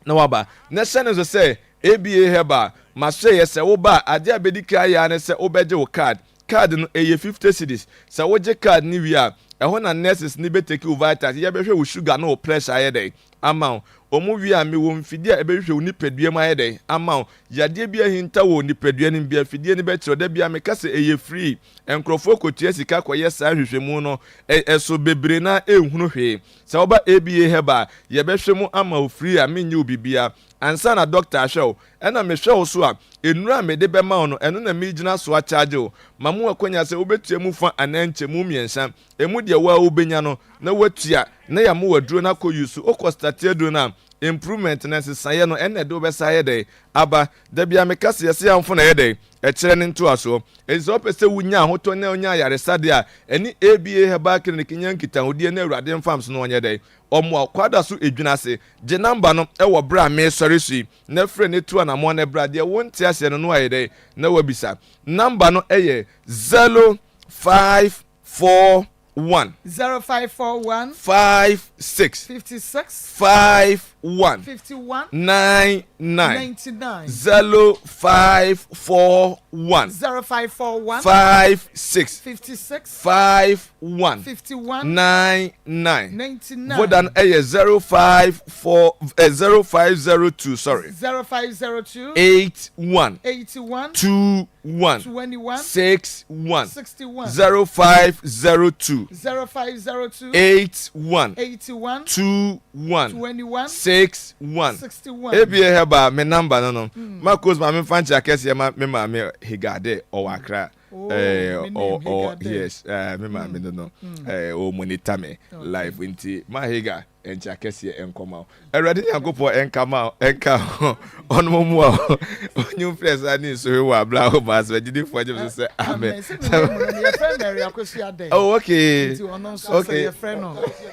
Na woaba. Na hyɛ no nso sɛ, ABA Herbal, m'asoɛeɛ, sɛ woba a, adeɛ a bɛdi kan ayɛ ara ne sɛ wobɛgye wo card. Card no, ɛyɛ 50 cedis. Sɛ wogye card no wie a, ɛhɔ na nurses no bɛtake wo vitals, yɛbɛhwɛ wo sugar ne wo pressure ayɛ dɛn? Ama wo. Wɔn wie a, mewɔ mfidie a ɛbɛhwehwɛ wo nipadua mu ayɛ dɛn? Ama wo. Yadeɛ bi ahinta wɔ wo nipadua no mu bi a, afidie no bɛkyerɛ wo. Da biara meka sɛ ɛyɛ free. Nkurɔfoɔ kɔtua sika kɔyɛ saa nhwehwɛmu no, ɛso bebree no ara nhunu hwee. Sɛ woba ABA Herbal a, yɛbɛhwɛ mu ama wo free a mennye wo biribiara. Ansa na dɔkta ahwɛ wo, ɛna mehwɛ wo so a, nnuro a mede bɛma wo no, ɛno na megyina so akyagye wo. Ma mo akwanya sɛ wobɛtua mu fa anaa nkyɛmu mmiɛnsa. Ɛmu deɛ wo ara wobɛnya no, na woatua, na yɛama wo aduro no akɔ use. Wokɔ starte aduro no a, improvement no, nsesaeɛ no, ɛno na ɛde wo bɛsa ayɛ dɛn? Aba. Da biara meka sɛ, yɛse yɛamfo na ɛyɛ dɛn? Ɛkyerɛ ne ntoasoɔ. Enti sɛ wopɛ sɛ wonya ahotɔ na wonya ayaresa deɛ a, ɛne ABA Herbal Clinic nya nkitahodie na Awurade mfam so na ɔnyɛ dɛn? Ɔmmoa wo. Kwada so edwina ase. Gye number no wɔ berɛ a meresɔre so yi na frɛ no tu anamɔn na bra. Deɛ wonte aseɛ no na wayɛ dɛn? Na wabisa. Number no yɛ 0541. 0541. 56. 56. 51. 51. 99. 99. 0541. 0541. 56. 56. 51. 51. 99. 99. Voda no yɛ 054 eh, 0502 sorry. 0502. 81. 81. 21. 21. 61. 61. 0502. 0502. 81. 81. 21. 21. 61. 61. Ebie hɛba me number no no. Ma kos maame nfa nkyɛ akɛseɛ ma me maame Higade ɔwɔ Accra. Oh, Eh, me ɔ name ɔ Higade. yes, eh, me maame no no. Eh, o monitor me live nti ma Higa nkyɛ akɛseɛ nkɔma wo. Awurade Nyankopɔn ɛnka ma wo, ɛnka ho. Ɔno mo mmoa wo. Onye mfiri ɛsa ne nsuhwe wɔ abla ho ma asɛm agyidifoɔ gye me so sɛ amen. Amen. Sɛ me name no, yɛfrɛ Mary Akosua Adeh. Oh, okay. Nti ɔno nso sɛ Okay. yɛfrɛ no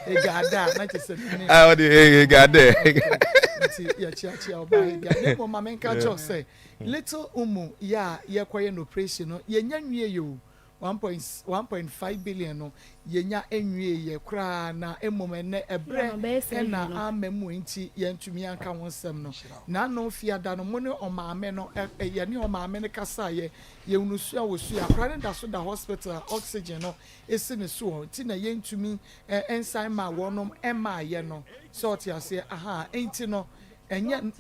Higade a, na kyerɛ sɛ me name. Ah, ɔde Higade. Nti yɛkyeakyea ɔbaa Higade. Na mmom ma menka kyerɛ wo sɛ Little Umu yɛ a yɛkɔyɛ no operation no, yɛnnya nwiei o. 1.5 billion no yɛnya nwieeɛ koraa na mmom ɛnnɛ ɛberɛ na amma mu nti yɛntumi anka ho nsɛm no. N'ano fiada no mo ne ɔmaame no yɛne ɔmaame no kasaeɛ, yɛhunu su a wɔsui, akwadaa no da so da hospital a oxygen no si ne soɔ nti na yɛntumi nsan mmaa wɔnom mmaeɛ no, sɛ ɔte aseɛ ahaa, nti no ɛnyɛ.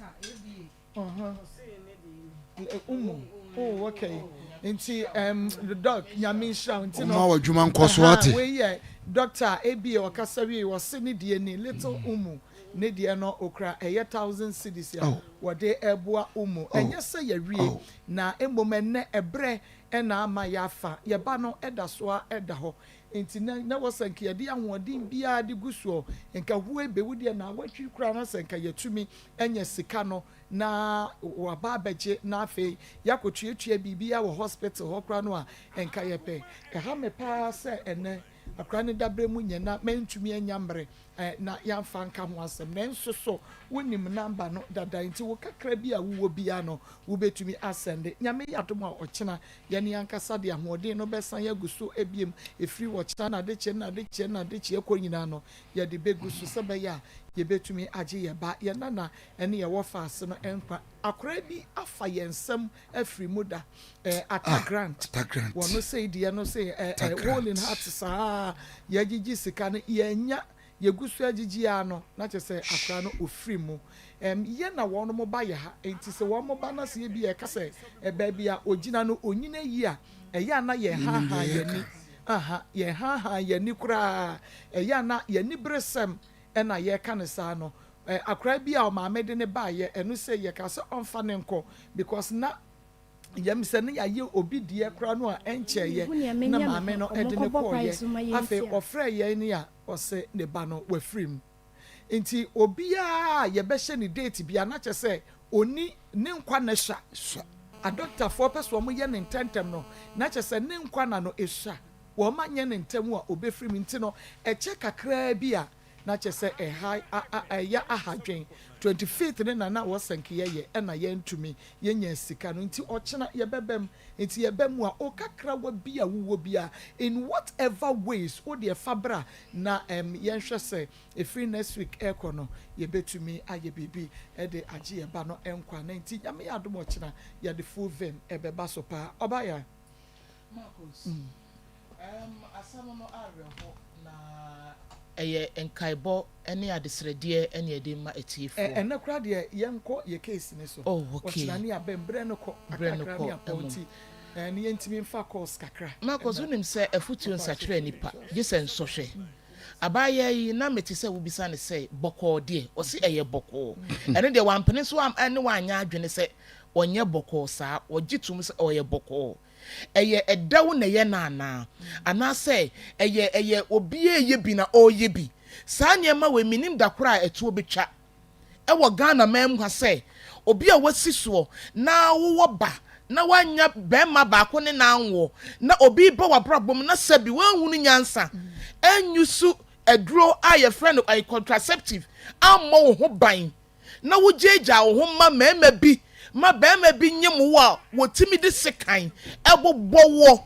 Umu, oh okay. Nti um, doc, nyame nhyira wo. Nti no, Ɔma w'adwuma nkɔ so ate. Wei yɛ doctor ebie ɔkasa wie ɔse ne deɛ ni little Umu ne deɛ no okura ɛyɛ 1000 cedis a wɔde ɛboa Umu. Ɛnyɛ sɛ yɛwie na mmom ɛnɛ ɛbrɛ ɛna ama yɛafa yɛba no ɛda so a ɛda hɔ. Nti na na wɔ sɛ nka yɛde ahoɔden biara de gu soɔ nka hue bɛwu deɛ na awɔtwe koraa na sɛ nka yɛtumi anya sika no na waba abɛgye na afei yɛakɔtuatua biribiara wɔ hospital hɔ koraa no a, nka yɛpɛ. Ɛha me paa sɛ ɛnnɛ akwadaa no daberɛ mu nyɛ na mantumi anya mmere na yɛamfa anka ho asɛm. Nanso so wonim number no dada nti wo kakra bi a wowɔ biara no wobɛtumi asɛnde. Nyame yɛ adom a ɔkyena yɛne yɛn ankasa de ahoɔden no bɛsan agu so biom ɛfiri ɔkyena na adekyeɛ na adekyeɛ na adekyeɛ kɔ nyinaa no yɛde bɛgu so sɛ ɛbɛyɛ a. yɛbɛtumi agye yɛn ba, yɛn nana ne yɛn wɔfaase no nkwa. Akwadaa bi afa yɛn nsam afiri mu da, eh, Atta ah, Grant. Atta Grant. Wɔn sei deɛ no sei, eh, eh, hole in heart saa, yɛgyegye sika no, yɛnya, yɛgu so agyegye ara no, na kyerɛ sɛ akwadaa no ofiri mu. Ɛm, yɛ na wɔn ba yɛ ha, nti sɛ wɔn ba na sɛ ebi yɛka sɛ eh, baabi a ogyina no onyina yie a, ɛyɛ a na yɛn haahaa yɛn ani, aha, yɛn haahaa yɛn ani koraa, ɛyɛ a na yɛn aniberesɛm na yɛka no saa no, Akwadaa bi a ɔmaame de no baeɛ, ɛno sei yɛkaa sɛ ɔmfa no nkɔ because na yɛm sɛ ne yɛayɛ obi deɛ koraa no a ɛnkyɛeɛ na maame no de no kɔeɛ. Afei ɔfrɛɛ yɛn ne a ɔse ne ba no wafiri mu. Nti obiara a yɛbɛhyɛ ne date biara na kyerɛ sɛ ɔni ne nkwa na sua. Adɔktafoɔ pɛ sɛ wɔyɛ no ntɛntɛm no na kyerɛ sɛ ne nkwa na no sua. Wɔn anyɛ no ntɛm a ɔbɛfiri mu nti no ɛkyɛ kakraa bi a na kyerɛ sɛ ɛha a a ɛyɛ aha dwen. 25th no na na wɔ sɛ nka yɛyɛ ɛna yɛntumi yɛnya sika no nti ɔkyena yɛbɛba mu nti yɛba mu a o kakrawa bi a wowɔ biara in what ever ways wo deɛ fa bra na ɛm yɛnhwɛ sɛ ɛfiri next week ɛrekɔ no yɛbɛtumi ayɛ biribi de agye yɛn ba no nkwa na nti Nyame yɛ adom ɔkyena yɛde full vim ɛbɛba so paa. Ɔbaa Marcus, Ɛɛm, asɛm no awerɛho, na ɛyɛ nkaebɔ ne adesrɛdeɛ na yɛde rema atiefoɔ. Ɛnnɛ koraa deɛ yɛnkɔ yɛ case no so. Oh, okay. Ɔkyena ne abam, berɛ no kɔ, Berɛ no kakrakra kɔ, ne apɔn mmom. nti, ɛɛ, ne yɛntumi mfa course kakra Marcus, mmra. wonim sɛ afutuo nsakyera nnipa, gye sɛ nsɔhwɛ. Abaayewa yi, na mete sɛ wobisa no sɛ, bɔkɔɔ deɛ? Ɔse ɛyɛ bɔkɔɔ. Ɛno deɛ wampene so ne wanyɛ adwene sɛ ɔnyɛ bɔkɔɔ saa, ɔgye tom sɛ ɔyɛ bɔkɔɔ. Ɛyɛ ɛdɛw na ɛyɛ no anaa? Anaasɛ ɛyɛ ɛyɛ obi reyɛ bi na ɔreyɛ bi? Saa nneɛma wei mennim da koro a ɛtoɔ bɛtwa wɔ Ghana man mu ha sɛ obi a wasi soɔ na wowɔ ba na woannya barima baako ne no anwoɔ na obi reba w'abrabɔ mu na sɛbi woanhunu nyansa annyusu aduro a yɛfrɛ no contraceptive ammɔ wo ho ban na wogyaagyaa wo ho ma mmarima bi ma barima bi nyem wo a wɔtumi de sekan bobɔ woɔ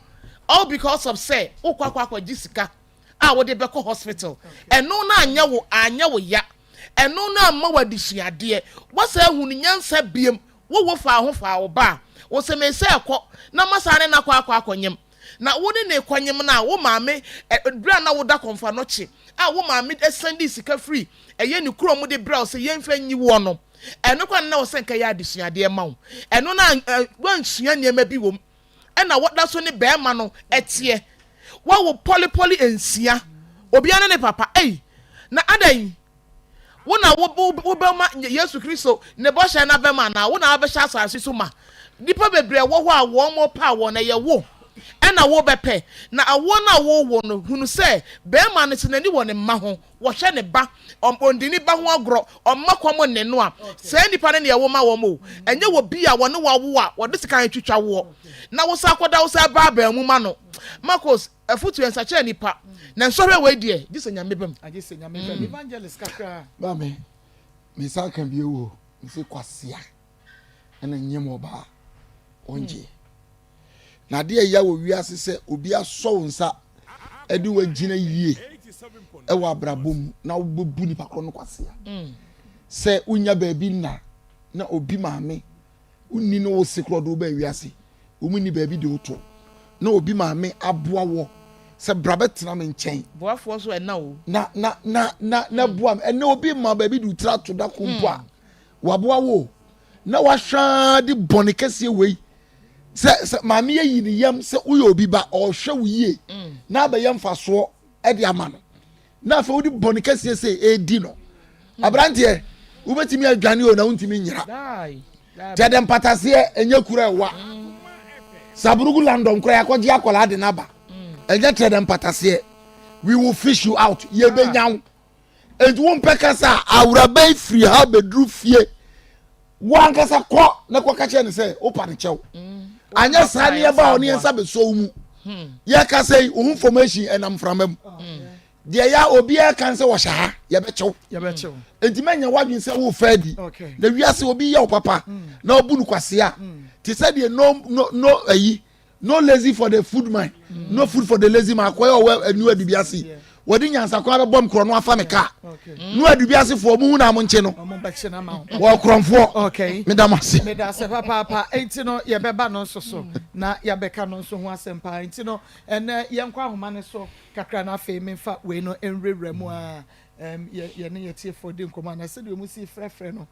all because of sɛ wokɔ akɔ akɔgye sika a wode bɛkɔ hospital. Ɛno no anyɛ wo anyɛ wo ya. Ɛno no amma wo adesuadeɛ. Woasan ahunu nyansa biom. Wo wo faa ho faa wo ba a, wo se mesɛ kɔ na masan ne no akɔ akɔ akɔnyem. Na wo ne no rekɔnyem no a, wo maame, berɛ a na woda kɔmfanɔkye a wo maame sɛndee sika firi ɛyɛ ne kurom de brɛ wo sɛ yɛmfa nyi woɔ no, ɛno koraa na na ɛwɔ sɛ nka ɛyɛ adesuadeɛ ma wo. Ɛno na woansua nneɛma bi wɔ mu. Ɛna woda so ne barima no teɛ. Woawo pɔlepɔle nsia, obiara ne ne papa. Ei, na adɛn? Wo na wobɛma Yesu Kristo ne bɔhyɛ no abam anaa? Wo na wobɛhyɛ asase so ma? Nnipa bebree wɔ hɔ a wɔn pɛ awoɔ no, ɛyɛ wo ɛna wobɛpɛ. Na awoɔ no a wowo no, hunu sɛ barima no sɛ n'ani wɔ ne mma ho, wɔhwɛ ne ba, ɔndi ne ba ho agorɔ, ɔmma kɔm nne no a, saa nnipa no na ɛwo ma wɔn o. Ɛnyɛ wɔ bi a wɔne wo awo a wɔde sekan twitwa woɔ na wosan kɔda wo san baabaa mu ma no. Marcos. Afotu ɛnsakyera nipa na nsɔhwɛ wei deɛ gye sɛ Nyame ba mu. Agye sɛ Nyame ba mu. Evangelist kakra. Maame, me nsa ka bio o, me se kwasea ɛna nyem ɔbaa ɔngye. Na adeɛ ɛya wɔ wiase sɛ obi asɔ wo nsa ɛde wo agyina yie ɛwɔ abrabɔ mu na wobɛbu nipa korɔ no kwasea. Sɛ wonya baabi nna na obi maame Wonni ne wo se korɔ de wo baa wiase, wɔn nni baabi de wo to, na obi maame aboa wɔ sɛ bra bɛtena me nkyɛn. Boafoɔ nso ɛna o. Na na na na na boa me. Ɛnɛ obi ma baabi de wo tiri ato da ko mpo a, waboa wo o. Na wahwɛ ara de bɔne kɛseɛ wei sɛ sɛ maame ayi ne yam sɛ woyɛ obi ba, ɔrehwɛ wo yie na abɛyɛ mfasoɔ de ama no. na afei wode bɔne kɛseɛ sɛ ɛredi no aberanteɛ wobɛtumi adwane o na wontumi nyera kyɛ dɛ mpataseɛ ɛnyɛ kura ɛwa saburugu landɔm kora yɛakɔgye akwadaa de no aba ɛnyɛ kyerɛ dɛ mpataseɛ we will fish you out yɛbɛnya wo enti wompɛ kasa a awuraba yi firi ha bɛduru fie wo ankasa kɔ na kɔka kyerɛ no sɛ wopa no kyɛw anyɛ saa ne yɛba hɔ ne yɛn nsa bɛsɔ wo mu hmm. yɛka sɛ yi wo ho information ɛnam mframa mu hmm. deɛ ya obiara kan sɛ wɔhyɛ ha yɛbɛkyɛw nti mɛnyɛ w'adwene sɛ wofa adi na wiase obi yɛ wo papa hmm. na ɔbu no kwasea te sɛ deɛ no no no ayi no lazy for the food man no food for the lazy man akɔyɛ ɔwɔ aniwa adibi ase. wɔde nyansakwan bɛbɔ me korɔ no afa me kaa no adubiasefoɔ muhu na mo nkye no wɔ korɔmfoɔ. Meda mo ase. Meda ase papaapa. Enti no yɛbɛba no nso so na yɛabɛka no nso ho asɛm paa. Enti no ɛnɛ yɛnkɔ ahoma no so kakra na afei memfa wei no nwurawura mu a yɛ yɛne yɛ tiefoɔ di nkɔmmɔ anaa sɛdeɛ wɔn si frɛfrɛ no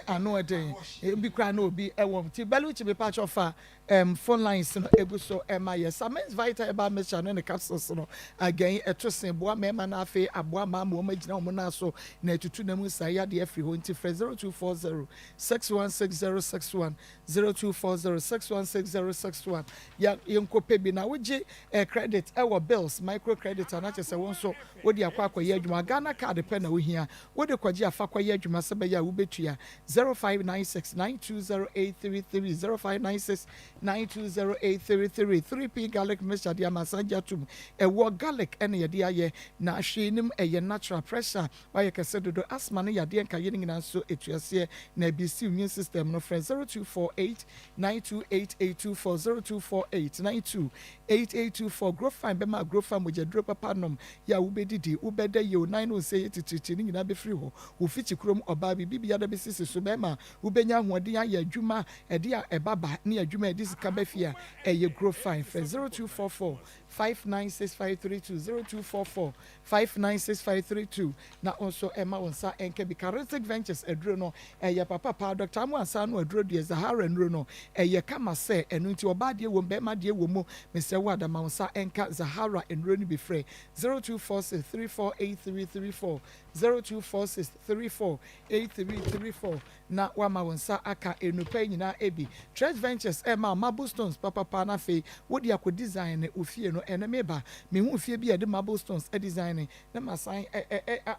ano ɛden ebi koraa na obi ɛwɔ nti Baluchi mepakyɛw fa Erm phone lines no egu so ɛma yɛ. Samens Vital Herbal Mixture ne ne capsules no agɛn ɛto sen boa mmarima na afei aboa mmaa ma wɔn agyina wɔn nan so na atutu nam nsa yadeɛ afiri hɔ nti frɛ 0240 616061 0240 616061 yɛ yɛnkɔ pɛ bi na wogye eh, credit ɛwɔ bills micro credit a na kyerɛ sɛ wo nso wode akɔ akɔyɛ adwuma Ghana card pɛ na wohia wode kɔgye afa kɔyɛ adwuma sɛ bɛyɛ a wobɛtua 0596 920833 0596 920833 3P garlic mixture de ama san gye atom ɛwoɔ garlic ɛna yɛde ayɛ na hwee nim ɛyɛ natural pressure wayɛ kɛse dodo asthma ne yadeɛ nkaeɛ no nyinaa nso ɛtu aseɛ na ɛbisi immune system no frɛ 0248 928824 0248 928824 Grofine bɛma Grofine mogyaduro papa nom yɛ a wobɛdidi wobɛda yie wo nan ne wo nsa yɛ titiritii ne nyinaa bɛfiri hɔ Wo fikyi kurom ɔbaa biribi biara bɛsisi so bɛma wobɛnya ahoɔden ayɛ adwuma a ɛde a ɛba ba ne adwuma a ɛde sika ba fie a ɛyɛ Grow Fine. Frɛ 0244 596532 0244 596532 na wo nso mma wo nsa nka bi. Charistic Ventures aduro no ɛyɛ papa paa. Doctor Amoah nsa ano aduro deɛ Zahara nnuro no ɛyɛ kama sɛ ɛno nti ɔbaa deɛ wom barima deɛ wɔ mu. Mesrɛ wo ada ma wo nsa nka Zahara nnuro no bi frɛ 0246 348334. 0246 34 8334 na woama wo nsa aka nnupa yi nyinaa bi. Tress Ventures rema wo marble stones papapa na afei wode akɔ design wo fie no. Ɛnnɛ meba, mehuu fie bi a yɛde marble stones adesign na masan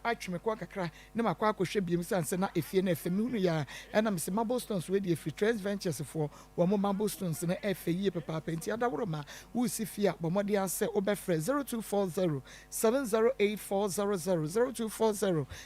atwe me kɔn kakra na makɔ akɔhwɛ biom esiane sɛ na efie no ɛfɛ. Mehunuiɛ ara ɛna mese marble stones wei deɛ ɛfiri Tress Ventures foɔ, wɔn marble stones no ɛfɛ yie papaapa nti adaworoma woresi fie a bɔ mmɔden ara sɛ wobɛfrɛ 0240 708400 0240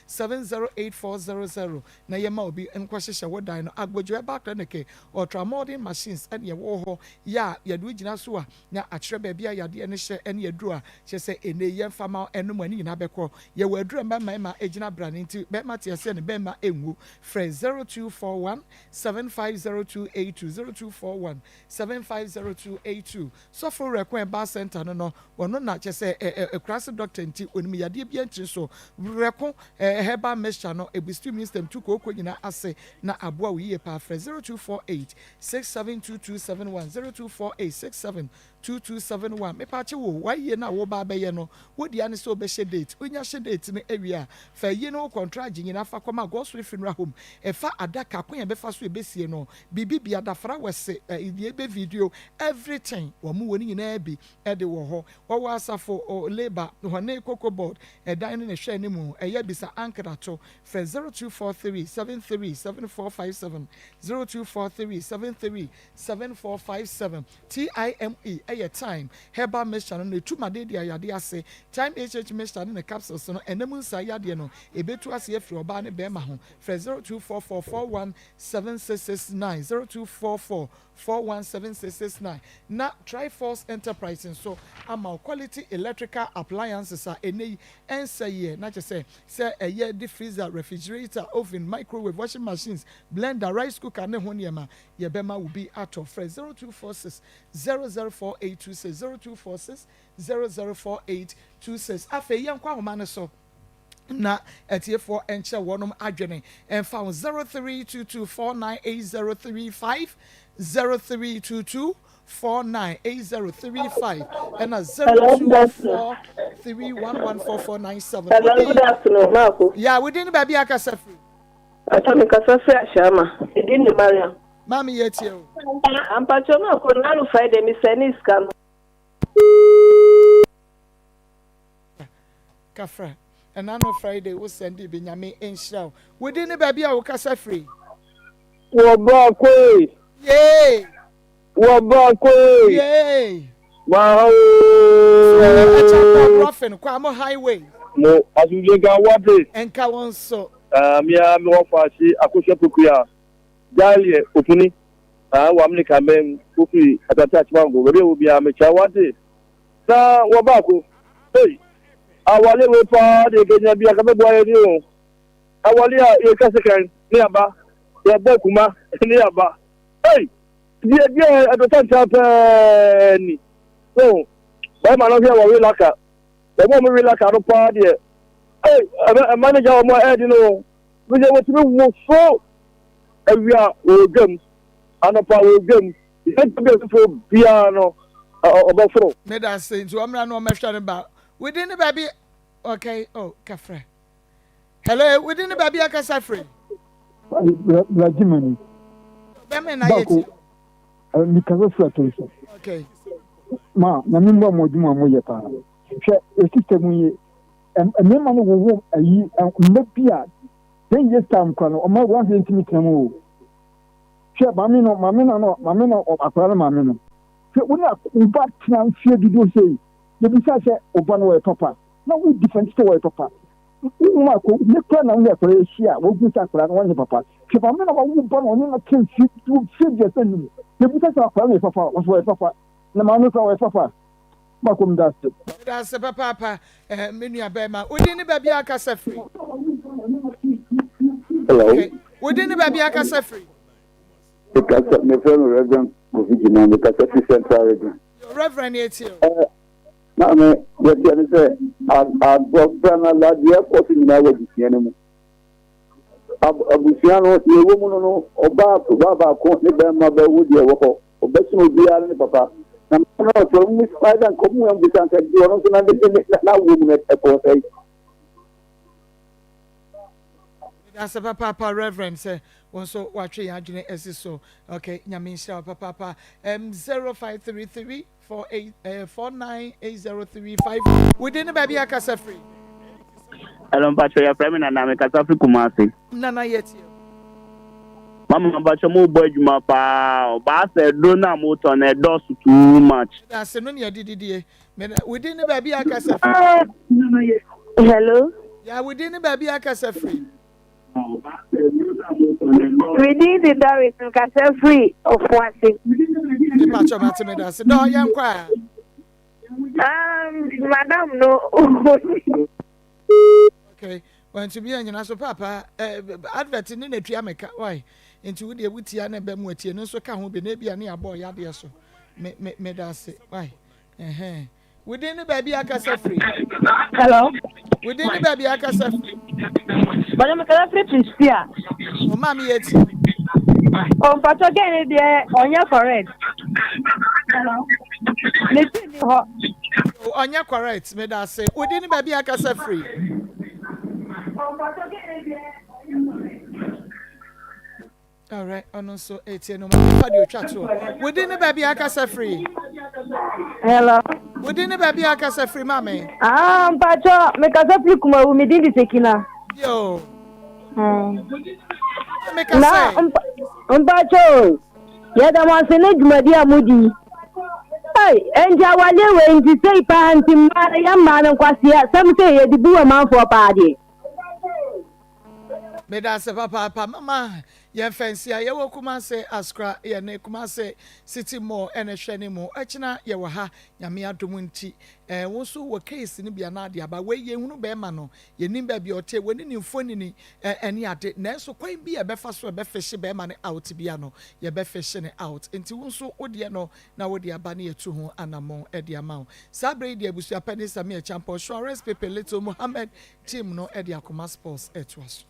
708400 na yɛma obi nkɔhyehyɛ wo dan no. Agbodwo Herbal Clinic, ultramodern machines na ɛwɔ hɔ yɛ a yɛde wo gyina so a na akyerɛ baabi a yadeɛ no hyɛ ne aduro a kyerɛ sɛ ɛnnɛ yi yɛmfa ma wo ɛnom a ne nyinaa bɛkɔ. Yɛwɔ aduro a ɛma mmarima gyina brane nti barima te aseɛ ne barima nwu. Frɛ 0241 750282 0241 750282. Sɔfo Werɛko Herbal Centre no no Ɔno na kyerɛ sɛ ɛ ɛ akuraase doctor nti onim yadeɛ biara ntiri so. Werɛko ɛ herbal mixture no ɛbusti immune system tu kooko nyinaa ase na aboa wo yie paa. Frɛ 0248 672271 0248 672271. Mepakye wo w'ayie no a woreba abɛyɛ no wo dea ne sɛ wobɛhyɛ date. Wonya hyɛ date no awie a fa ayie no ho kɔntragye nyinaa fa kɔma Godswill Funeral Home. Ɛfa adaka, kwan a yɛbɛfa so ɛbɛsie no, biribi biara, flowers, ɛ deɛ ɛbɛ video, everything wɔn wɔ ne nyinaa bi. de wɔ hɔ. Wɔwɔ asafo o Labour hɔne Cocoa Board dan no ne hwɛ no mu. Ɛyɛ bisa ankrato. Frɛ 0243 73 7457, 0243 73 7457. TIME yɛ Thyme Herbal Mixture no na ɛtu madeɛ yadeɛ ase. Thyme HH Mixture ne ne capsules no ɛna mu nsa yadeɛ no ɛbɛtu ase afiri ɔbaa ne bɛɛma ho. Frɛ 0244 41 7669, 0244 417669 na Triforce Enterprise nso ama wo quality electrical appliances a ɛnnɛ yi ɛnsɛ yɛ na kyerɛ sɛ sɛ ɛyɛ de freezer, refrigerator, oven, microwave, washing machines, blender, rice cooker ne ho nneɛma yɛbɛma wo bi atɔ. Frɛ 0246 004826, 0246 004826. Afei yɛnkɔ ahoma no so. na atiefoɔ nkyerɛ wɔnom adwene mfa ho 0322498035 0322498035 ɛna 0243114497 Hello, good afternoon, Marco. Ya, wodin ne baabi akasa firi? Ata me kasa firi Ahyɛama. Edin ne Mariam. Maame yɛ tie o. Ampakyɛ Marco, nanu Friday me sɛ ne sika no. Kafra ɛna no Friday wo sɛnde bi nyame nhyira wo. Wo din ne baabi a wo kasa firi. Wɔ baako Yee. Wɔ baako Yee. Maha ooo. Ɛkyɛ kɔ Brɔfin kɔ amo highway. Mo asomdwe nka wate. Nka wɔn so. Ah, me a me wɔ faase akosua pokuya Daliɛ opuni ah wɔ Amerika mɛn wofiri Asante Achimango baabi a wɔ biara mekyia wate. Na wɔ baako ei. Awale wei paa deɛ kenya bi anka bɛboa yɛn ni o. Awale a yɛtwa sekan ne aba, yɛbɔ kuma ne aba. Ei! Deɛ deɛ ɛdɔ tantan pɛɛ ni. So, bɛrima no hwɛ wɔwe laka. Wɔn a wɔwe laka no paa deɛ, ei, ɛma ne gya wɔn a ɛɛdi no. Bi sɛ wɔtumi woso awia wɔ dwam, anɔpa wɔ dwam, yɛn bi foforɔ biara no, ɔbɛforo. Meda ase nti ɔmmra na ɔmmɛhwɛ no ba. Within ne baabi okay oh kafra. Hello, within ne baabi akasa firi. Bra Jimani. Bɛmɛ na yɛ ti. Mi kasa firi atɔn so. Okay. Ma nyame mmoa mo adwuma a moyɛ paa. Hwɛ esista mu yi mmarima no wowo ayi mma bi a ten years time kora no ɔma wɔn ahwɛ ntumi tena mu o. Hwɛ maame no maame no no maame no akora no maame no. Hwɛ wo ne wo ba tena mfie dodoɔ sei yɛbisa sɛ wo ba no wɔyɛ papa na wo defend sɛ wɔyɛ papa. Wo ma ko ne kora na wo ne akora ahyia a wɔhu sɛ akora no wɔnyɛ papa. Hwɛ maame na wawo ba no ɔne no tena mfie mfie 35 yɛbisa sɛ akora no yɛ papa wɔso wɔyɛ papa na maame kora wɔyɛ papa. Mako meda ase. Meda ase papaapa eh, me nua bɛrima. Wo din ne baabi a akasa firi? Hello. Okay. Wo din ne baabi a akasa firi? Mekasa, mefrɛ me Reverend Kofi Gyima, mekasa firi Central Region. Yo, Reverend yɛtie o. Eh, maame, deɛ teɛ ne sɛ, abɔfra no ala deɛ ɛkɔ so nyinaa wɔ abusua no mu. Abusua no, deɛ ɛwɔ mu no no, ɔbaa ɔbaa baako ne bɛrima bɛwo deɛ ɛwɔ hɔ. Ɔbɛsen obiara ne papa. Na maame no ɔsɛ ɔmo ayɛ nka ɔmo mbisa nka deɛ ɔno nso na ne ne n'awoɔ mu no ɛkɔɔ sɛe. Medase papaapa Reverend sɛ wo nso watwe yɛn adwene asi so. Okay, Nyame nhyira wo papaapa. Um, 0533 48 eh, 498035. Wo din ne baabi akasa firi? Hello, mpacho yɛfrɛ me Nana, mekasa firi Kumasi. Nana yɛtie. Mama mpacho mo bɔ adwuma paa, ɔbaa sɛ aduro no a motɔ no ɛdɔɔso too much. Ase no ne adididie. Wo din ne baabi akasa firi? Hello. Ya, wo din ne baabi akasa firi? Me din de Doris, mekasa firi Ofuase. Mepacho mate meda ase. Dɔ yɛnkɔ a. Um, madam no. Okay, wantumi anyina so papa eh, advert ne na tua meka why nti wo deɛ wotia na ɛbɛ mu atie no nso ka ho bi na ebia ne abɔ yadeɛ so me me meda ase why ɛhɛn wo din ne baabi akasa firi. Hello. Wo din ne baabi akasa firi. Bàjẹ́ mi kasa firi Priscilla. O maame yɛ ti. O mpatɔ gẹ́ ni deɛ ɔnyɛ correct. Ne ti ni hɔ. Ɔnyɛ correct meda ase. Wo din ne baabi akasa firi. Alright, ɔno nso etie no ma nipa deɛ otwa toɔ. Wo din ne baabi akasa firi. Hello. Wo din ne baabi akasa firi maame. Ah, mpatsɔ mekasa firi Kumawu, me din de Sekina. Yo. Hmm. Mekasa. Na mpatsɔ yɛda mo ase ne dwumadi a modi. Ei, enti awadeɛ wei nti sei paa nti mmaa no yɛ mmaa no nkwasea sɛm sɛ yɛde bu amanfoɔ paa deɛ. Meda ase papaapa mama yɛn fɛnsi a yɛwɔ Kumase Askra yɛne Kumase City Mall ɛna ɛhwɛ ne mu ɛkyena yɛwɔ ha Nyame adom nti ɛɛ wo nso wɔ case no bi anaa de aba wei yɛnhunu bɛɛma no yɛnim baabi a ɔte wɔne ne mfonini ɛne ade nanso kwan bi a ɛbɛfa so ɛbɛfihye bɛɛma no out bia no yɛbɛfihye no out nti wo nso wodeɛ no na wode aba ne yɛtu ho anamɔn de ama wo saa berɛ yi deɛ abusua panin Samir Acheampong Suarez Pepe Little Mohammed team no de Akoma Sports toa so.